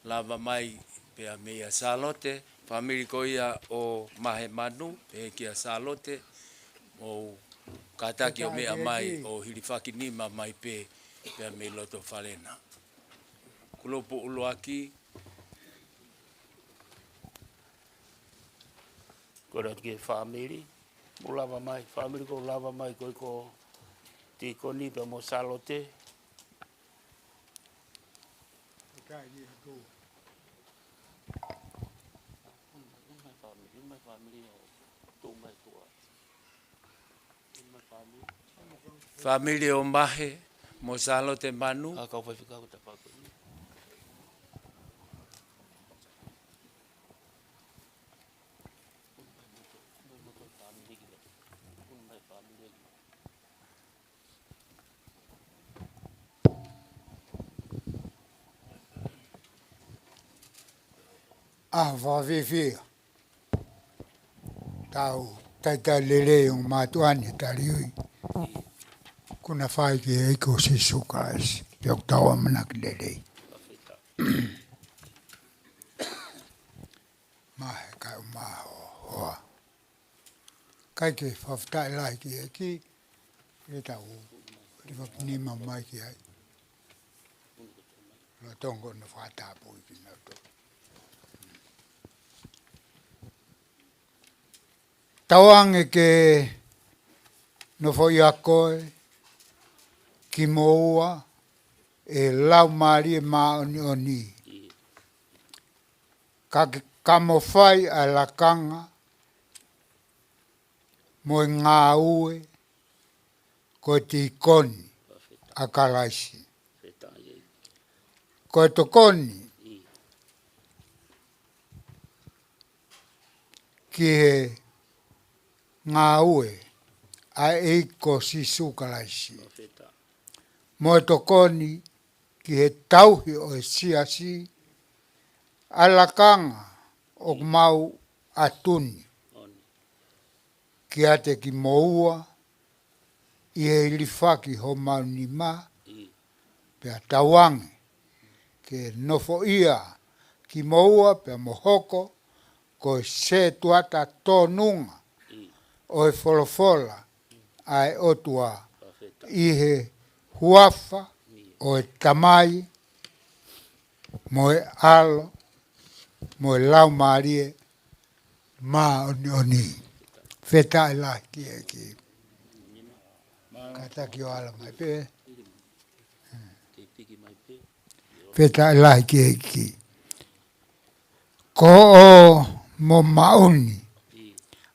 lava mai pea meia Sālote, fāmili ko ia ʻo Mahe Manu, pea kia Sālote, ʻo kātaki ʻo meʻa mai, ʻo hilifaki nima mai pē, pea mei loto fale na. Kulupu ʻuluaki. Kole atu ki he fāmili, mou lava mai, fāmili ko e lava mai ko e ko tīkoni pea mo Sālote. Fāmili ʻo Mahe mo Sālote Manu. ʻA kau faifekau ko e tapako ni. ʻAho fakafiefia. Tau talitali lelei ʻo mātuʻa ni taliui. Kuo na fai ki he ʻEiki ko Sīsū Kalaisi. Pea ʻoku tau ʻamanaki lelei. Mahe kae ʻumaʻā ho hoa. ʻIkai ke fakafetaʻi lahi ki he ʻEiki, ʻe tau hilifaki nima mai ki ai. Lolotonga ʻene fakatapui kinautolu. Tauange ke nofoʻia koe kimoua ʻe he Laumālie Māʻoniʻoni, ka ke kamofai ʻa e lakanga mo e ngāue ko e tīkoni. ʻa Kalaisi. Ko e tokoni ki he ngāue ʻa e ʻEiki ko Sīsū Kalaisi. Mo e tokoni ki he tauhi ʻo e siasi, ʻa e lakanga ʻoku mau ʻatu ni kiate kimoua, ʻi he hilifaki homau nima, pea tauange ke nofoʻia kimoua pea mo hoko ko e setuata tōnunga ʻo e folofola ʻa e ʻOtua, ʻi he huafa ʻo e Tamai mo e ʻAlo mo e Laumālie Māʻoniʻoni. Fakafetaʻi lahi ki he ʻEiki. Kātaki ʻo ala mai pē. Fakafetaʻi lahi ki he ʻEiki. Ko hoʻomo maʻu ni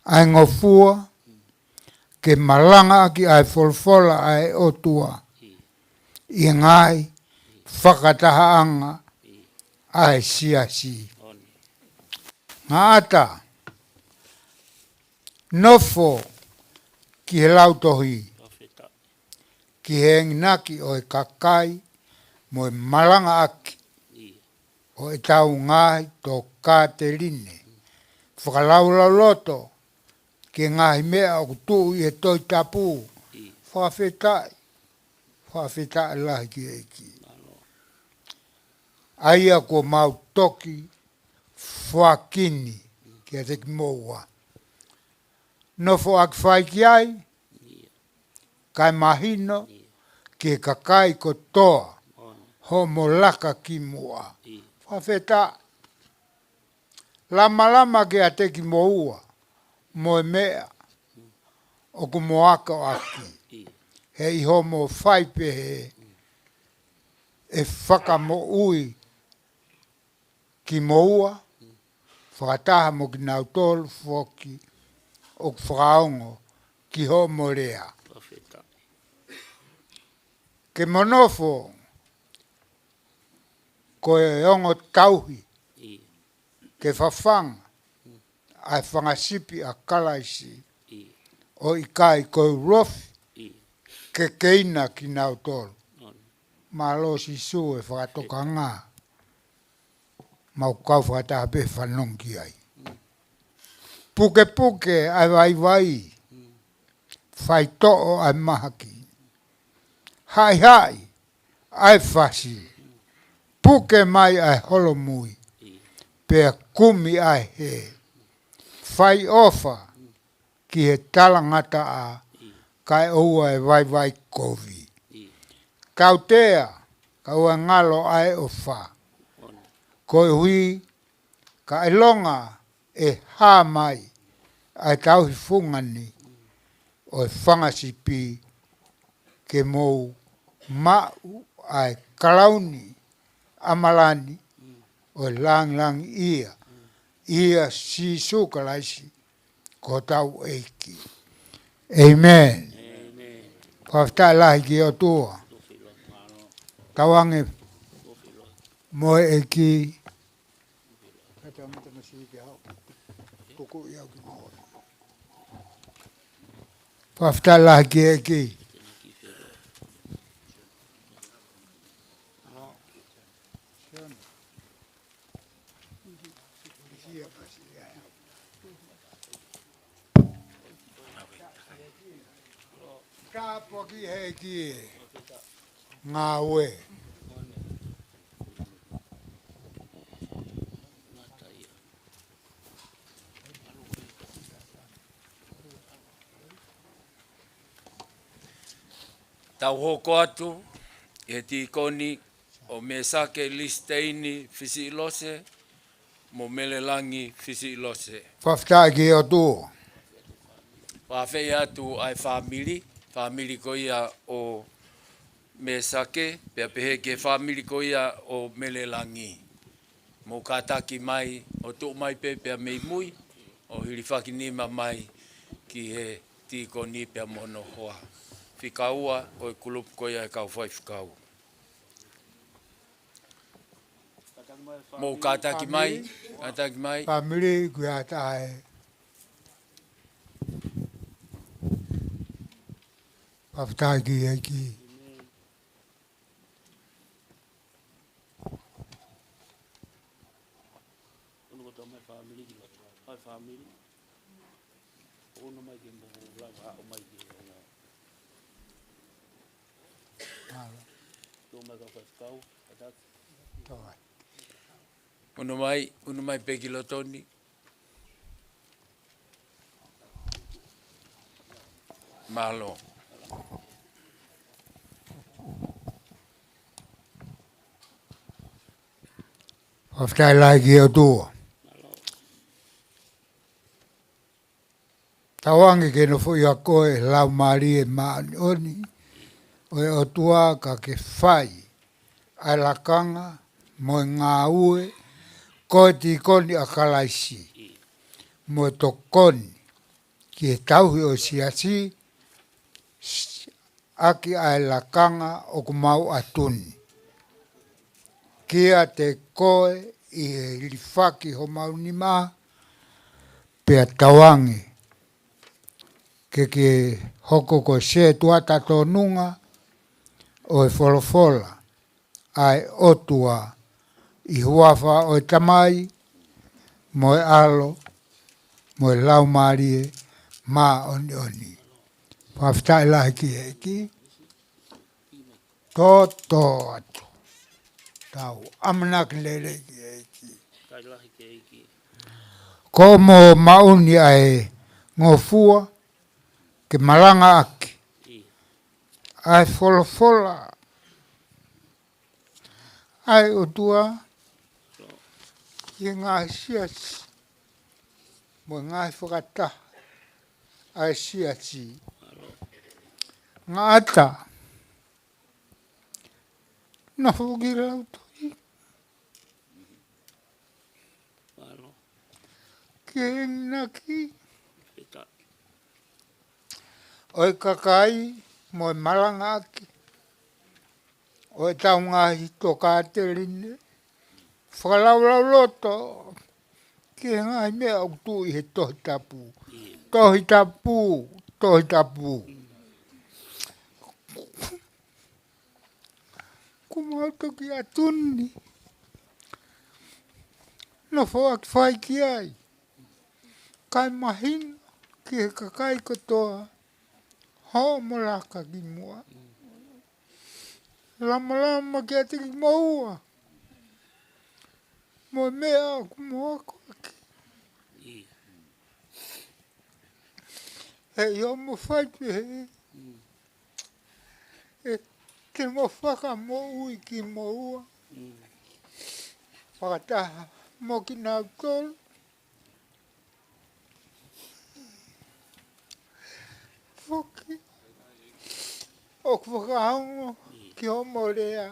ʻa e ngofua ke malangaʻaki ʻa e folofola ʻa e ʻOtua ʻi he ngaahi fakatahaʻanga ʻa e siasi. Ngata, nofo ki he lautohi, ki he enginaki ʻo e kakai, mo e malangaʻaki ʻo ʻetau ngaahi tokāteline. Fakalaulauloto ki he ngaahi meʻa ʻoku tuʻu ʻi he Tohi Tapu. Fakafetaʻi, fakafetaʻi lahi ki he ʻEiki. ʻA ia kuo mau toki foaki ni kiate kimoua. Nofoʻaki fai ki ai, kae mahino ki he kakai kotoa hoʻomo laka ki muʻa. Fakafetaʻi. Lamalama kiate kimoua mo e meʻa ʻoku mo akoʻaki. He ʻi hoʻomo fai pehē, ʻe fakamoʻui kimoua, fakataha mo kinautolu foki ʻoku fakaongo ki hoʻomo lea. Ke mo nofo ko e ongo tauhi, ke fafanga ʻa e fanga sipi ʻa Kalaisi, ʻo ʻikai ko e ulofi kekeina kinautolu. Mālō Sīsū e fakatokanga. Mau kau fakataha pē fanongo ki ai. Pukepuke ʻa e vaivai, faitoʻo ʻa e mahaki, haʻihaʻi ʻa e fasi, puke mai ʻa e holomui, pea kumi ʻa e hē. Fai ʻofa ki he talangataʻa, kae ʻoua ʻe vaivai kovi. Tautea, kae ʻoua ʻe ngalo ʻa e ʻofa. Koeʻuhi, ka ʻilonga ʻe hā mai ʻa e tauhi fungani ʻo e fanga sipi, ke mou maʻu ʻa e kalauni ʻamalani ʻo e langilangiʻia ʻia Sīsū Kalaisi ko hotau ʻEiki. ʻĒmeni. Fakafetaʻi lahi ki he ʻOtua. Tauange mo e ʻEiki. Fakafetaʻi lahi ki he ʻEiki. Tāpuaki ʻe he ʻEiki e ngāue. Tau hoko atu ʻi he tīkoni ʻo Mēsake Lisiteini Fisiʻilose mo Melelangi Fisiʻilose. Fakafetaʻi ki he ʻOtua. Fakafetaʻi atu ʻa e fāmili, fāmili ko ia ʻo Mēsake, pea pehē ki he fāmili ko ia ʻo Melelangi. Mou kātaki mai ʻo tuʻu mai pē pea mei mui, ʻo hilifaki nima mai ki he tīkoni pea mo hono hoa. fika ua ʻo e kulupu ko ia ʻo e kau faifekau. Mou kātaki mai, kātaki mai. Fāmili, kuo ʻatā e. Fakafetaʻi ki he ʻEiki. Unu kotoa mai fāmili ki loto. Mai fāmili. Unu mai ke mou lava ʻo mai ki loto. Mālō. Tō mai kau faifekau, kātaki. Tō mai. Unu mai, unu mai pē ki loto ni. Mālō. Fakafetaʻi lahi ki he ʻOtua. Tauange ke nofoʻia koe ʻe he Laumālie Māʻoniʻoni ʻo e ʻOtua, ka ke fai ʻa e lakanga mo e ngāue ko e tīkoni ʻa Kalaisi, mo e tokoni ki he tauhi ʻo e siasi, ʻaki ʻa e lakanga ʻoku mau ʻatu ni. Kiate koe ʻi he hilifaki homau nima, pea tauange ke ke hoko ko e sētuata tōnunga ʻo e folofola ʻa e ʻOtua, ʻi he huafa ʻo e Tamai, mo e ʻAlo, mo e Laumālie Māʻoniʻoni. Fakafetaʻi lahi ki he ʻEiki. Toto atu. Tau ʻamanaki lelei ki he ʻEiki. Fakafetaʻi lahi ki he ʻEiki. Ko hoʻomo maʻu ni ʻa e ngofua ke malangaʻaki ʻa e folofola ʻa e ʻOtua ki he ngaahi siasi mo e ngaahi fakataha ʻa e siasi. Ngata. Nofo ki lautoi. Mālō. Ke naki ʻo e kakai mo e malangaʻaki ʻo e tau ngaahi tokāteline fakalaulauloto ki he ngaahi meʻa ʻoku tuʻu ʻi he Tohi Tapu. Tohi Tapu, Tohi Tapu. Kuo mau toki ʻatu ni. Nofoʻaki fai ki ai. Kae mahino ki he kakai kotoa hoʻomo laka ki muʻa. Lamalama kiate kimoua mo e meʻa ʻoku mou akoʻaki. Heiʻi hoʻomo fai pehē, ʻe, ke mo fakamoʻui kimoua. Fakataha mo kinautolu foki ʻoku fakaongo ki hoʻomo lea.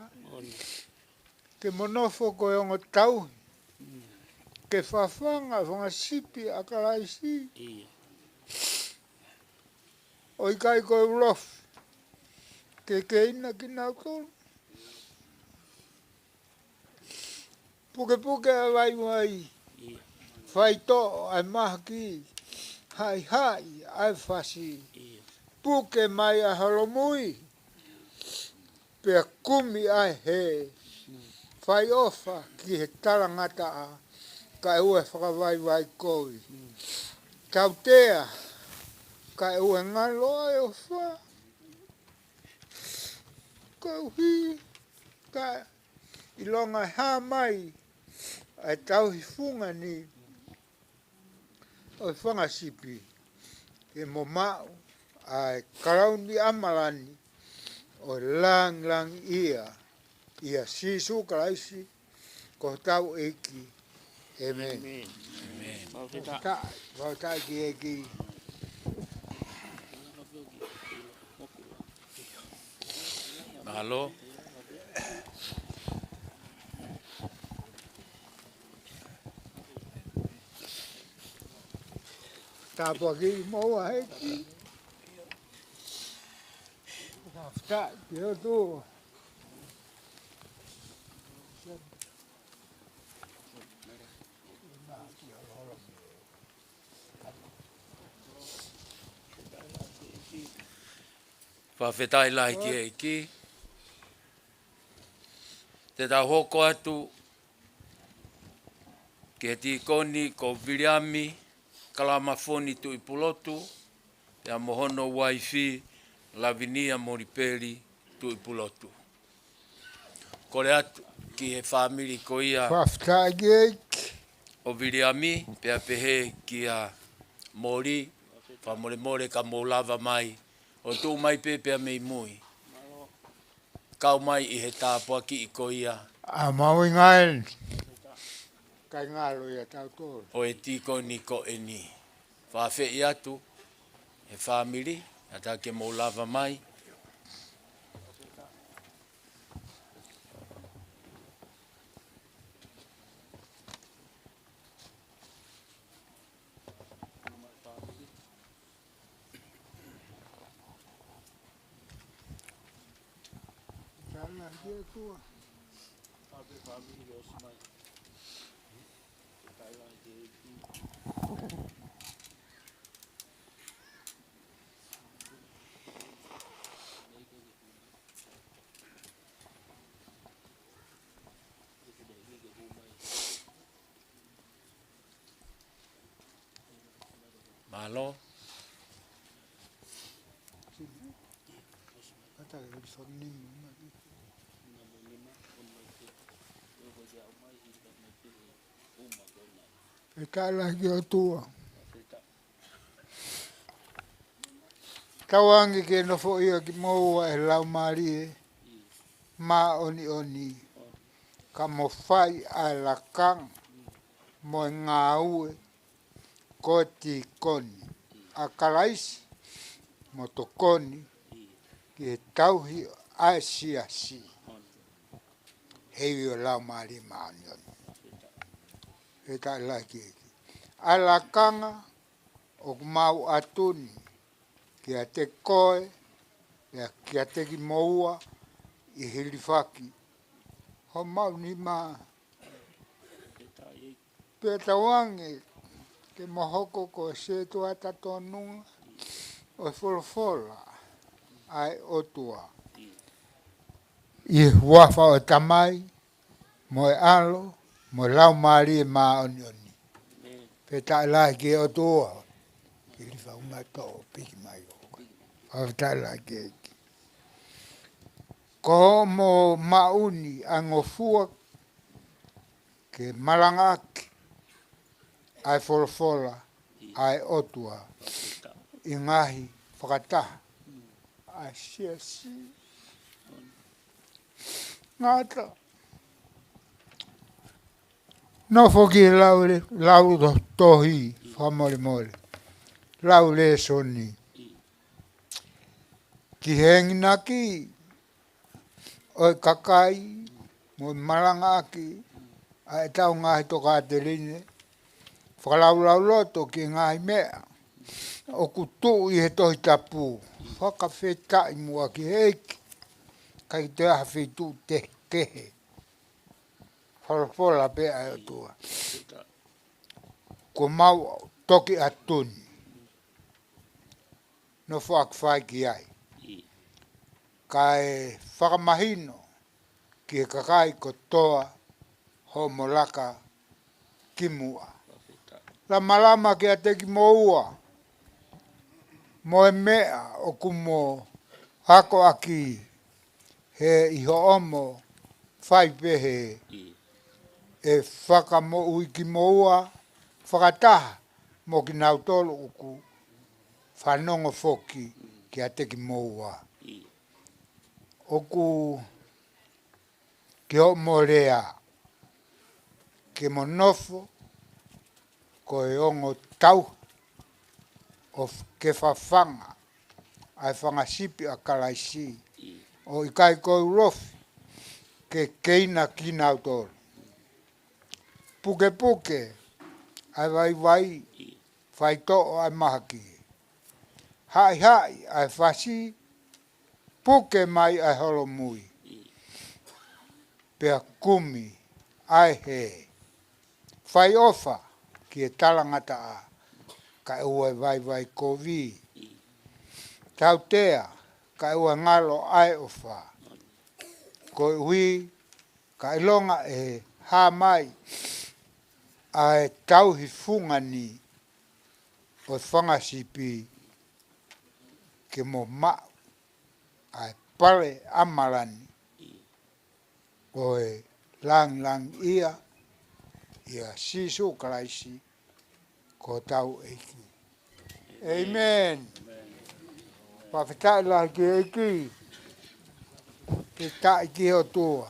Ke mo nofo ko e ongo tauhi, ke fafanga fanga sipi ʻa Kalaisi. ʻO ʻikai ko e ulofi ke keina kinautolu. Pukepuke ʻa e vaivai, faitoʻo ʻa e mahaki, haʻihaʻi ʻa e fasi. Puke mai ʻa e holomui, pea kumi ʻa e hē. Fai ʻofa ki he talangataʻa, kae ʻoua ʻe fakavaivai kovi. Tautea, kae ʻoua ʻe ngalo ʻa e ʻofa. Koeʻuhi ka ʻilonga ʻe hā mai ʻa e tauhi fungani ʻo e fanga sipi, ke mo maʻu ʻa e kalauni ʻamalani ʻo e langilangiʻia ʻia Sīsū Kalaisi ko hotau ʻEiki. ʻĒmeni. ʻĒmeni. Fakafetaʻi, fakafetaʻi ki he ʻEiki. Mālō. Tāpuaki mo e ʻEiki. Fakafetaʻi ki he ʻOtua. Fakafetaʻi lahi ki he ʻEiki. Te tau hoko atu ki he tīkoni ko Viliami Kalamafoni Tuʻipulotu, pea mo hono uaifi Lavinia Molipeli Tuʻipulotu. Kole atu ki he fāmili ko ia Fakafetaʻi ki he ʻEiki. ʻo Viliami, pea pehē kia Moli, fakamolemole ka mou lava mai ʻo tuʻu mai pē pea mei mui. Kau mai ʻi he tāpuakiʻi ko ia ʻa Maui Ngael. Kai ngalo ia tautolu. ʻo e tīkoni ko eni. Fakafeʻi atu he fāmili, ʻatā ke mou lava mai. Mālō. Fakafetaʻi lahi ki he ʻOtua. Tauange ke nofoʻia kimoua ʻe he Laumālie Māʻoniʻoni, ka mo fai ʻa e lakanga mo e ngāue ko e tīkoni ʻa Kalaisi, mo tokoni ki he tauhi ʻa e siasi. He ivi ʻo e Laumālie Māʻoniʻoni. Fakafetaʻi lahi ki he ʻEiki. ʻA e lakanga ʻoku mau ʻatu ni kiate koe, pea kiate kimoua ʻi he hilifaki homau nima. Pea tauange ke mo hoko ko e sētuata tōnunga ʻo e folofola ʻa e ʻOtua. ʻI he huafa ʻo e Tamai, mo e ʻAlo, mo e Laumālie Māʻoniʻoni. Fakafetaʻi lahi ki he ʻOtua. Ke lifa uma to piki mai o. Fakafetaʻi lahi ki he ʻEiki. Ko hoʻomo maʻu ni ʻa e ngofua ke malangaʻaki ʻa e folofola ʻa e ʻOtua ʻi he ngaahi fakataha ʻa e siasi. Ngata. Nofo ki he lau le-, lau to-, tohi, fakamolemole. Lau lēsoni. Ki he enginaki ʻo e kakai, mo e malangaʻaki ʻa ʻetau ngaahi tokāteline, fakalaulauloto ki he ngaahi meʻa ʻoku tuʻu ʻi he Tohi Tapu. Fakafetaʻi muʻa ki he ʻEiki, ʻikai toe ʻi ai ha feituʻu te kehe. Folofola pē ʻa e ʻOtua. Kuo mau toki ʻatu ni. Nofoʻaki fai ki ai. Kae fakamahino ki he kakai kotoa hoʻomo laka ki muʻa. Lamalama kiate kimoua, mo e meʻa ʻoku mo akoʻaki, he ʻi hoʻomo fai pehē, ʻe fakamoʻui kimoua fakataha mo kinautolu ʻoku fanongo foki kiate kimoua. ʻOku ke hoʻomo lea, ke mo nofo ko e ongo tauhi ʻo f-, ke fafanga ʻa e fanga sipi ʻa Kalaisi, ʻo ʻikai ko e ulofi ke keina kinautolu. Pukepuke ʻa e vaivai, faitoʻo ʻa e mahaki, haʻihaʻi ʻa e fasi, Puke mai ʻa e holomui, pea kumi ʻa e hē. Fai ʻofa ki he talangataʻa, kae ʻoua ʻe vaivai kovi. Tautea, kae ʻoua ʻe ngalo ʻa e ʻofa. Koeʻuhi, ka ʻilonga ʻe hā mai ʻa e tauhi fungani ʻo e fanga sipi, ke mo maʻu ʻa e pale ʻamalani ʻo e langilangiʻia, ʻia Sīsū Kalaisi ko hotau ʻEiki. ʻĒmeni. Fakafetaʻi lahi ki he ʻEiki. Fakafetaʻi ki he ʻOtua.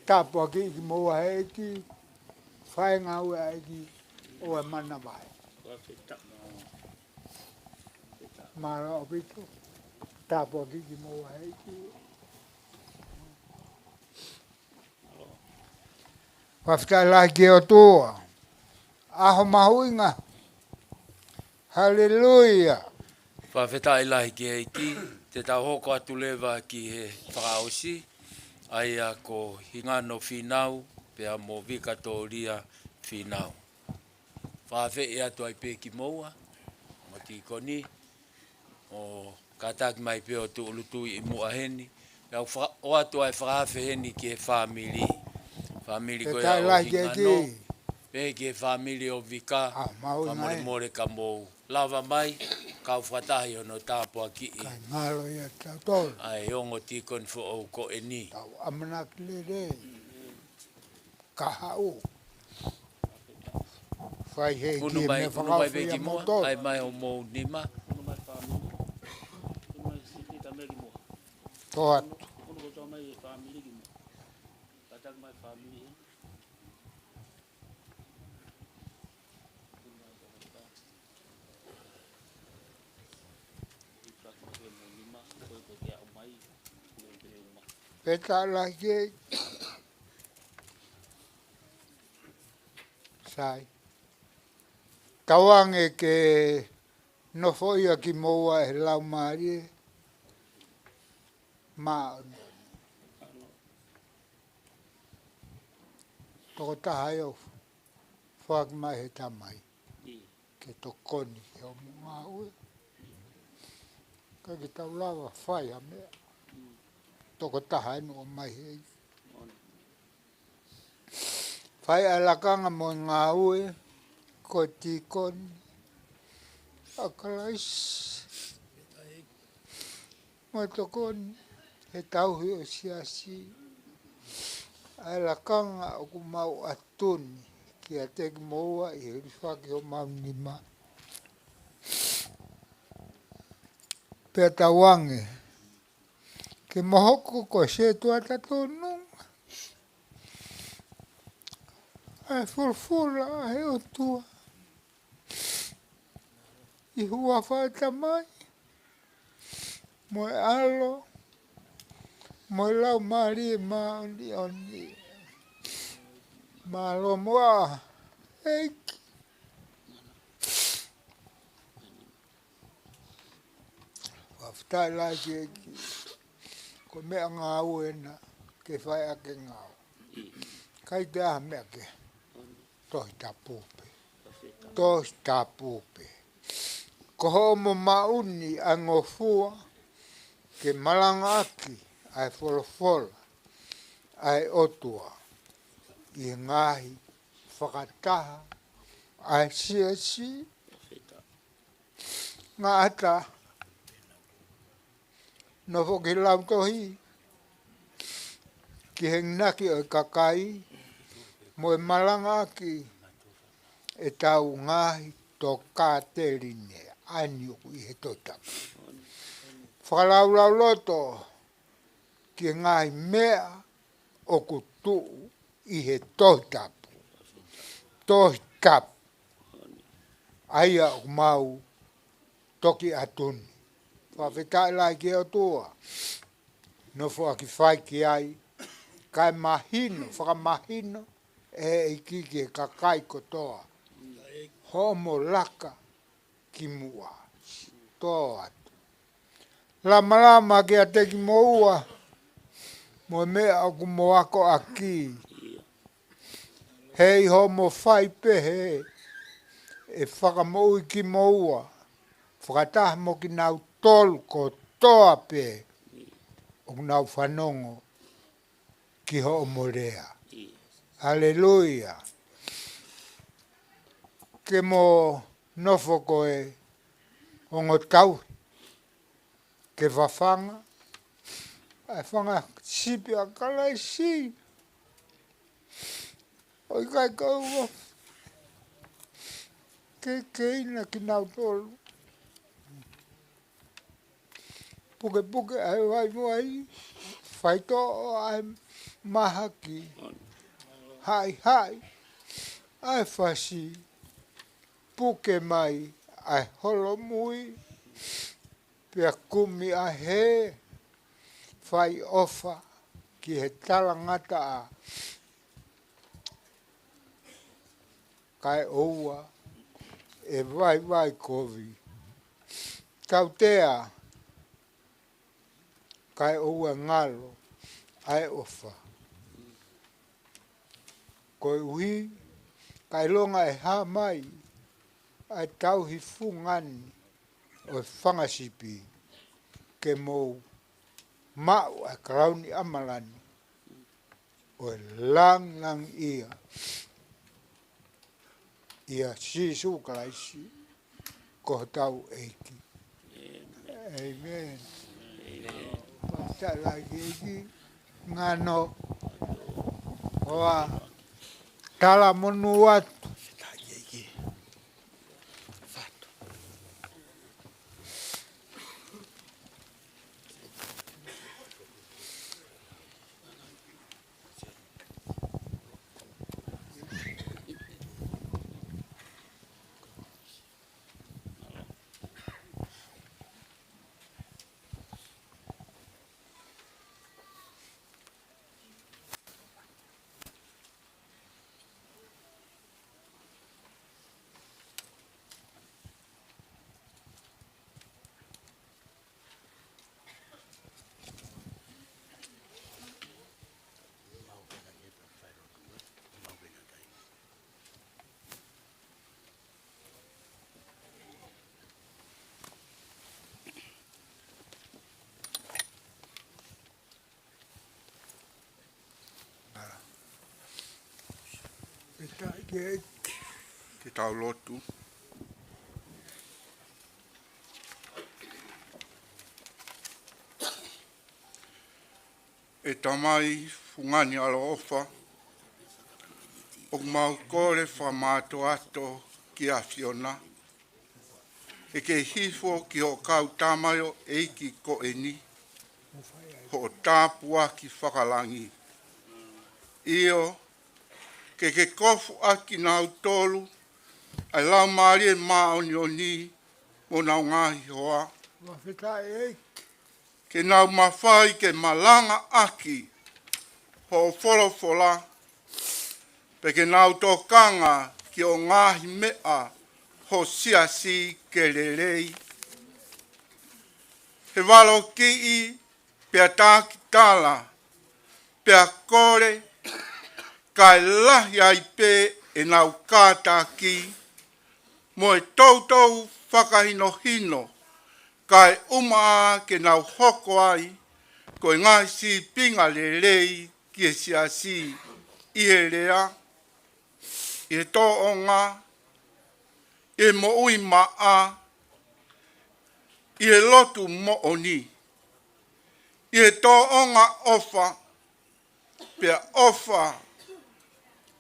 Tāpuakiʻi kimoua ʻe he ʻEiki. Fai e ngāue ʻa e ʻEiki ʻo e manavahē. Mālō ʻaupito. Tāpuakiʻi kimoua ʻe he ʻEiki. Fakafetaʻi lahi ki he ʻOtua. ʻAho mahuʻinga. Haleluia. Fakafetaʻi lahi ki he ʻEiki. Te tau hoko atu leva ki he fakaʻosi, ʻa ia ko Hingano Fīnau pea mo Vikatōlia Fīnau. Fakafeʻi atu ai pē kimoua, ongo tīkoni, ʻo kātaki mai pē ʻo tūʻulutui ʻi muʻa heni, pea u fa-, ʻoatu ʻa e fakaafe heni ki he fāmili. Fāmili ko ia ʻo Hingano, pehē ki he fāmili ʻo Vika, fakamolemole ka mou lava mai, kau fakataha ʻi hono tāpuakiʻi ʻa e ongo tīkoni foʻou ko eni. Tau ʻamanaki lelei. Ka haʻu. Fai he ʻEiki e meʻa fakaofo ʻia moutolu. ʻAi mai homou nima. Tō atu. Peta la ke sai. Tauange ke nofoʻia kimoua ʻe he Laumālie Māʻoniʻoni. Tokotaha ʻoku foaki mai he Tamai ke tokoni ki hoʻomo ngāue. Ka ke tau lava fai ha meʻa. Tokotaha ʻeni ʻoku ʻomai he ʻEiki. Fai ʻa e lakanga mo e ngāue ko e tīkoni ʻa Kalaisi. Mo e tokoni he tauhi ʻo e siasi. ʻA e lakanga ʻoku mau ʻatu ni kiate kimoua ʻi he hilifaki homau nima. Pea tauange ke mo hoko ko e setuata tonu ʻa e folofola ʻa e ʻOtua. ʻI he huafa ʻo e Tamai, mo e ʻAlo, mo e Laumālie Māʻoniʻoni. Mālō muʻa ʻEiki. Fakafetaʻi lahi ki he ʻEiki. Ko e meʻangāue ena ke fai ʻaki e ngāue. ʻIkai toe ʻi ai ha meʻa kehe. Tohi Tapu pē. Tohi Tapu pē. Ko hoʻomo maʻu ni ʻa e ngofua ke malangaʻaki ʻa e folofola ʻa e ʻOtua ʻi he ngaahi fakataha ʻa e siasi. Ngata, nofo ki he lautohi, ki he enginaki ʻo e kakai, mo e malangaʻaki ʻetau ngaahi tokāteline ʻa eni ʻoku ʻi he Tohi Tapu. Fakalaulauloto ki he ngaahi meʻa ʻoku tuʻu ʻi he Tohi Tapu. Tohi Tapu. ʻA ia ʻoku mau toki ʻatu ni. Fakafetaʻi lahi ki he ʻOtua. Nofoʻaki fai ki ai, kae mahino, fakamahino ʻe he ʻEiki ki he kakai kotoa hoʻomo laka ki muʻa. Tō atu. Lamalama kiate kimoua mo e meʻa ʻoku mo akoʻaki. Heiʻi hoʻomo fai pehē, ʻe fakamoʻui kimoua fakataha mo kinautolu kotoa pē ʻoku nau fanongo ki hoʻomo lea. Haleluia. Ke mo nofo ko e ongo tauhi ke fafanga ʻa e fanga sipi ʻa Kalaisi. ʻOku ʻikai ke u kekeina kinautolu. Pukepuke ʻa e vaivai, faitoʻo ʻa e mahaki, haʻihaʻi ʻa e fasi, puke mai ʻa e holomui, pea kumi ʻa e hē, fai ʻofa ki he talangataʻa, kae ʻoua ʻe vaivai kovi. Tautea, kae ʻoua ngalo ʻa e ʻofa. Koeʻuhi, kae ʻilonga ʻe hā mai ʻa e tauhi fungani ʻo e fanga sipi, ke mou maʻu ʻa e kalauni ʻamalani ʻo e langilangiʻia ʻia Sīsū Kalaisi ko hotau ʻEiki. ʻĒmeni. Fakafetaʻi ki he ʻEiki. Ngano ʻoua talamonū atu. Ke tau lotu. ʻE Tamai fungani ʻaloʻofa, ʻoku mau kole fakamātoato ki he ʻAfiona, ʻe ke hifo ki hoʻo kau tamaioʻeiki ko eni, hoʻo tāpuaki fakalangi. ʻIo, ke ke kofuʻaki kinautolu ʻa e Laumālie Māʻoniʻoni mo honau ngaahi hoa. Fakafetaʻi ʻEiki. Ke nau mafai ke malangaʻaki hoʻo folofola, pea ke nau tokanga ki hoʻo ngaahi meʻa ho siasi ke lelei. He valokiʻi pea takitala, pea kole, kae lahi ai pē ʻenau kātaki, mo e toutou fakahinohino, kae ʻuma ā ke nau hoko ai ko e ngaahi sīpinga lelei ki he siasi, ʻi he lea, ʻi he tōʻonga, ʻi he moʻui maʻa, ʻi he lotu moʻoni, ʻi he tōʻonga ʻofa, pea ʻofa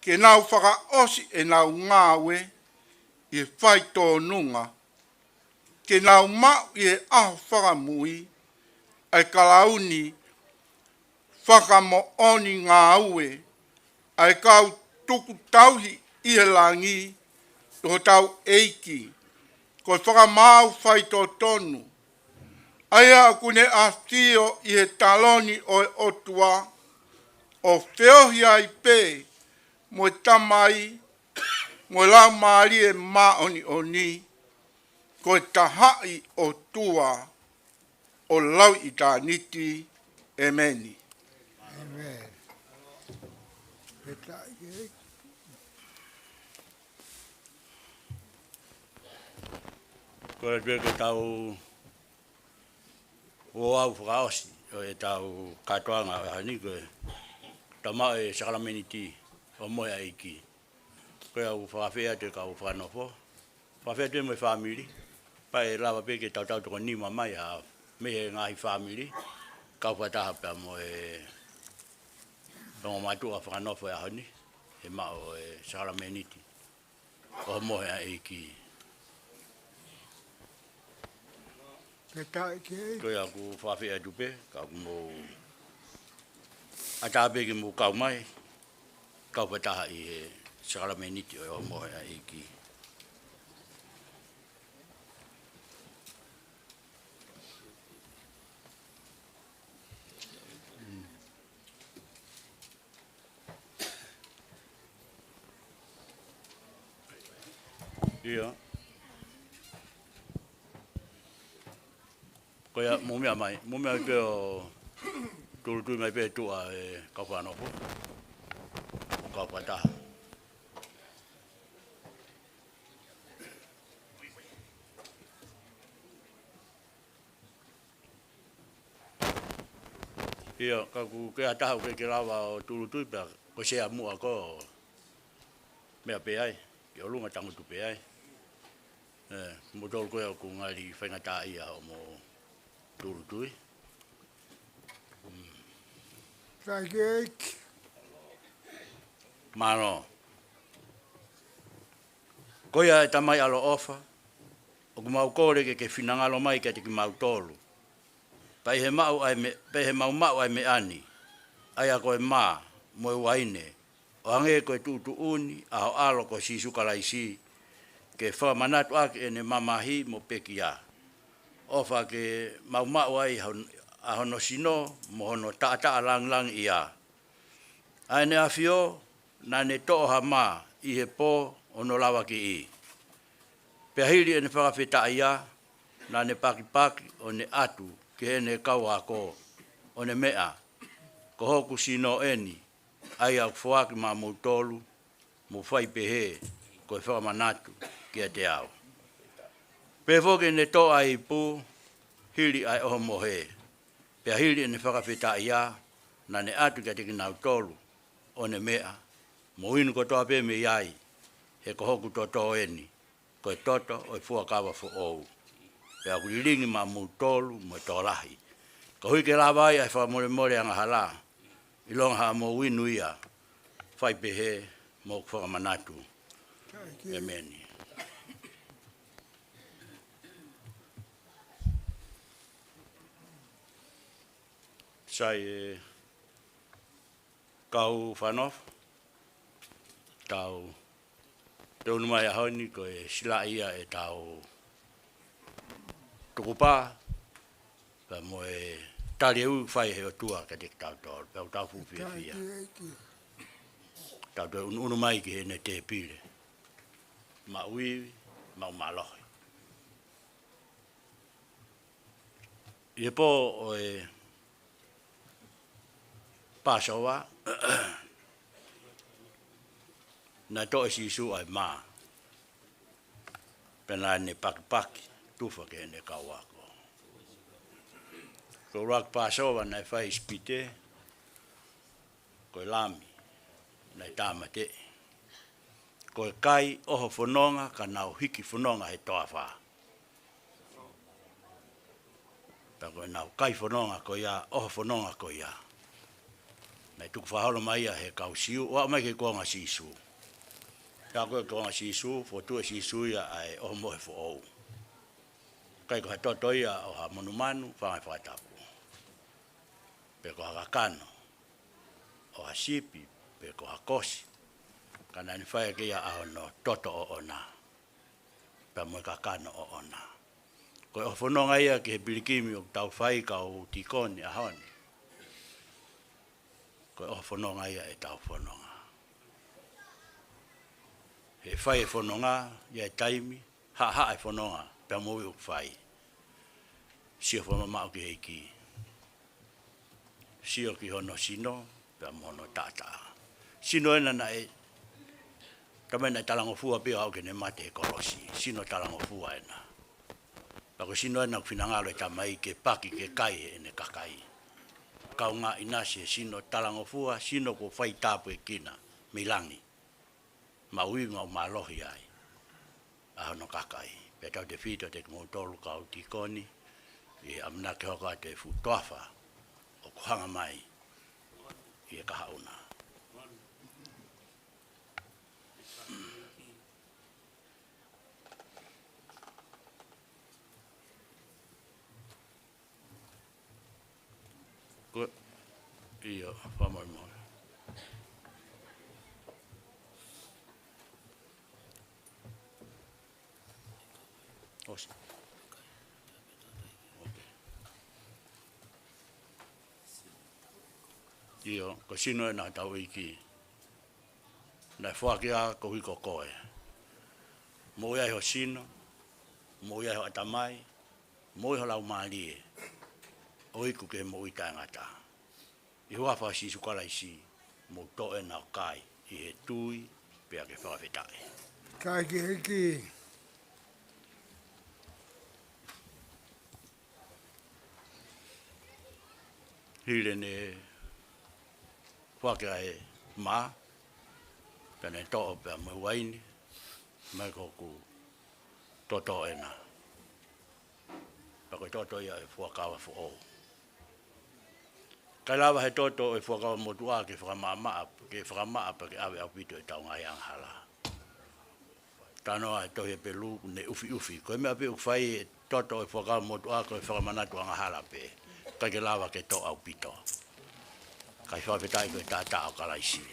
ke nau fakaʻosi ʻenau ngāue ʻi he faitōnunga, ke nau maʻu ʻi he ʻaho fakamui ʻa e kalauni fakamoʻoni ngāue ʻa e kau tuku tauhi ʻi he langi ʻi hotau ʻEiki, ko e fakamaau faitotonu, ʻa ia ʻoku ne ʻafio ʻi he taloni ʻo e ʻOtua, ʻo feohi ai pē mo e Tamai, mo e Laumālie Māʻoniʻoni, ko e tahaʻi ʻOtua ʻo lauʻitāniti. ʻEmeni. ʻEmeni. Pea tā ke Ko e tuʻu ke tau ō ʻo fakaʻosi ʻo ʻetau kātoanga ʻo e ʻaho ni ko e tau maʻu e sākalamēniti ʻo e mohe ʻa e ʻEiki. Ko ia ʻoku fakafeʻao atu e kau fakanofo, fakafeʻao atu mo e fāmili, pea ʻe lava pē ke tautau toko nima mai ha mei he ngaahi fāmili, kau fakataha pea mo e ongo mātuʻa fakanofo ʻo e ʻaho ni, he maʻu e sākalamēniti ʻo e mohe ʻa e ʻEiki. Pea tā ke Ko ia ʻoku fakafeʻao atu pē, ka ʻoku mou ʻatā pē ke mou kau mai, kau fakataha ʻi he sākalamēniti ʻo e mohe ʻa e ʻEiki. ʻIo. Ko ia, mou meʻa mai, mou meʻa pē ʻo tūʻulutui mai pē tuʻa e kau fakanofo, ʻo kau fakataha. ʻIo, ka ʻoku ʻi ai ha taha ʻoku ʻikai ke lava ʻo tūʻulutui pea ko e sea muʻa ko e meʻa pē ai, ki ʻolunga tangutu pē ai. ʻE, moutolu ko ia ʻoku ngali faingataʻaʻia hoʻomou tūʻulutui. Thank you. Mālō. Ko ia ʻe Tamai ʻaloʻofa, ʻoku mau kole ke ke finangalo mai kiate kimautolu. Pea ʻi he maʻu ʻa e me-, pea ʻi he mau maʻu ʻa e meʻa ni, ʻa ia ko e mā mo e uaine, ʻo hangē ko e tuʻutuʻuni ʻa ho ʻAlo ko Sīsū Kalaisi, ke fakamanatu ʻaki ʻene mamahi mo pekia. ʻOfa ke mau maʻu ai hon-, ʻa hono sino mo hono taʻataʻa langilangiʻia. ʻA ʻEne ʻAfio, naʻa ne toʻo ha mā ʻi he pō ʻo hono lavakiʻi. Pea hili ʻene fakafetaʻia, naʻa ne pakipaki ʻo ne ʻatu ki heʻene kau ako, ʻo ne meʻa, ko hoku sino ʻeni, ʻa ia ʻoku foaki maʻamoutolu, mou fai pehē ko e fakamanatu kiate au. Pehē foki ʻene toʻo ʻa e ipu, hili ʻa e ʻohomohe. Pea hili ʻene fakafetaʻia, naʻa ne ʻatu kiate kinautolu, ʻo ne meʻa, mou inu kotoa pē mei ai, he ko hoku toto ʻeni, ko e toto ʻo e fuakava foʻou. Pea ʻoku lilingi maʻamoutolu mo e tokolahi. Koeʻuhi ke lava ai ʻa e fakamolemole angahala, ʻilonga haʻamou inu ia, fai pehē mo hoku fakamanatu. ʻEmeni. Sai e kau fakanofo, tau teu ʻunu mai he ʻaho ni ko e silaʻi ia ʻetau tukupā, pea mo e tali ʻoku fai he ʻOtua kiate kitautolu, pea ʻoku tau fuʻu fiefia. Tau teu ʻunu, ʻunu mai ki heʻene tēpile. Maʻu ivi, maʻu mālohi. ʻI he pō ʻo e Pāsova, naʻe toʻo ʻe Sīsū ʻa e mā. Pea naʻa ne pakipaki, tufa ki heʻene kau ako. Ko e ʻuluaki Pāsova naʻe fai ʻi Sipite, ko e lami naʻe tāmateʻi. Ko e kai ʻoho fononga ka nau hiki fononga he toafa. Pea ko ʻenau kai fononga ko ia, ʻoho fononga ko ia, naʻe tukufakaholo mai ia he kau Siu, ʻo aʻu mai ki he kuonga Sīsū. Pea ko e kuonga Sīsū, fokotuʻu ʻe Sīsū ia ʻa e ʻohomohe foʻou. ʻIkai ko ha toto ia ʻo ha monumanu, fanga fakatapu, pe ko ha kakano ʻo ha sipi, pe ko ha kosi. Ka naʻa ne fai ʻaki ia ʻa hono toto ʻoʻona, pea mo e kakano ʻoʻona. Ko e ʻoho fononga ia ki he pilikimi ʻoku tau fai kau tīkoni ʻaho ni. Ko e ʻoho fononga ia ʻetau fononga. He fai e fononga ia he taimi, haʻahaʻa e fononga, pea mo e ʻū fai. Sio fakamamaʻu ki he ʻEiki. Sio ki hono sino, pea mo hono taʻataʻa. Sino ena naʻe, taimi naʻe talangofua pē ʻo aʻu ke ne mate he kolosi. Sino talangofua ena. Pea ko e sino ena ʻoku finangalo e Tamai ke paki ke kai ʻene kakai. Kaungā ʻinasi he sino talangofua, sino kuo fai tāpuekina mei langi. Maʻu ivi, maʻu mālohi ai ʻa hono kakai. Pea tautefito kiate kimoutolu kau tīkoni, ʻi he ʻamanaki hoko atu e fuʻu toafa ʻoku hanga mai ʻi he kahaʻu na. Ko, ʻio, fakamolemole. ʻOsi. ʻIo, ko e sino ena hotau ʻEiki. Naʻe foaki ia koeʻuhi ko koe. Moʻui ai ho sino, moʻui ai ho ʻatamai, moʻui ho laumālie, ʻo iku ki he moʻui taʻengata. ʻI he huafa ʻo Sīsū Kalaisi, mou toʻo ena ʻo kai ʻi he tui pea ke fakafetaʻi. Kai ki he ʻEiki. Hili ʻene foaki ʻa e mā, pea ne toʻo pea mo e uaine, mai ko hoku toto ena. Pea ko e toto ia ʻo e fuakava foʻou. ʻIkai lava he toto ʻo e fuakava motuʻa ke fakamaʻamaʻa, ke fakamaʻa pea ke ʻave ʻaupito ʻetau ngaahi angahala. Talanoa e tohi Hepelū, ne ʻufiʻufi. Ko e meʻa pē ʻoku fai e toto ʻo e fuakava motuʻa ko e fakamanatu angahala pē. ʻIkai ke lava ke toʻo ʻaupito. Kae fakafetaʻi ko e taʻataʻa ʻo Kalaisi.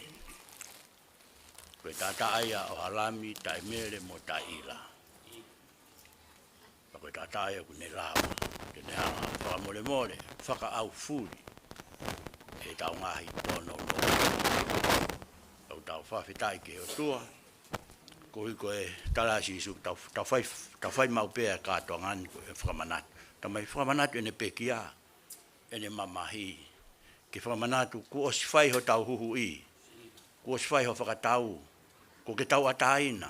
Ko e taʻataʻa ia ʻo ha lami taʻemele mo taʻeʻila. Pea ko e taʻataʻa ia ʻoku ne lava ke ne hanga ʻo fakamolemole, fakaʻaufuli ʻetau ngaahi tōnounou. Tau, tau fakafetaʻi ki he ʻOtua, koeʻuhi ko e tala ʻa Sīsū, tau, tau fai, tau fai maʻu pē ʻa e kātoanga ni ko e fakamanatu. Tamai, fakamanatu ʻene pekia, ʻene mamahi, ke fakamanatu kuo ʻosi fai hotau huhuʻi, kuo ʻosi fai ho fakatau, kuo ke tauʻatāina,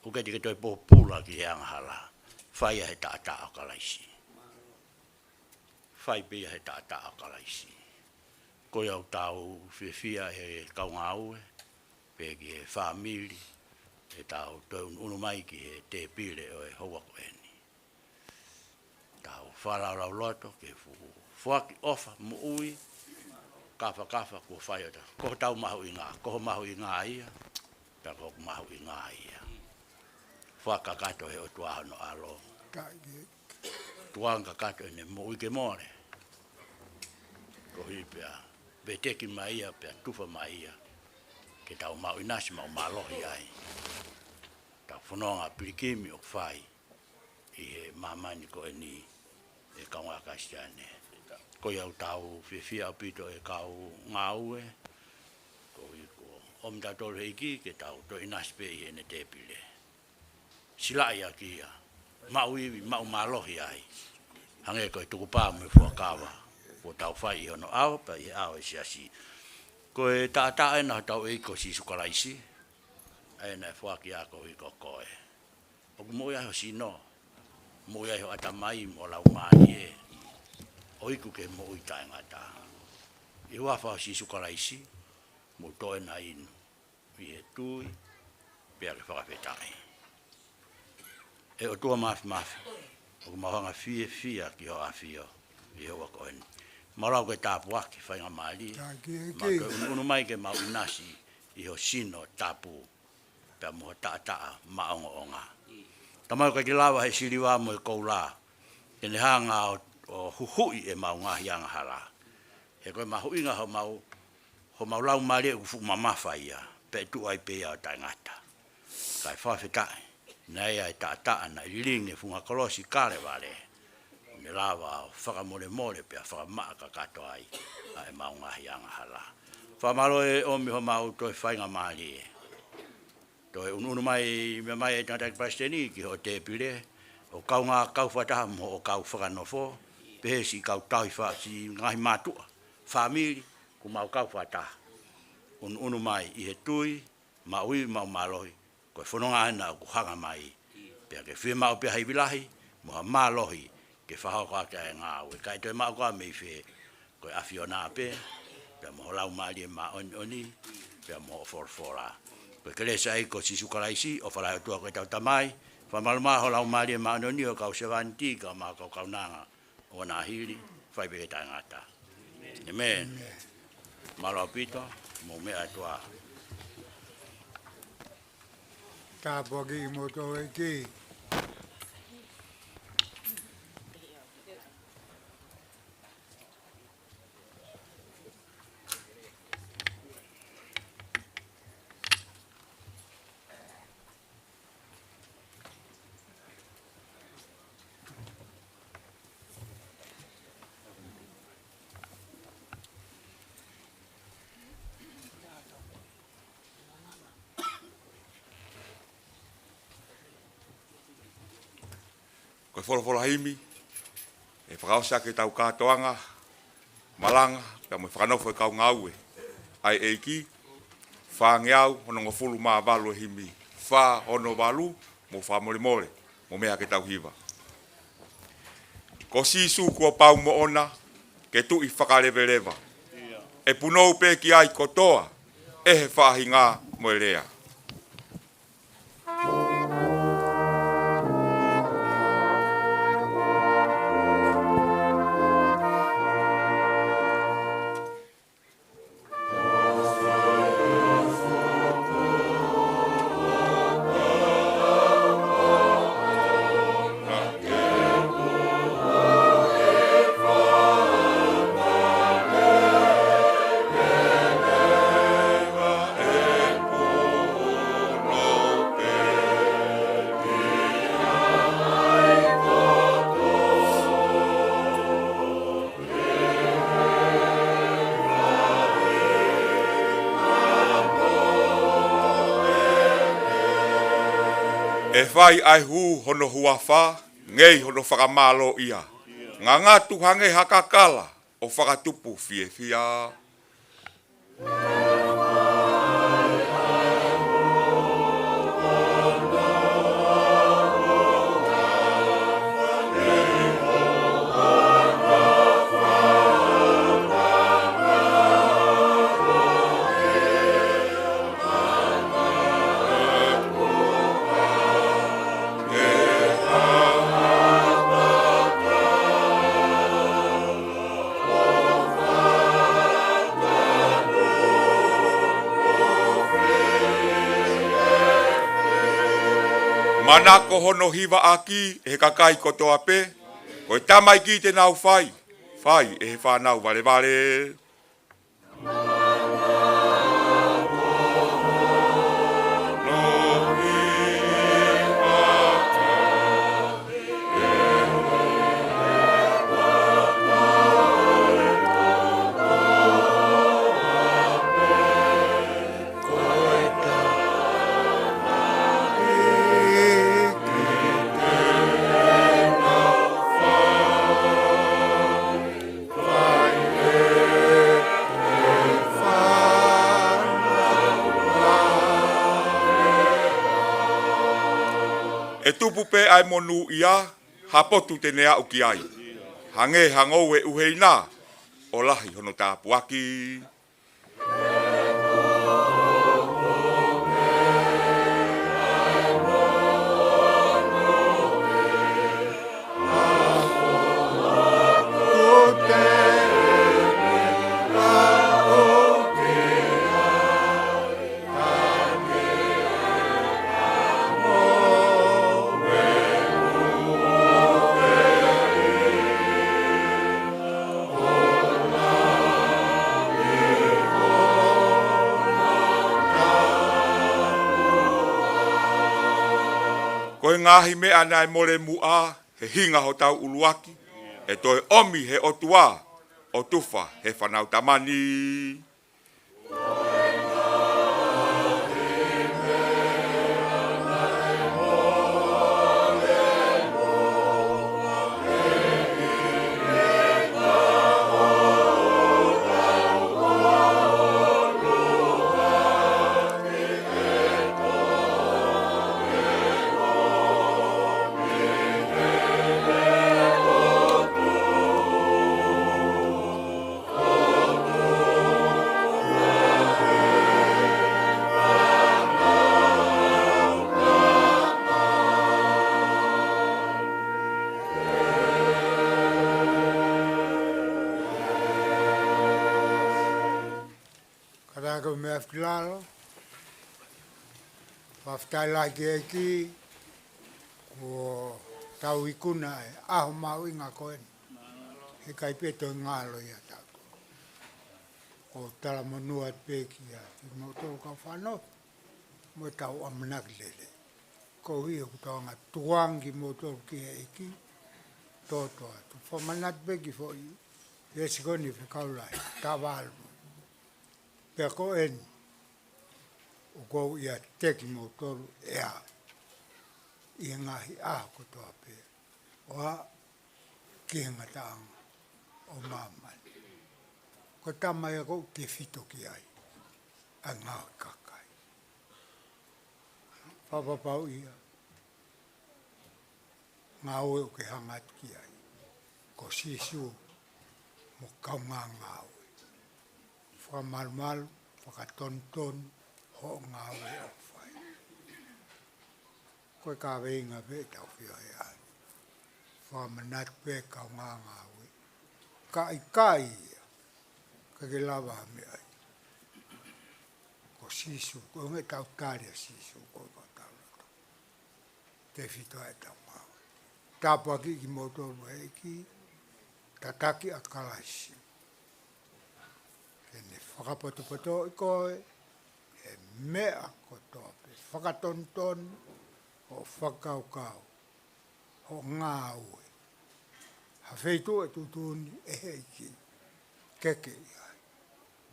ʻoku ʻikai te ke toe pōpula ki he angahala. Fai ia he taʻataʻa ʻo Kalaisi. Fai pē ia he taʻataʻa ʻo Kalaisi. Ko ia ʻoku tau fiefia he kau ngāue, pea ki he fāmili, ʻetau toe ʻunuʻunu mai ki he tēpile ʻo e houa ko eni. Tau fakalaulauloto ki he fuʻu foaki ʻofa moʻui, kafakafa kuo fai ʻo ta. Ko hotau mahuʻinga, ko ho mahuʻinga ia, pea ko hoku mahuʻinga ia. Fakakakato he ʻOtua hono ʻAlo. Tukuange kakato ʻene moʻui ke mole. Koeʻuhi pea veteki mai ia, pea tufa mai ia, ke tau maʻu ʻinasi, maʻu mālohi ai. Tau fononga pilikimi ʻoku fai ʻi he māmani ko eni, ʻe kaungā Kalisitiane. Ko ia ʻoku tau fiefia ʻaupito ʻe kau ngāue, koeʻuhi kuo ʻomi kitautolu he ʻEiki ke tau toe ʻinasi pē ʻi heʻene tēpile. Silaʻi ʻaki ia, maʻu ivi, maʻu mālohi ai. Hangē ko e tukupā mo e fuakava kuo tau fai ʻi hono ʻao, pea ʻi he ʻao ʻo e siasi. Ko e taʻataʻa ena hotau ʻEiki ko Sīsū Kalaisi, ʻa ia naʻe foaki ia koeʻuhi ko koe. ʻOku moʻui ai ho sino, moʻui ai ho ʻatamai mo ho laumālie, ʻo iku ki he moʻui taʻengata. ʻI he huafa ʻo Sīsū Kalaisi, mou toʻo ena ʻo inu, ʻi he tui, pea ke fakafetaʻi. ʻE ʻOtua Māfimafi, ʻoku mau hanga fiefia ki hoʻo ʻAfio ʻi he houa ko eni. Mau lau ko e tāpuaki faingamālie, mau toe ʻunuʻunu mai ke mau ʻinasi ʻi ho sino tapu, pea mo ho taʻataʻa maʻongoʻonga. Tamai, ʻoku ʻikai ke lava he siliva mo e koula ke ne hanga ʻo, ʻo huhuʻi ʻemau ngaahi angahala. He ko e mahuʻinga homau, homau laumālie ʻoku fuʻu mamafa ia, pea ʻe tuʻu ai pē ia ʻo taʻengata. Kae fakafetaʻi, naʻe ʻi ai e taʻataʻa naʻe lilingi he funga kolosi Kalevale, ne lava ʻo fakamolemole pea fakamaʻa kakato ai ʻa ʻemau ngaahi angahala. Fakamālō ʻe ʻomi homau toe faingamālie. Toe ʻunuʻunu mai, meʻa mai e tangataʻeiki palesiteni ki hoʻo tēpile, ʻo kaungā kau fakataha mo hoʻo kau fakanofo, pehē siʻi kau tauhi fa-, siʻi ngaahi mātuʻa, fāmili, kuo mau kau fakataha. ʻUnuʻunu mai ʻi he tui, maʻu ivi, maʻu mālohi, ko e fononga ʻena ʻoku hanga mai. Pea ke fiemaʻu pē ha ivi lahi, mo ha mālohi, ke fakahoko ʻaki ʻa e ngāue. Kae toe maʻu koā mei fē, ko e ʻAfiona pē, pea mo ho Laumālie Māʻoniʻoni, pea mo hoʻo folofola. Ko e kelesi ʻa e ʻEiki ko Sīsū Kalaisi, ʻofa lahi ʻa e ʻOtua ko ʻetau Tamai, fakamalumalu ho Laumālie Māʻoniʻoni ʻo e kau sevāniti, kae ʻumaʻā ʻa e kau kaunanga, ʻo na hili, fai pē ke taʻengata. ʻĒmeni. Mālō ʻaupito, mou meʻa atu ā. Tāpuakiʻi kimoutolu ʻe he ʻEiki. Ko e folofola himi, ʻe fakaʻosi ʻaki ʻetau kātoanga, malanga, pea mo e fakanofo e kau ngāue ʻa e ʻEiki, fāngeau, onongofulu mā valu e himi, fā ono valu, mou fakamolemole, mou meʻa ke tau hiva. Ko Sīsū kuo pau moʻona, ke tuʻi fakaleveleva. ʻE punou pē ki ai kotoa, ʻe he faʻahinga mo e lea. ʻE fai ʻa e hū hono huafa, ngei hono fakamālōʻia. Ngangatu hangē ha kakala, ʻo fakatupu fiefia. Manako hono hivaʻaki ʻe he kakai kotoa pē, ko e tamaiki te nau fai, fai ʻe he fānau valevale. ʻE tupu pē ʻa e monūʻia, ha potu te ne aʻu ki ai. Hangē ha ngoue ʻuheina, ʻo lahi hono tāpuaki. Ko e ngaahi meʻa naʻe mole muʻa he hinga hotau ʻuluaki, ʻe toe ʻomi he ʻOtua, ʻo tufa he fānau tamani. Fakafetaʻi lalo, fakafetaʻi lahi ki he ʻEiki, kuo tau ikuna e ʻaho mahuʻinga ko eni. He ʻikai pē toe ngalo ia tautolu. Ko e talamonū atu pē kiate kimoutolu kau fānau, mo ʻetau ʻamanaki lelei. Koeʻuhi ʻoku tau anga tukuange kimoutolu ki he ʻEiki, toto atu. Fakamanatu pē ki he foʻi veesi ko eni fekau lahi, taha valu. Pea ko eni, ʻoku ou ʻiate kimoutolu ʻe au ʻi he ngaahi ʻaho kotoa pē, ʻo aʻu ki he ngataʻanga ʻo māmani. Ko e tama ia ʻoku tefito ki ai ʻa e ngaahi kakai. Fakapapauʻi ia, ngāue ʻoku ke hanga atu ki ai, ko Sīsū mo e kaungā ngāue. Fakamalumalu, fakatonutonu hoʻo ngāue ʻoku fai. Ko e kaveinga pē ʻetau feohi ai. Fakamanatu pē kaungā ngāue. Ka ʻikai ia, ʻikai ke lava ha meʻa ia. Ko Sīsū, ko e ʻuhinga ʻetau tali ʻa Sīsū, ko e ʻuhinga ʻetau lotu. Tefito ʻetau ngāue. Tāpuakiʻi kimoutolu ʻe he ʻEiki, tataki ʻa Kalaisi. Ke ne fakapotopotoʻi koe, he meʻa kotoa pē, fakatonutonu, hoʻo fakakaukau, hoʻo ngāue. Ha feituʻu ʻe tuʻutuʻuni ʻe he ʻEiki ke ke ʻi ai.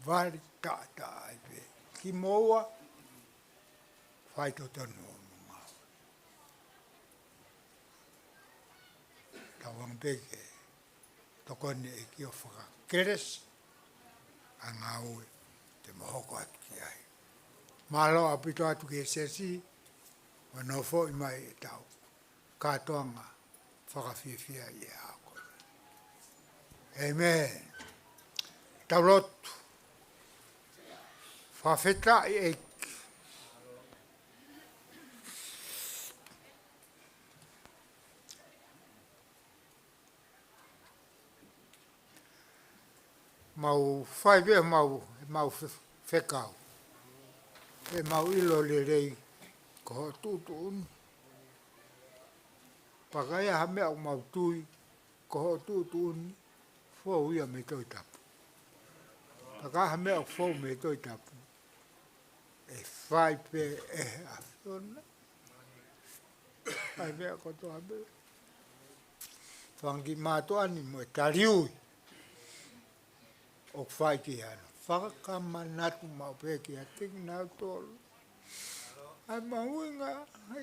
Vali taʻataʻa ai pē. Kimoua, faitotonu hoʻomo ngāue. Tauange pē ke tokoni e ʻEiki ʻo fakakelesi ʻa e ngāue te mo hoko atu ki ai. Mālō ʻaupito atu ki he siasi, ʻo nofoʻi mai ʻetau kātoanga fakafiefia ʻi he ʻaho ko eni. ʻĒmeni. Tau lotu. Fakafetaʻi ʻEiki. Mau fai pē mau, mau fe-, fekau. Pea mau ʻilo lelei ko hoʻo tuʻutuʻuni. Pea ka ʻi ai ha meʻa ʻoku mau tui ko hoʻo tuʻutuʻuni, fou ia mei he Tohi Tapu. Pea ka ʻi ai ha meʻa ʻoku fou mei he Tohi Tapu, ʻe fai pē ʻe he ʻAfiona. ʻA e meʻa kotoa pē. Fanga kiʻi mātuʻa ni mo e taliui ʻoku fai ki ai. Fakamanatu maʻu pē kiate kinautolu ʻa e mahuʻinga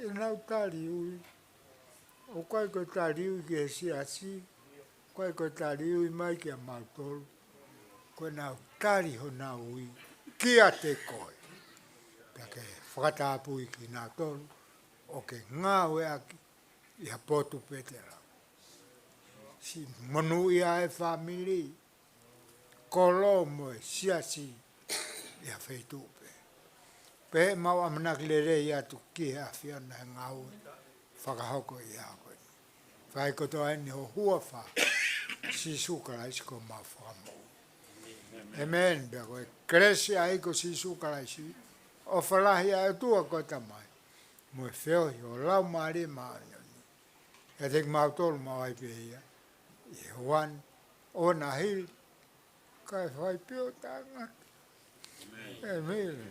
ʻenau taliui. ʻOku ʻikai ko e taliui ki he siasi, ʻoku ʻikai ko e taliui mai kia mautolu, ko ʻenau tali honau ui kiate koe. Pea ke fakatapui kinautolu, ʻo ke ngāueʻaki ʻi ha potu pē te lau. Siʻi monūʻia e fāmili, kolo mo e siasi ʻi ha feituʻu pē. Pea mau ʻamanaki lelei atu ki he ʻAfiona he ngāue fakahoko ʻi he ʻaho ko eni. Fai kotoa eni ho huafa, Sīsū Kalaisi ko homau Fakamoʻui. ʻĒmeni. Pea ko e kelesi ʻa e ʻEiki ko Sīsū Kalaisi, ʻofa lahi ʻa e ʻOtua ko e Tamai, mo e feohi ʻo e Laumālie Māʻoniʻoni, ʻiate kimautolu maʻu ai pē ia ʻi he ʻaho ni, ʻo na hili, kae fai pē ʻo taʻengata. ʻĒmeni.